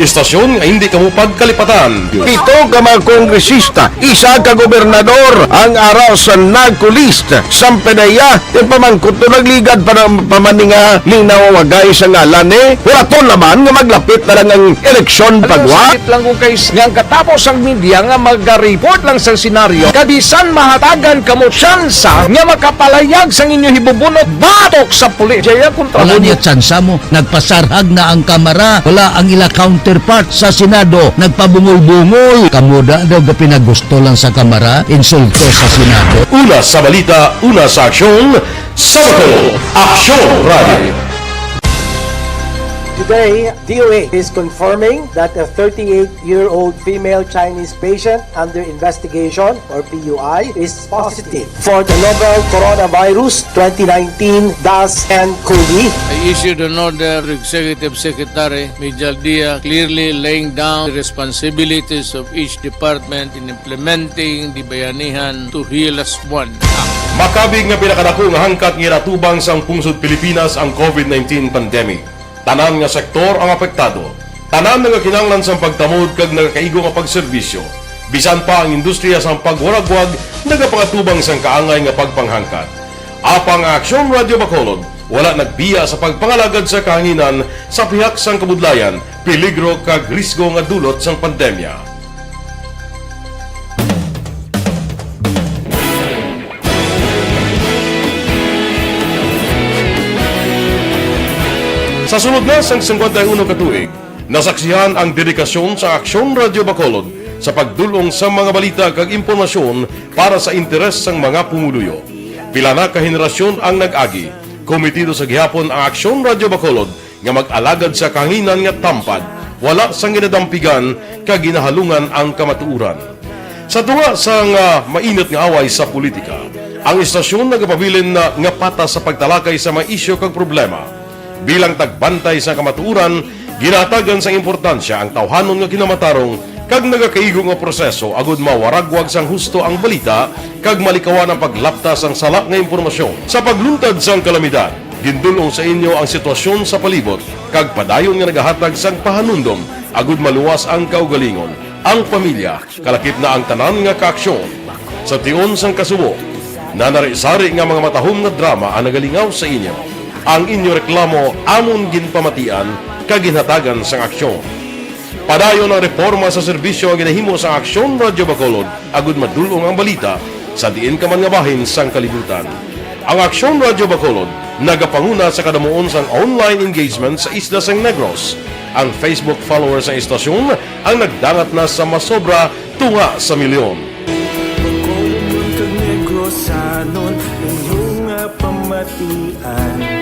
Istasyon nga hindi kamo pagkalipatan. Pito ka mga kongresista, isa ka gobernador ang ara sa NAGCO list. Sampanaya, yung pamangkot to nagligad pa ng pamaninga, linaw wagay sa ngalan, eh. Wala to naman nga maglapit na lang ang eleksyon. Ano, pagwa? Sakit lang kung kay s-, nga ang katapos ang media nga mag-report lang sa senaryo, kabisan mahatagan kamo tsansa nga makapalayag sang inyo hibubunot batok sa pulis. Jaya kontra. Wala mo niya tsansa mo. Nagpasarhag na ang Kamara. Wala ang ila counterpart sa Senado. Nagpabungol-bungol. Kamo da daw gapinagusto lang sa Kamara. Insulto sa Senado. Una sa balita, una sa aksyon, sa Bato, Aksyon Radio. Today, D O H is confirming that a thirty-eight-year-old female Chinese patient under investigation, or P U I, is positive for the novel coronavirus twenty nineteen dash N cov. I issued an order to Executive Secretary Mijal Dia, clearly laying down the responsibilities of each department in implementing the Bayanihan to Heal as One Act. Makabig nga pinakadako nga hangkat nga ginatubang sang pungsod Pilipinas ang covid nineteen pandemic. Tanan nga sektor ang apektado. Tanan nagakinahanglan sang pagtamod kag nagakaigo nga pagserbisyo. Bisan pa ang industriya sang pagwaragwag nagapangatubang sang kaangay nga pagpanghangkat. Apang ang Aksyon Radyo Bacolod wala nagbiya sa pagpangalagad sa kahanginan sa pihak sang kabudlayan, peligro kag risgo nga dulot sang pandemya. Sa sulod na sang singkwenta y uno ka tuig, nasaksihan ang dedikasyon sa Aksyon Radyo Bacolod sa pagdul-ong sa mga balita kag impormasyon para sa interes sang mga pumuluyo. Pila na ka henerasyon ang nag-agi. Komitido sa gihapon ang Aksyon Radyo Bacolod nga mag-alagad sa kahanginan nga tampad, wala sang ginadampigan kag ginahalungan ang kamatuoran. Sa tunga sang, ah, mainit nga away sa politika, ang istasyon nagapabilin na nga patas sa pagtalakay sa mga isyu kag problema. Bilang tagbantay sa kamatuoran, ginahatagan sang importansya ang tawhanon nga kinamatarong kag nagakaigo nga proseso agud mawaragwag sang husto ang balita kag malikawan ang paglapta sang sala nga impormasyon. Sa pagluntad sang kalamidad, gindul-ong sa inyo ang sitwasyon sa palibot kag padayon nga nagahatag sang pahanumdom agud maluwas ang kaugalingon, ang pamilya, kalakip na ang tanan nga kaaksyon. Sa tion sang kasubo, nanari-sari nga mga matahom nga drama ang nagalingaw sa inyo. Ang inyo reklamo amon ginpamatian kag ginhatagan sang aksyon. Padayon ang reporma sa serbisyo nga ginahimo sang Aksyon Radyo Bacolod agud madul-ong ang balita sa diin ka man nga bahin sang kalibutan. Ang Aksyon Radyo Bacolod nagapanguna sa kadamuon sang online engagement sa isla sang Negros. Ang Facebook followers sang istasyon ang nagdangat na sa masobra tunga sa milyon. Bacolodnon kag Negrosanon, inyo nga pamatian.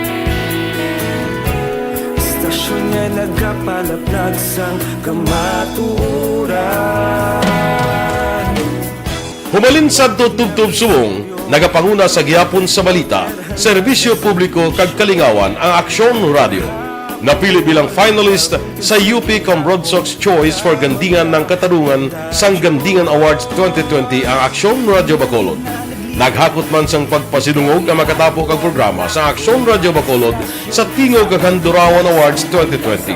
Istasyon nga nagapalaplag sang kamatuoran. Humalin sadto tubtob subong, nagapanguna sa gihapon sa balita, serbisyo publiko kag kalingawan ang Aksyon Radyo. Napili bilang finalist sa U P Cambrodsoc's Choice for Gandingan ng Katarungan sang Gandingan Awards twenty twenty ang Aksyon Radyo Bacolod. Naghakot man sang pagpasidungog ang makatapo kag programa sa Aksyon Radyo Bacolod sa Tingog kag Handurawan Awards twenty twenty.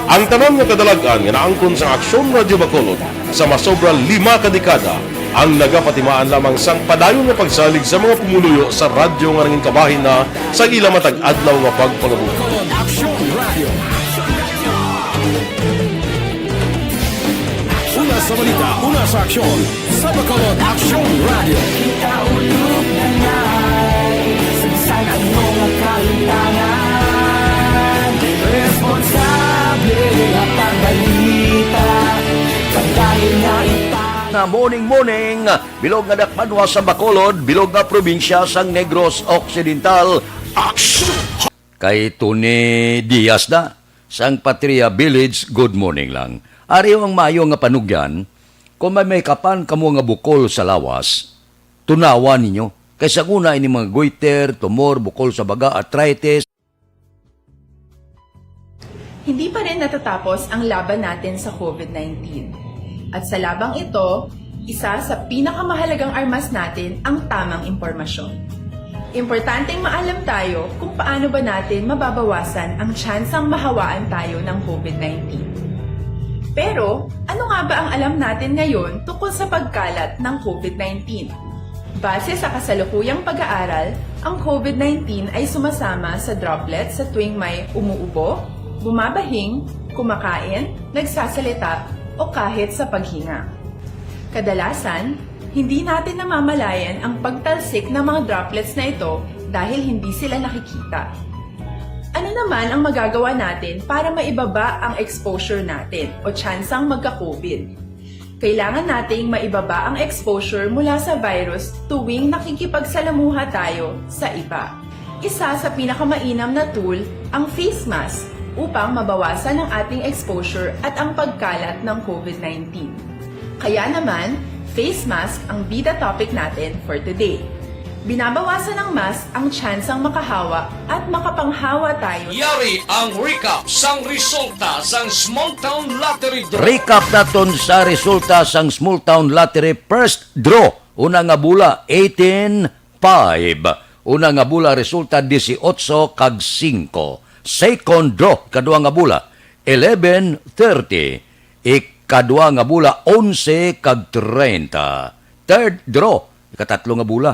Ang tanan nga kadalag-an nga naangkon sang Aksyon Radyo Bacolod sa masobra lima ka dekada ang nagapatimaan lamang sang padayon nga pagsalig sa mga pumuluyo sa radyo nga nangin kabahin na sa ila matag adlaw nga pagpangabuhi. Bacolod Aksyon Radio. Una sa balita, una sa aksyon, sa Bacolod Aksyon Radio. Kita ulog na ngay, sansan ang mga kalintangan. Responsable nga pagbalita, pagdahil nga ita- Na morning, morning, bilog nga dakbanwa sa Bacolod, bilog nga probinsya sang Negros Occidental. Aksyon! Kay Tony Diaz na, sang Patria Village, good morning lang. Ari ang maayo nga panugyan, kung may, may kapan kamo nga bukol sa lawas, tunawan ninyo. Kay sa una ini mga goiter, tumor, bukol sa baga, arthritis. Hindi pa rin natatapos ang laban natin sa covid nineteen. At sa labang ito, isa sa pinakamahalagang armas natin ang tamang impormasyon. Importanteng maalam tayo kung paano ba natin mababawasan ang tsansang mahawaan tayo ng covid nineteen. Pero, ano nga ba ang alam natin ngayon tungkol sa pagkalat ng covid nineteen? Base sa kasalukuyang pag-aaral, ang covid nineteen ay sumasama sa droplets sa tuwing may umuubo, bumabahing, kumakain, nagsasalita, o kahit sa paghinga. Kadalasan, hindi natin namamalayan ang pagtalsik ng mga droplets na ito dahil hindi sila nakikita. Ano naman ang magagawa natin para maibaba ang exposure natin o tsansang magka-covid? Kailangan nating maibaba ang exposure mula sa virus tuwing nakikipagsalamuha tayo sa iba. Isa sa pinakamainam na tool ang face mask. upang mabawasan ang ating exposure at ang pagkalat ng COVID nineteen. Kaya naman, face mask ang bida topic natin for today. Binabawasan ng mask ang tsansang makahawa at makapanghawa tayo. Yari ang recap sang resulta sang Small Town Lottery Draw. Recap naton sa resulta sang Small Town Lottery First Draw. Una nga bola, eighteen five. Una nga bola resulta, dieciocho kag singko. Second draw, kadua nga bola, eleven thirty. Ikadua nga bola, onse kag treinta. Third draw, ikatatlo nga bola,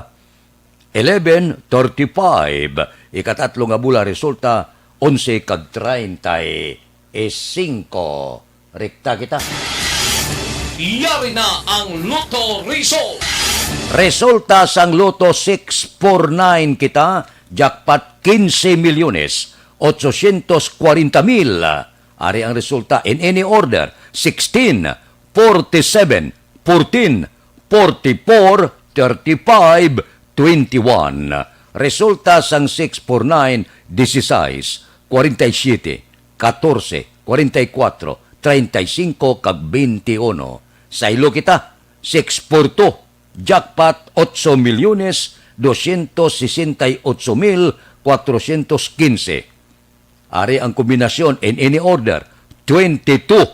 eleven thirty-five. Ikatatlo nga bola resulta, onse kag treinta y cinco. Rekta kita. Yari na ang Lotto result. Resulta sang Lotto six four nine kita, jackpot quince milyones ochocientos cuarenta mil. Ari ang resulta in any order: sixteen, forty-seven, fourteen, forty-four, thirty-five, twenty-one. Resulta sang six four nine, dieciséis, cuarenta y siete, catorce, cuarenta y cuatro, treinta y cinco, kag veintiuno. Saylo kita, six four two, jackpot, ocho milyones doscientos sesenta y ocho mil cuatrocientos quince. Ari ang kombinasyon in any order: twenty-two,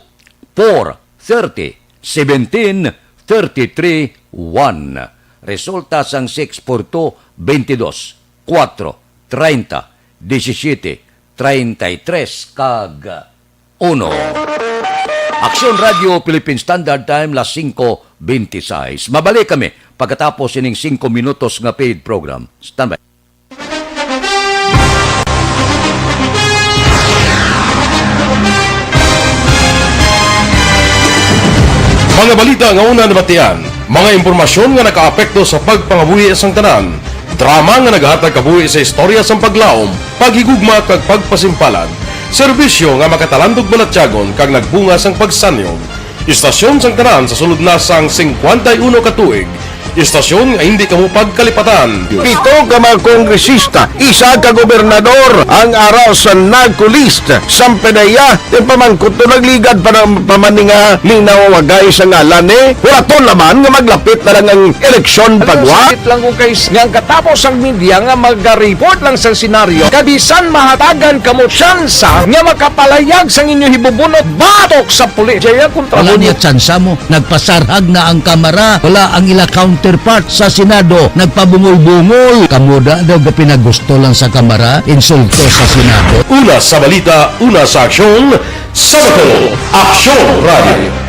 four, thirty, seventeen, thirty-three, one. Resulta sang six four two, twenty-dos, kuwatro, treinta, diecisiete, treinta y tres, kag uno. Aksyon Radio Philippine Standard Time, las singko beintiseis. Mabalik kami pagkatapos sining singko minutos nga paid program. Standby. Mga balita nga una nabatian, mga impormasyon nga nakaapekto sa pagpangabuhi sang tanan, drama nga nagahatag kabuhi sa istorya sang paglaom, paghigugma, kag pagpasimpalad, serbisyo nga makatalandog balatyagon kag nagbunga sang pagsanyog. Istasyon sang tanan sa sulod na sang singkwenta y uno ka tuig. Istasyon nga hindi kamo pagkalipatan. Pito ka mga kongresista, isa ka gobernador ang ara sa NAGCO list. Sampe na iya, yung pamangkot to nagligad pa ng pamaninga ni nawawagay sa ngalan ni. Huraton naman nga maglapit na lang ang eleksyon pagwa. Sakit lang kung kay nga ang katapos ang media nga magareport lang sa senaryo. Kabisan mahatagan kamo tsansa nga makapalayag sang inyo hibubunot batok sa pulis. Jaya kontra Wala mo niya tsansa mo. Nagpasarhag na ang Kamara. Wala ang ila counterpart sa Senado. Nagpabungol-bungol. Kamo da daw gapinagusto lang sa Kamara. Insulto sa Senado. Una sa balita, una sa aksyon, sa Bacolod, Aksyon Radio.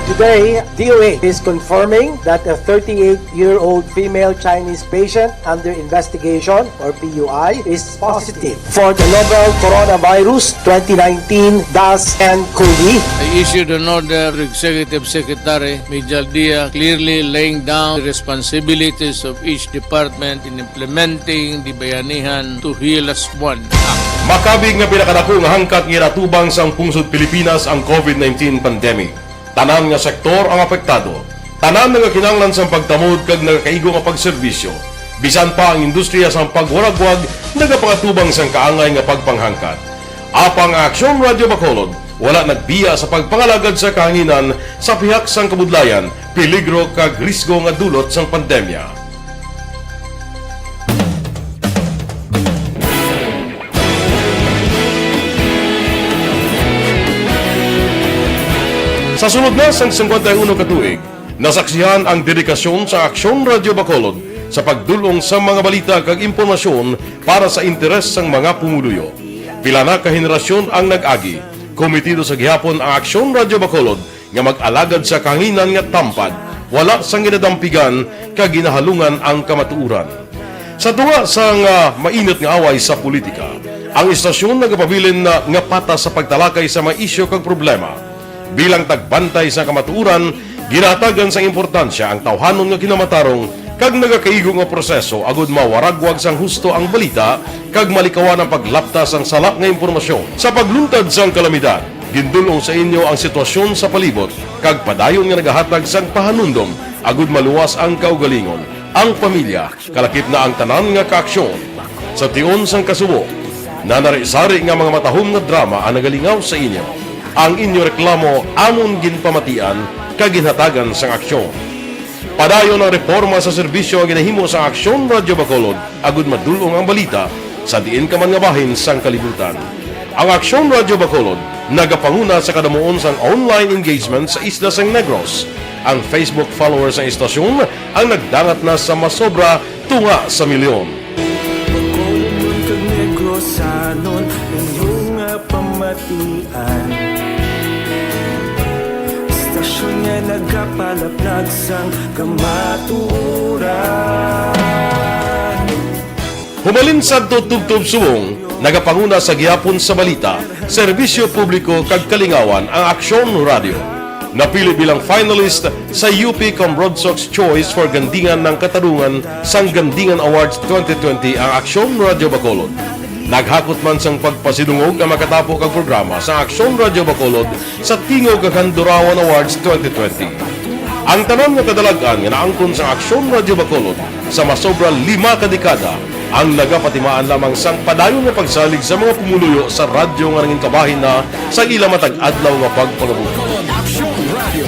Today, D O A is confirming that a thirty-eight-year-old female Chinese patient under investigation, or P U I, is positive for the novel coronavirus twenty nineteen dash N cov. I issued an order to Executive Secretary Mijal Dia, clearly laying down the responsibilities of each department in implementing the Bayanihan to Heal Us One Act. Makabig nga pinakadako nga hangkat nga ginatubang sang pungsod Pilipinas ang COVID nineteen pandemic. Tanan nga sektor ang apektado. Tanan nga kinahanglan sang pagtamod kag nagakaigo nga pagserbisyo. Bisan pa ang industriya sang pagwaragwag nagapangatubang sang kaangay nga pagpanghangkat. Apang ang Aksyon Radio Bacolod wala nagbiya sa pagpangalagad sa kahanginan sa pihak sang kabudlayan, peligro kag risgo nga dulot sang pandemya. Sa sulod na sang singkwenta y uno ka tuig, nasaksihan ang dedikasyon sa Aksyon Radio Bacolod sa pagdul-ong sa mga balita kag impormasyon para sa interes sang mga pumuluyo. Pila na ka henerasyon ang nag-agi. Kometido sa gihapon ang Aksyon Radio Bacolod nga mag-alagad sa kahanginan nga tampad, wala sang ginadampigan kag ginahalungan ang kamatuoran. Sa tunga sang, ah, mainit nga away sa politika, ang istasyon nagapabilin na nga patas sa pagtalakay sa mga isyu kag problema. Bilang tagbantay sa kamatuoran, ginahatagan sang importansya ang tawhanon nga kinamatarong kag nagakaigo nga proseso agud mawaragwag sang husto ang balita kag malikawan ang paglapta sang sala nga impormasyon. Sa pagluntad sang kalamidad, gindul-ong sa inyo ang sitwasyon sa palibot kag padayon nga nagahatag sang pahanumdom agud maluwas ang kaugalingon, ang pamilya, kalakip na ang tanan nga kaaksyon. Sa tion sang kasubo, Nanari-sari nga mga matahom nga drama ang nagalingaw sa inyo. Ang inyo reklamo amon ginpamatian kag ginhatagan sang aksyon. Padayon ang reporma sa serbisyo nga ginahimo sang Aksyon Radyo Bacolod agud madul-ong ang balita sa diin ka man nga bahin sang kalibutan. Ang Aksyon Radyo Bacolod nagapanguna sa kadamuon sang online engagement sa isla sang Negros. Ang Facebook followers sang istasyon ang nagdangat na sa masobra tunga sa milyon. Bacolod kag Negrosanon, inyo nga pamatian. Istasyon nga nagapalaplag sang kamatuoran. Humalin sadto tubtob subong, nagapanguna sa gihapon sa balita, serbisyo publiko kag kalingawan ang Aksyon Radyo. Napili bilang finalist sa U P Cambrodsoc's Choice for Gandingan ng Katarungan sang Gandingan Awards twenty twenty ang Aksyon Radyo Bacolod. Naghakot man sang pagpasidungog ang makatapo kag programa sa Aksyon Radyo Bacolod sa Tingog kag Handurawan Awards twenty twenty. Ang tanan nga kadalag-an nga naangkon sa Aksyon Radyo Bacolod sa masobra lima ka dekada ang nagapatimaan lamang sang padayon nga pagsalig sa mga pumuluyo sa radyo nga nangin kabahin na sa ila matag adlaw nga pagpangabuhi. Aksyon Radio.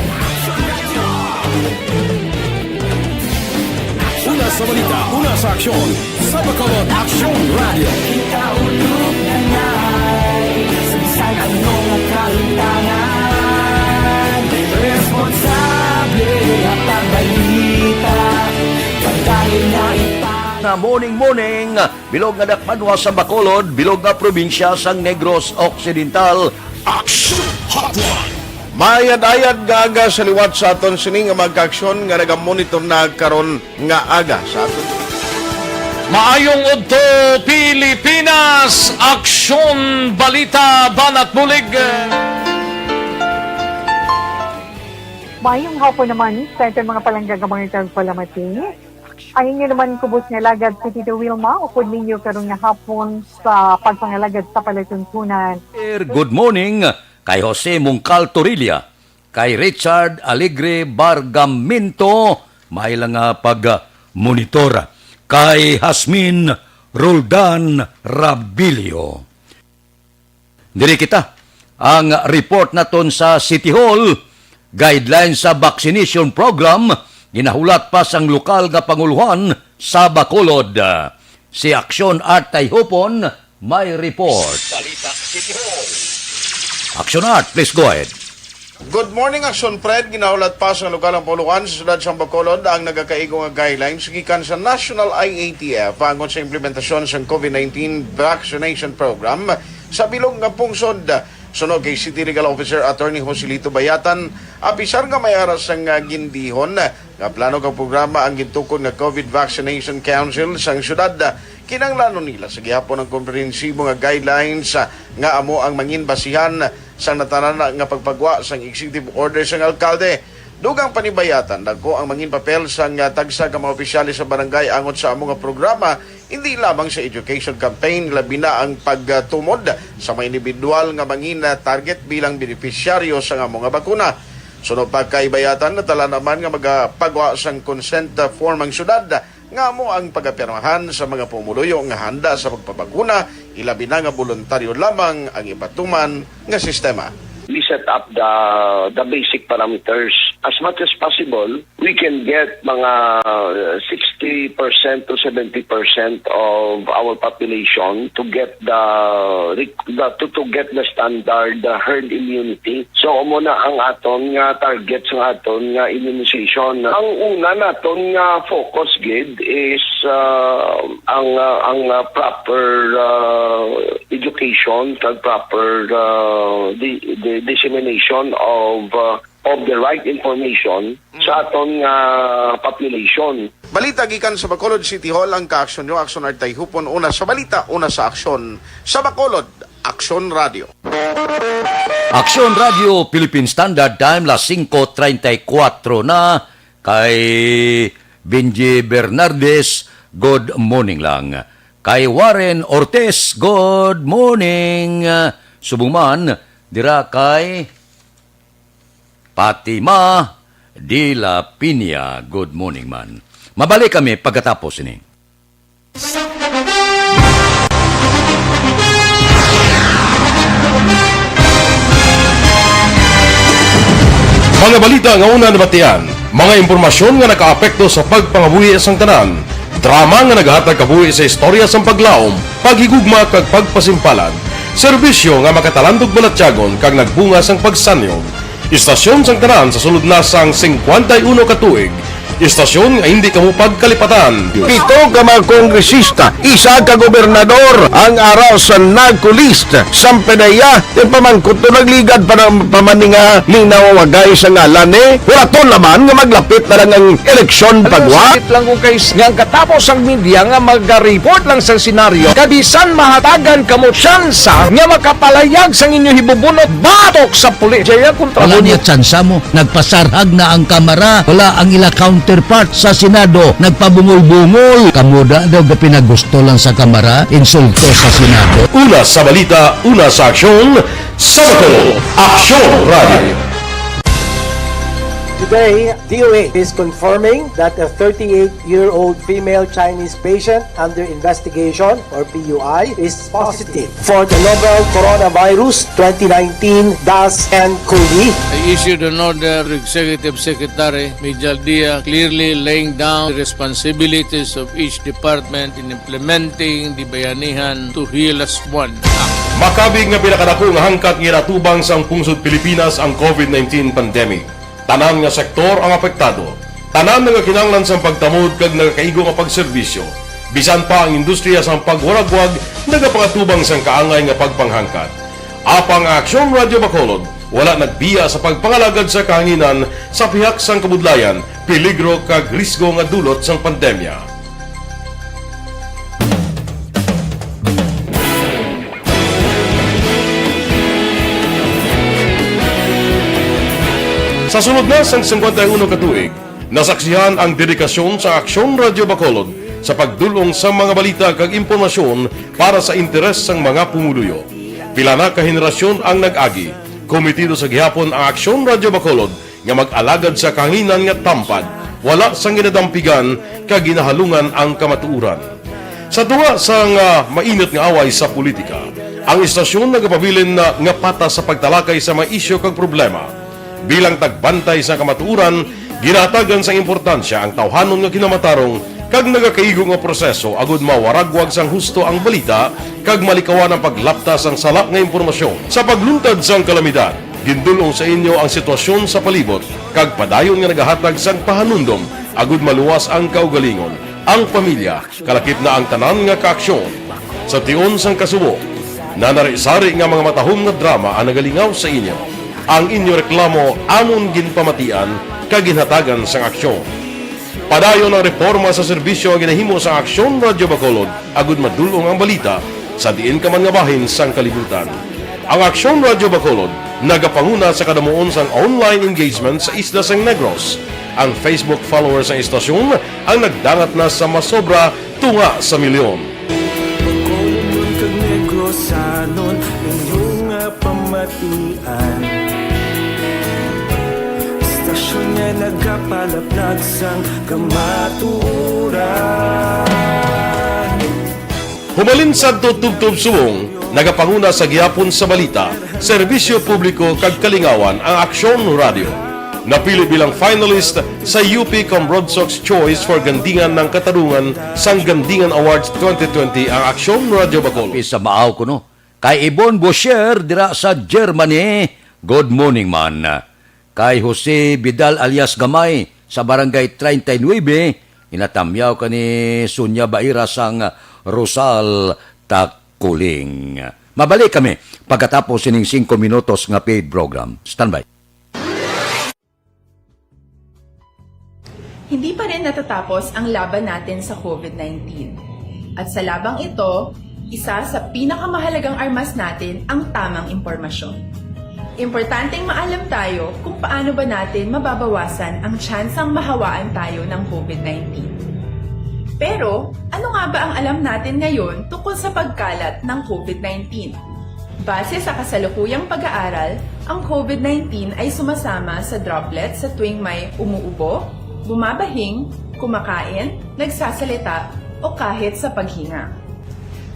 Una sa balita, una sa aksyon, sa Bacolod Aksyon Radio. Ikaulog na ngay, sa bisan ano nga kalutangan, responsable ang pagbalita, pagdali na ipa- Na morning, morning, bilog nga dakpanwa sa Bacolod, bilog nga probinsya sang Negros Occidental. Action Hotline. Mayad-ayad nga aga sa liwat sa aton sini nga mga kaaksyon nga nagamonitor na karon nga aga sa aton. Maayong udto, Pilipinas! Aksyon, balita, banat bulig. Maayong hapon naman sa aton mga palangga nga mga tagpalamati. Ang inyo naman kubos nga alagad si Tito Wilma, upod ninyo karon nga hapon sa pagpangalagad sa palatuntunan. Good morning kay Jose Mungcal Torilla, kay Richard Alegre Bargamento, may lang nga pag-monitor, kay Hasmin Roldan Rabilio. Diri kita, ang report naton sa City Hall, guidelines sa vaccination program, ginahulat pa sang lokal nga panguluhan sa Bacolod. Si Action Art Tayhupon may report. Balita City Hall. Action Art, please go ahead. Good morning, Action Fred. Ginahulat pa sa lokal nga panguluhan sa siyudad sang Bacolod ang nagakaigo nga guidelines gikan sa National I A T F angon sa implementasyon sang COVID nineteen vaccination program sa bilog nga pungsod. Suno kay City Legal Officer Attorney Joselito Bayatan, apisar nga may aras nga gindihon nga plano kag programa ang gintukod nga COVID Vaccination Council sang siyudad, kinahanglanon nila sa gihapon ang komprehensibo nga guidelines nga amo ang mangin basihan sang natanan nga pagpagwa sang executive order sang alkalde. Dugang pa ni Bayatan, dagko ang mangin papel sang tagsa ka mga opisyales sa barangay angot sa amo nga programa, hindi lamang sa education campaign, labi na ang pagtumod sa mga individual nga mangin target bilang benepisyaryo sa amo nga bakuna. Suno pa kay Bayatan, natala naman nga magapagwa sang consent form ang syudad nga amo ang pagapirmahan sa mga pumuluyo nga handa sa pagpabakuna, ilabi na nga boluntaryo lamang ang ipatuman nga sistema. We set up the, the basic parameters. As much as possible, we can get mga sixty percent to seventy percent of our population to get the, the to, to get the standard, uh, herd immunity. So, amo na ang aton nga target sa aton nga immunization. Ang una naton nga focus gid is, uh, ang, uh, ang, uh, proper, uh, education kag proper, uh, di-, di-, dissemination of, uh, of the right information sa aton nga population. Balita gikan sa Bacolod City Hall, ang kaaksyon nyo, Aksyon Art Tayhupon, una sa balita, una sa aksyon, sa Bacolod, Aksyon Radio. Aksyon Radio, Philippine Standard Time, las singko treinta y cuatro na. Kay Benji Bernardes, good morning lang. Kay Warren Ortiz, good morning. Subong man, dira kay Fatima de la Piña, good morning man. Mabalik kami pagkatapos ini. Mga balita nga una nabatian, mga impormasyon nga nakaapekto sa pagpangabuhi sang tanan, drama nga nagahatag kabuhi sa istorya sang paglaom, paghigugma kag pagpasimpalan, serbisyo nga makatalandog balatyagon kag nagbunga sang pagsanyog. Istasyon sang tanan sa sulod na sang singkwenta y uno ka tuig, istasyon nga hindi kamo pagkalipatan. Pito ka mga kongresista, isa ka gobernador ang ara sa NAGCO list. Sampanaya, ti pamangkot to nagligad pa na, pa man ni nga minawagay sa ngalan ni. Huraton naman nga maglapit na lang ang eleksyon pagwa. Sakit lang kung kay nga ang katapos ang media nga maga-report lang sa senaryo, kabisan mahatagan kamo tsansa nga makapalayag sang inyo hibubunot batok sa pulis. Jaya kontra Wala mo niya tsansa mo. Nagpasarhag na ang Kamara. Wala ang ila counterpart sa Senado. Nagpabungol-bungol. Kamo da daw gapinagusto lang sa Kamara, insulto sa Senado. Una sa balita, una sa aksyon, sa Bacolod, Aksyon Radio. Today, D O H is confirming that a thirty-eight-year-old female Chinese patient under investigation, or P U I, is positive for the novel Coronavirus twenty nineteen dash N CoV. I issued an order to Executive Secretary Mijal Dia, clearly laying down the responsibilities of each department in implementing the Bayanihan to Heal Us One Act. Makabig nga pinakadako nga hangkat nga ginatubang sang pungsod Pilipinas ang COVID nineteen pandemic. Tanan nga sektor ang apektado. Tanan nga kinahanglan sang pagtamod kag nagakaigo nga pagserbisyo. Bisan pa ang industriya sang pagwaragwag nagapangatubang sang kaangay nga pagpanghangkat. Apang ang Aksyon Radio Bacolod wala nagbiya sa pagpangalagad sa kahanginan sa pihak sang kabudlayan, peligro kag risgo nga dulot sang pandemya. Sa sulod na sang singkwenta y uno ka tuig, nasaksihan ang dedikasyon sa Aksyon Radio Bacolod sa pagdul-ong sa mga balita kag impormasyon para sa interes sang mga pumuluyo. Pila na ka henerasyon ang nag-agi. Komitido sa gihapon ang Aksyon Radio Bacolod nga mag-alagad sa kahanginan nga tampad, wala sang ginadampigan kag ginahalungan ang kamatuoran. Sa tunga sang, ah, mainit nga away sa politika, ang istasyon nagapabilin na nga patas sa pagtalakay sa mga isyu kag problema. Bilang tagbantay sa kamatuoran, ginahatagan sang importansya ang tawhanon nga kinamatarong kag nagakaigo nga proseso agud mawaragwag sang husto ang balita kag malikawan ang paglapta sang sala nga impormasyon. Sa pagluntad sang kalamidad, gindul-ong sa inyo ang sitwasyon sa palibot kag padayon nga nagahatag sang pahanumdom agud maluwas ang kaugalingon, ang pamilya, kalakip na ang tanan nga kaaksyon. Sa tion sang kasubo, nanari-sari nga mga matahom nga drama ang nagalingaw sa inyo. Ang inyo reklamo amon ginpamatian kag ginhatagan sang aksyon. Padayon ang reporma sa serbisyo nga ginahimo sa Aksyon Radio Bacolod agud madul-ong ang balita sa diin ka man nga bahin sang kalibutan. Ang Aksyon Radio Bacolod nagapanguna sa kadamuon sang online engagement sa isla sang Negros. Ang Facebook followers sang istasyon ang nagdangat na sa masobra tunga sa milyon. Bacolodnon kag Negrosanon, inyo nga pamatian. Istasyon nga nagapalaplag sang kamatuoran. Humalin sadto tubtob subong, nagapanguna sa gihapon sa balita, serbisyo publiko kag kalingawan ang Aksyon Radio. Napili bilang finalist sa U P Cambrodsoc's Choice for Gandingan ng Katarungan sang Gandingan Awards twenty twenty ang Aksyon Radio Bacolod. Pisa maaw kuno. Kay Ibon Bosher dira sa Germany, good morning man. Kay Jose Vidal alias Gamay sa Barangay treinta y nueve, ginatamyaw ka ni Sonia Baira sang Rosal Takuling. Mabalik kami pagkatapos sining singko minutos nga paid program. Standby. Hindi pa rin natatapos ang laban natin sa COVID nineteen. At sa labang ito, isa sa pinakamahalagang armas natin ang tamang impormasyon. Importanteng maalam tayo kung paano ba natin mababawasan ang tsansang mahawaan tayo ng COVID nineteen. Pero, ano nga ba ang alam natin ngayon tungkol sa pagkalat ng COVID nineteen? Base sa kasalukuyang pag-aaral, ang COVID nineteen ay sumasama sa droplets sa tuwing may umuubo, bumabahing, kumakain, nagsasalita, o kahit sa paghinga.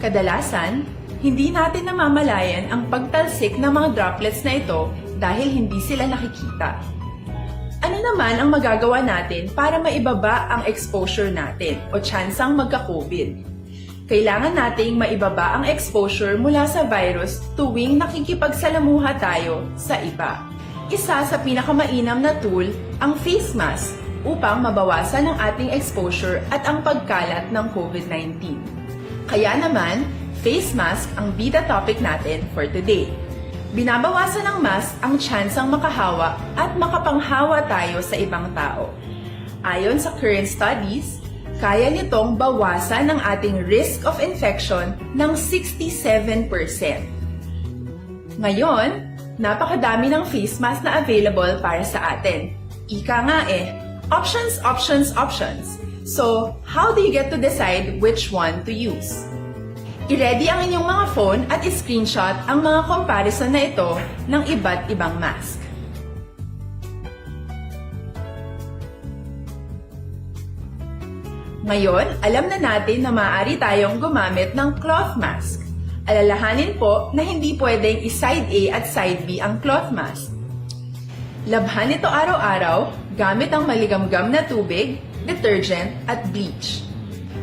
Kadalasan, hindi natin namamalayan ang pagtalsik ng mga droplets na ito dahil hindi sila nakikita. Naman ang magagawa natin para maibaba ang exposure natin o tsansang magka-covid? Kailangan nating maibaba ang exposure mula sa virus tuwing nakikipagsalamuha tayo sa iba. Isa sa pinakamainam na tool ang face mask upang mabawasan ang ating exposure at ang pagkalat ng covid nineteen. Kaya naman, face mask ang bida topic natin for today. Binabawasan ng mask ang tsansang makahawa at makapanghawa tayo sa ibang tao. Ayon sa current studies, kaya nitong bawasan ang ating risk of infection ng sixty-seven percent. Ngayon, napakadami ng face mask na available para sa atin. Ika nga eh, options, options, options. So, how do you get to decide which one to use? I-ready ang inyong mga phone at i-screenshot ang mga comparison na ito ng iba't ibang mask. Ngayon, alam na natin na maaari tayong gumamit ng cloth mask. Alalahanin po na hindi pwedeng i-side A at side B ang cloth mask. Labhan ito araw-araw gamit ang maligamgam na tubig, detergent, at bleach.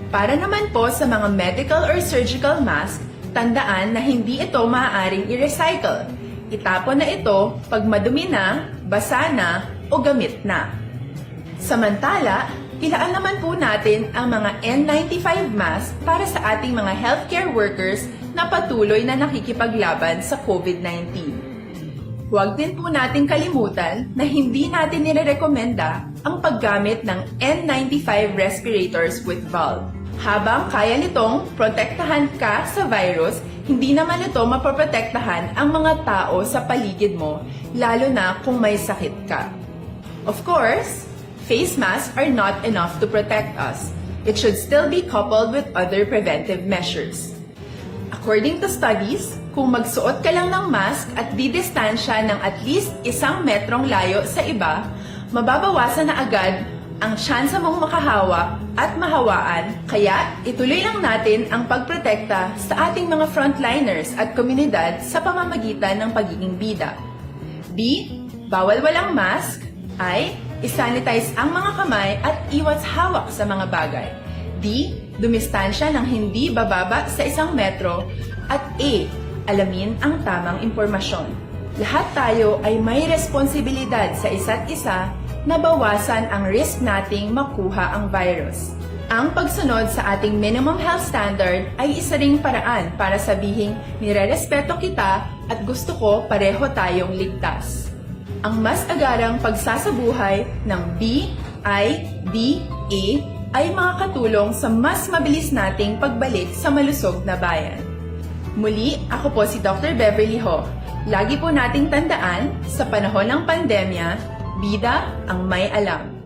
Para naman po sa mga medical or surgical mask, tandaan na hindi ito maaaring i-recycle. Itapon na ito pag madumi na, basa na, o gamit na. Samantala, ilaan naman po natin ang mga N ninety-five mask para sa ating mga healthcare workers na patuloy na nakikipaglaban sa covid nineteen. Huwag din po nating kalimutan na hindi natin nirerekomenda ang paggamit ng N ninety-five respirators with valve. Habang kaya nitong protektahan ka sa virus, hindi naman ito mapoprotektahan ang mga tao sa paligid mo, lalo na kung may sakit ka. Of course, face masks are not enough to protect us. It should still be coupled with other preventive measures. According to studies, kung magsuot ka lang ng mask at didistansya ng at least isang metrong layo sa iba, mababawasan na agad ang tsansa mong makahawa at mahawaan, kaya ituloy lang natin ang pagprotekta sa ating mga frontliners at komunidad sa pamamagitan ng pagiging bida. B, bawal walang mask. I, i-sanitize ang mga kamay at iwas hawak sa mga bagay. D, dumistansya ng hindi bababa sa isang metro. At E, alamin ang tamang impormasyon. Lahat tayo ay may responsibilidad sa isa't isa na bawasan ang risk nating makuha ang virus. Ang pagsunod sa ating minimum health standard ay isa ring paraan para sabihing nirerespeto kita at gusto ko pareho tayong ligtas. Ang mas agarang pagsasabuhay ng B I D A ay makakatulong sa mas mabilis nating pagbalik sa malusog na bayan. Muli, ako po si Doctor Beverly Ho. Lagi po nating tandaan, sa panahon ng pandemya, bida ang may alam.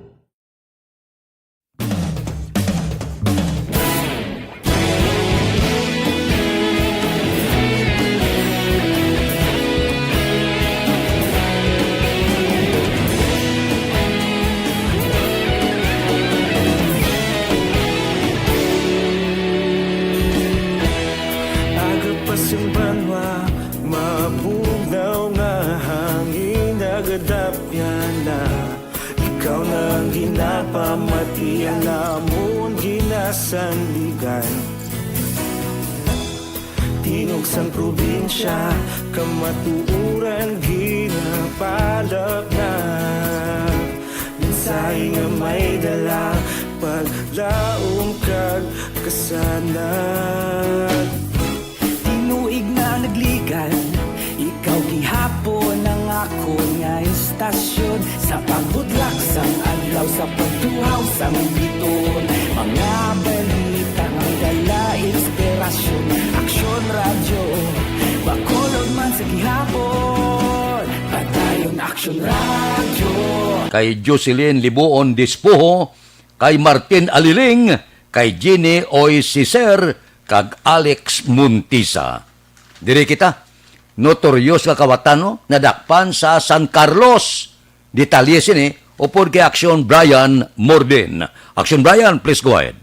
Agapas ang banwa, mabugnaw nga hangin, nagadapyan na. Ikaw na ang ginapamati, ang amon ginasandigan. Tinog sang probinsya, kamatuoran ginapalapnap. Mensahe nga may dala, paglaom kag kasanag. Tinuig na nagligan, ikaw gihapon ang akon nga istasyon. Sa pagbudlak sang adlaw, sa pagtuhaw sang biton, mga balita nga dala inspirasyon. Aksyon Radyo, Bacolod man sa gihapon. Padayon Aksyon Radyo. Kay Jocelyn Libuon Dispuho, kay Martin Aliling, kay Jenny Oy Cicer, kag Alex Montisa. Diri kita, notorious nga kawatan, no? Nadakpan sa San Carlos. Detalye sini upod kay Aksyon Brian Morden. Aksyon Brian, please go ahead.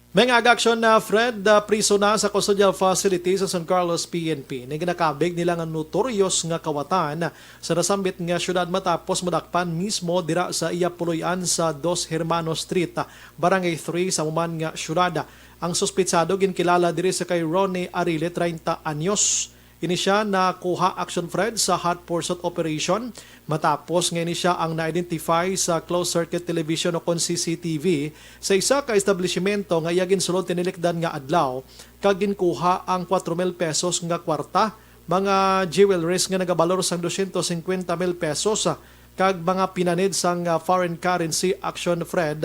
May nga aga aksyon na Fred, ah, priso na sa custodial facility sa San Carlos P N P. Ni ginakabig nila nga notorious nga kawatan sa nasambit nga syudad matapos madakpan mismo dira sa iya puloy-an sa Dos Hermanos Street, ah, Barangay three sa amo man nga syudad. Ang suspitsado ginkilala diri sa kay Ronnie Arile, treinta anyos. Ini siya nakuha action, Fred, sa hot pursuit operation matapos nga ini siya ang na-identify sa closed circuit television o kon C C T V sa isa ka establishmento nga iya ginsulod tinilikdan nga adlaw, kag ginkuha ang kuwatro mil pesos nga kwarta, mga jewelries nga nagabalor sang dosyentos singkwenta mil pesos, kag mga pinanid sang, ah, foreign currency, action, Fred,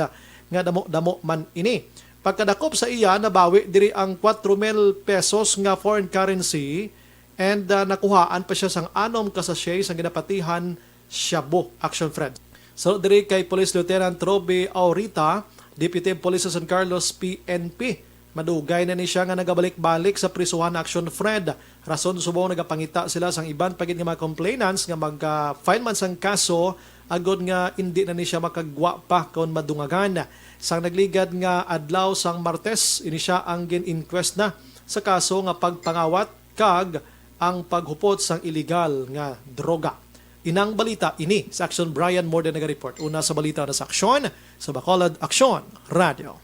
nga damo-damo man ini. Pagkadakop sa iya, nabawi diri ang kuwatro mil pesos nga foreign currency, and, ah, nakuhaan pa siya sang anom ka sachet sang ginapatihan shabu, action, Fred. Suno diri kay Police Lieutenant Roby Aurita, Deputy Police sa San Carlos P N P, madugay na ni siya nga nagabalik-balik sa prisuhan, action, Fred. Rason subong nagapangita sila sang iban pa gid nga mga complainants nga mag-file man sang kaso agod nga indi na ni siya makagwa pa kon madungagan. Sang nagligad nga adlaw sang Martes, ini siya ang gin-inquest na sa kaso nga pagpangawat kag ang paghupot sang iligal nga droga. Inang balita ini sa Aksyon. Brian Morden nagareport. Una sa balita na sa Aksyon, sa Bacolod Aksyon Radio.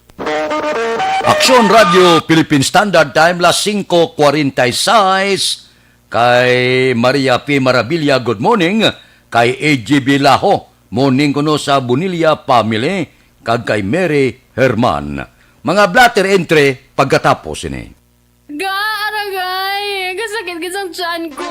Aksyon Radio Philippine Standard Time, las singko kwarenta y seis. Kay Maria P Marabilia, good morning. Kay A G B Laho, morning kuno sa Bonilla family, kag kay Mary Herman. Mga blotter entry pagkatapos ini. Ga, aragay! Kasakit gid sang tiyan ko.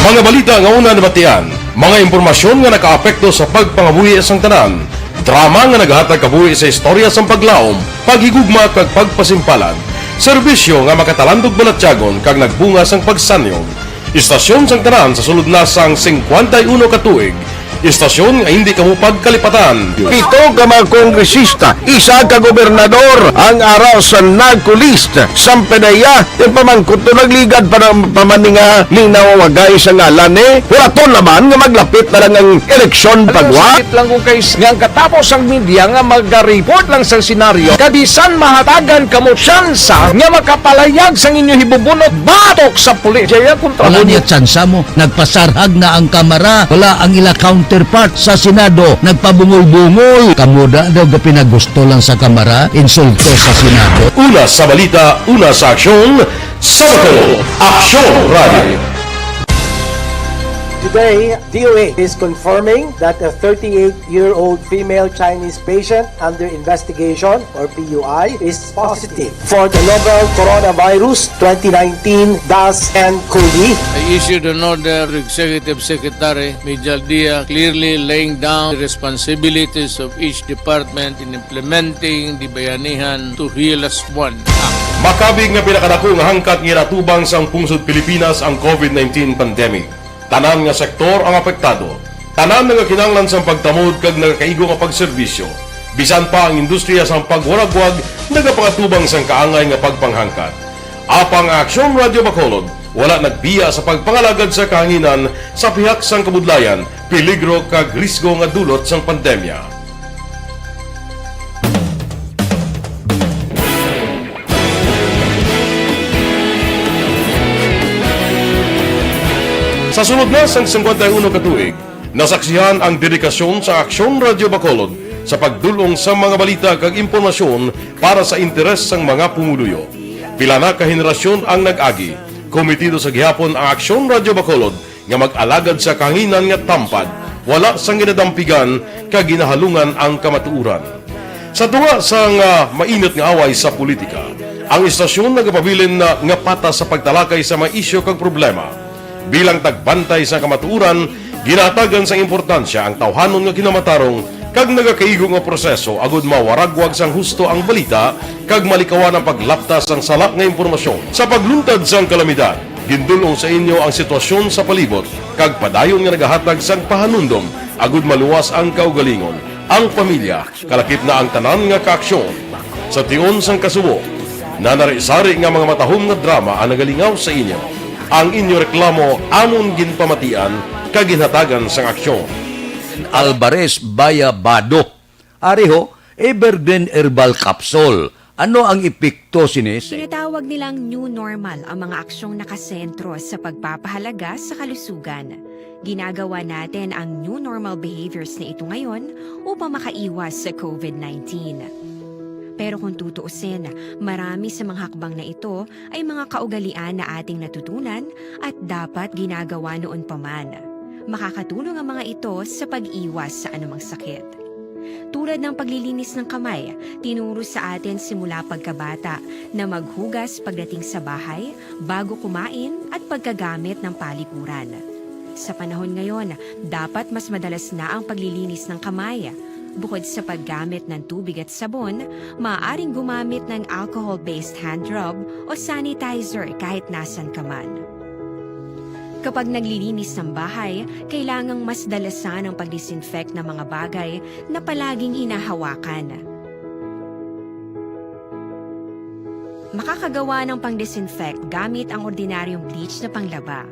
Mga balita nga una nabatian, mga impormasyon nga nakaapekto sa pagpangabuhi sang tanan, drama nga nagahatag kabuhi sa istorya sang paglaom, paghigugma kag pagpasimpalan, serbisyo nga makatalandog balatyagon kag nagbunga sang pagsanyog. Istasyon sang tanan sa sulod na sang singkwenta y uno ka tuig. Istasyon nga hindi kamo pagkalipatan. Pito ka mga kongresista, isa ka gobernador ang ara sa NARCO list. Samtang iya, ipamangkot to, nagligad pa na, pa man ni nga linaw wagay sa ngalan ni. Huraton naman nga maglapit na lang ang eleksyon pagwa. Sakit lang ko kay s-, nga ang katapos ang media nga mag-report lang sa senaryo, kabisan mahatagan kamo tsansa nga makapalayag sang inyo hibubunot batok sa pulis. Jaya kontra Wala mo niya tsansa mo. Nagpasarhag na ang Kamara. Wala ang ila counterpart sa Senado. Nagpabungol-bungol. Kamo da daw gapinagusto lang sa Kamara. Insulto sa Senado. Una sa balita, una sa aksyon, sa Bacolod Aksyon Radio. Today, D O H is confirming that a thirty-eight-year-old female Chinese patient under investigation, or P U I, is positive for the novel coronavirus twenty nineteen dash N cov. I issued an order to Executive Secretary Mijal Dia, clearly laying down the responsibilities of each department in implementing the Bayanihan to Heal As One Act. Makabig nga pinakadako nga hangkat nga ginatubang sang pungsod Pilipinas ang covid nineteen pandemic. Tanan nga sektor ang apektado. Tanan nagakinahanglan sang pagtamod kag nagakaigo nga pagserbisyo. Bisan pa ang industriya sang pagwaragwag nagapangatubang sang kaangay nga pagpanghangkat. Apang ang Aksyon Radio Bacolod wala nagbiya sa pagpangalagad sa kahanginan sa pihak sang kabudlayan, peligro kag risgo nga dulot sang pandemya. Sa sulod na sang singkwenta y uno ka tuig, nasaksihan ang dedikasyon sa Aksyon Radio Bacolod sa pagdul-ong sa mga balita kag impormasyon para sa interes sang mga pumuluyo. Pila na ka henerasyon ang nag-agi, kometido sa gihapon ang Aksyon Radio Bacolod nga mag-alagad sa kahanginan nga tampad, wala sang ginadampigan kag ginahalungan ang kamatuoran. Sa tunga sang, ah, mainit nga away sa politika, ang istasyon nagapabilin na nga patas sa pagtalakay sa mga isyu kag problema. Bilang tagbantay sa kamatuoran, ginahatagan sang importansya ang tawhanon nga kinamatarong kag nagakaigo nga proseso agud mawaragwag sang husto ang balita kag malikawan ang paglaptas sang sala nga impormasyon. Sa pagluntad sang kalamidad, gindul-ong sa inyo ang sitwasyon sa palibot kag padayon nga nagahatag sang pahanumdom agud maluwas ang kaugalingon, ang pamilya, kalakip na ang tanan nga kaaksyon. Sa tion sang kasubo, nanari-sari nga mga matahom nga drama ang nagalingaw sa inyo. Ang inyo reklamo amon ginpamatian nga ginhatagan sang aksyon. Alvarez Bayabado. Ari ho, Evergreen Herbal Capsule. Ano ang epekto sini sa Tinatawag nilang new normal ang mga aksyong nakasentro sa pagpapahalaga sa kalusugan. Ginagawa natin ang new normal behaviors na ito ngayon upang makaiwas sa covid nineteen. Pero kung tutuusin, marami sa mga hakbang na ito ay mga kaugalian na ating natutunan at dapat ginagawa noon pa man. Makakatulong ang mga ito sa pag-iwas sa anumang sakit. Tulad ng paglilinis ng kamay, tinuro sa atin simula pagkabata na maghugas pagdating sa bahay, bago kumain, at pagkagamit ng palikuran. Sa panahon ngayon, dapat mas madalas na ang paglilinis ng kamay. Bukod sa paggamit ng tubig at sabon, maaaring gumamit ng alcohol-based hand rub o sanitizer kahit nasan ka man. Kapag naglilinis ng bahay, kailangang mas dalasan ang pag-disinfect ng mga bagay na palaging hinahawakan. Makakagawa ng pang-disinfect gamit ang ordinaryong bleach na panglaba.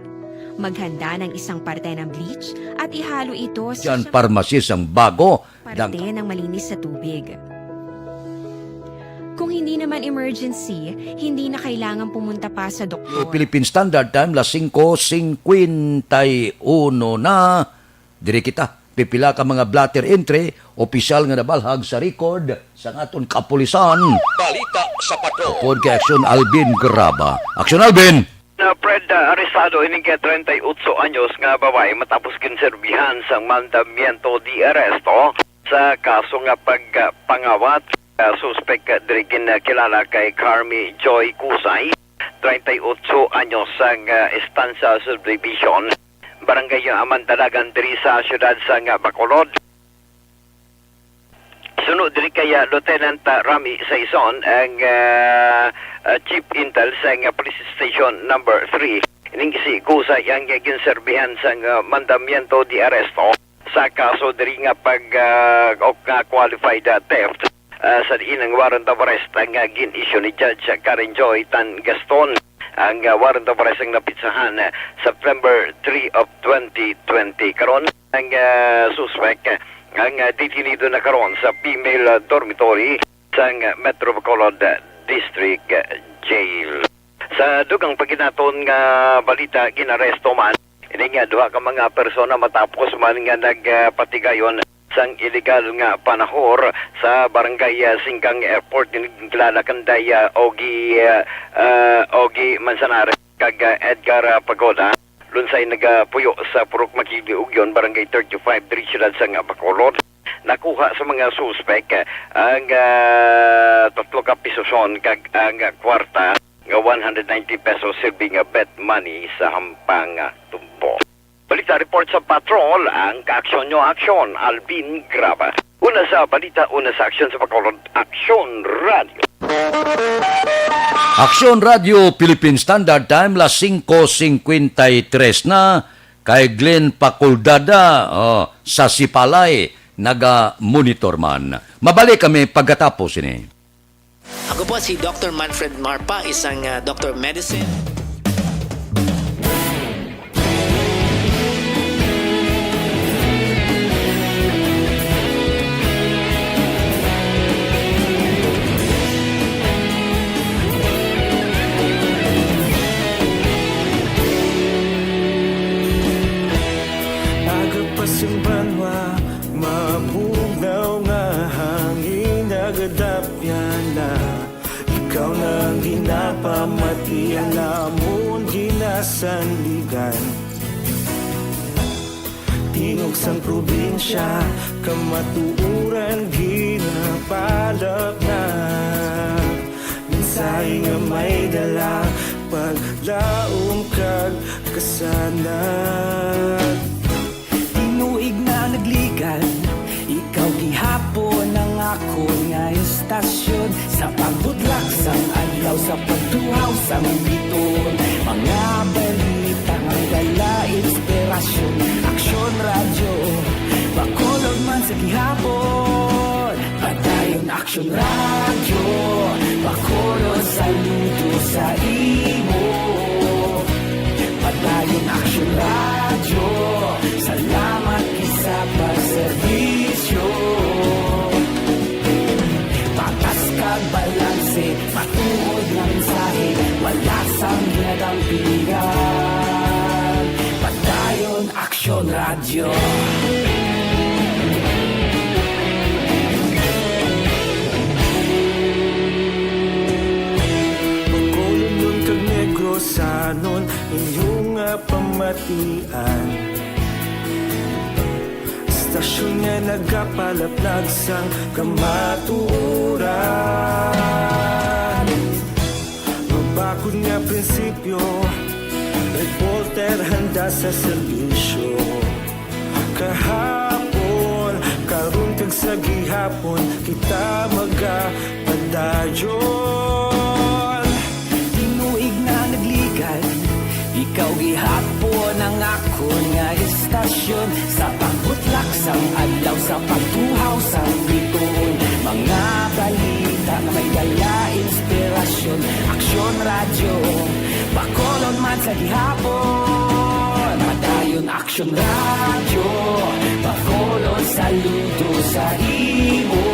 Maghanda ng isang parte ng bleach at ihalo ito sa Diyan siyang parmasis ang bago. Parte Dang- ng malinis na tubig. Kung hindi naman emergency, hindi na kailangan pumunta pa sa doktor. Philippine Standard Time, las singko singkwenta y uno na. Diri kita, pipila ka mga blotter entry, opisyal nga nabalhag sa record sa aton kapulisan. Balita sa Patrol. Upod kay Aksyon Alvin Graba. Aksyon Alvin! Na Fred, ah, arestado ining ka treinta y ocho anyos nga babayi matapos ginserbihan sang mandamiento de arresto sa kaso nga pagpangawat. Ah, suspek, ah, diri ginakilala kay Carmi Joy Kusay, treinta y ocho anyos, sang, ah, Estancia Subdivision, Barangay, ah, Mandalagan, diri sa siyudad sang, ah, Bacolod. Suno diri kay, ah, Lieutenant, ah, Rami Saison, ang, ah, ah, Chief Intel sang, ah, Police Station Number Three. Ining si Kusay ang, ah, ginserbihan sang, ah, mandamiento de arresto sa kaso diri nga pag, ah, o nga qualified, ah, theft, ah, sa diin ang warrant of arrest ang, ah, gin-issue ni Judge Karen Joy Tan Gaston. Ang, ah, warrant of arrest ang napitsahan, ah, September three of twenty twenty. Karon, ang, ah, suspek, ah, ang, ah, detenido na karon sa female, ah, dormitory sang, ah, Metro Bacolod, ah, District, ah, Jail. Sa dugang paginaton nga balita, ginaresto man ini nga duha ka mga persona matapos man nga nagpatigayon sang iligal nga panahor sa barangay, ah, Singkang Airport, ini kilala kanday, ah, Ogie, ah, ah, Ogie Manzanar kag, ah, Edgar, ah, Pagoda. Lunsay nagapuyo sa Purok Makigli-Ugyon, Barangay thirty-five, diri siyudad sang Bacolod. Nakuha sa mga suspek, ah, ang, ah, tatlo ka pisoson kag ang, ah, kwarta nga one hundred ninety pesos, silbi nga bet money sa Hampang, ah, Tumbo. Balita report sa Patrol, ang kaaksyon nyo aksyon, Alvin Graba. Una sa balita, una sa aksyon sa Bacolod, Aksyon Radio. Aksyon Radio, Philippine Standard Time, las singko singkwenta y tres na, kay Glenn Paculdada, oh, sa Sipalay, naga-monitor man. Mabalik kami pagkatapos ini. Ako po si Doctor Manfred Marpa, isang, ah, Doctor of Medicine. Aga pa sing banwa, mabugnaw nga hangin, nagadapyan na. Ikaw na ang ginapamati, ang amon ginasandigan. Tingog sang probinsya, kamatuoran ginapalapnag. Mensahe nga may dala, paglaom kag kasanag. Tinuig na nagligan, ikaw gihapon ang akon nga istasyon. Sa pagbudlak sang adlaw, sa pagtuhaw sang biton, mga balita nga dala inspirasyon. Aksyon Radyo, Bacolod man sa gihapon. Padayon Aksyon Radyo, Bacolod, saludo sa imo. Padayon Aksyon Radyo, Bacolodnon kag Negrosanon, inyo nga pamatian. Istasyon nga nagapalaplag sang kamatuoran. Mabakod nga prinsipyo, reporter handa sa serbisyo. Kahapon, karon kag sa gihapon, kita magapadayon. Tinuig na nagligad, ikaw gihapon ang akon nga istasyon. Sa pagbutlak sang adlaw, sa pagtuhaw sang bituon, mga balita nga may dala inspirasyon. Aksyon Radyo, Bacolod man sa gihapon. Padayon Aksyon Radyo, Bacolod saludo sa imo.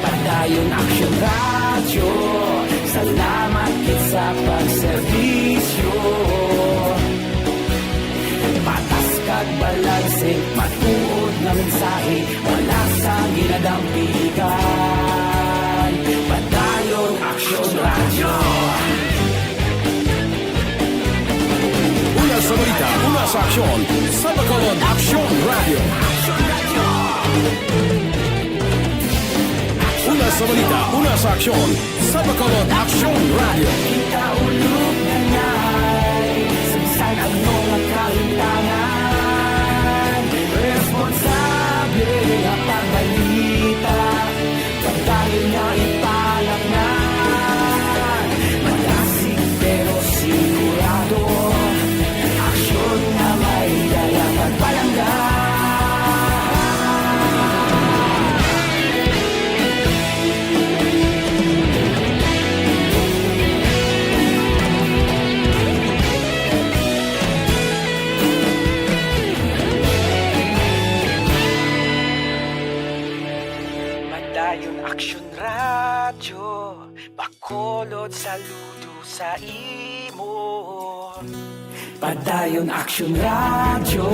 Padayon Aksyon Radyo, salamat gid sa pagserbisyo. Patas kag balanse, matuod nga mensahe, wala sang ginadampigan. Padayon Aksyon Radyo. Una sa balita, una sa aksyon, sa Bacolod Aksyon Radyo. Una sa balita, una sa aksyon, sa Bacolod Aksyon Radyo. Kita ulog na ngay, sabisan ang mga kahitangan. Responsable nga pagbalita, pagdahil nga ipalaknag. Madasig pero sigurado, aksyon nga may dala pagpalangga. Padayon Aksyon Radyo, Bacolod saludo sa imo. Padayon Aksyon Radyo,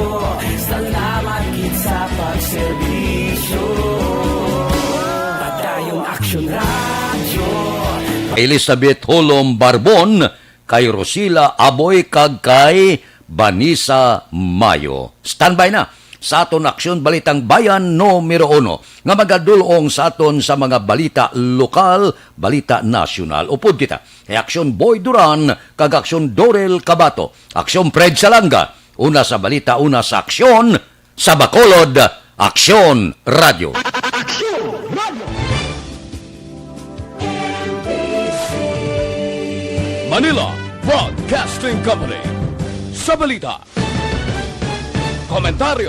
salamat gid sa pagserbisyo. Padayon Aksyon Radyo. Elizabeth Holom Barbon, kay Rosila Aboy, kag kay Vanessa Mayo. Standby na sa aton Aksyon Balitang Bayan numero uno, nga magadul-ong sa aton sa mga balita lokal, balita nasyonal. Upod kita kay Aksyon Boy Duran kag Aksyon Dorel Cabato, Aksyon Fred Salanga. Una sa balita, una sa aksyon, sa Bacolod, Aksyon Radyo. Manila Broadcasting Company. Sa balita, komentaryo,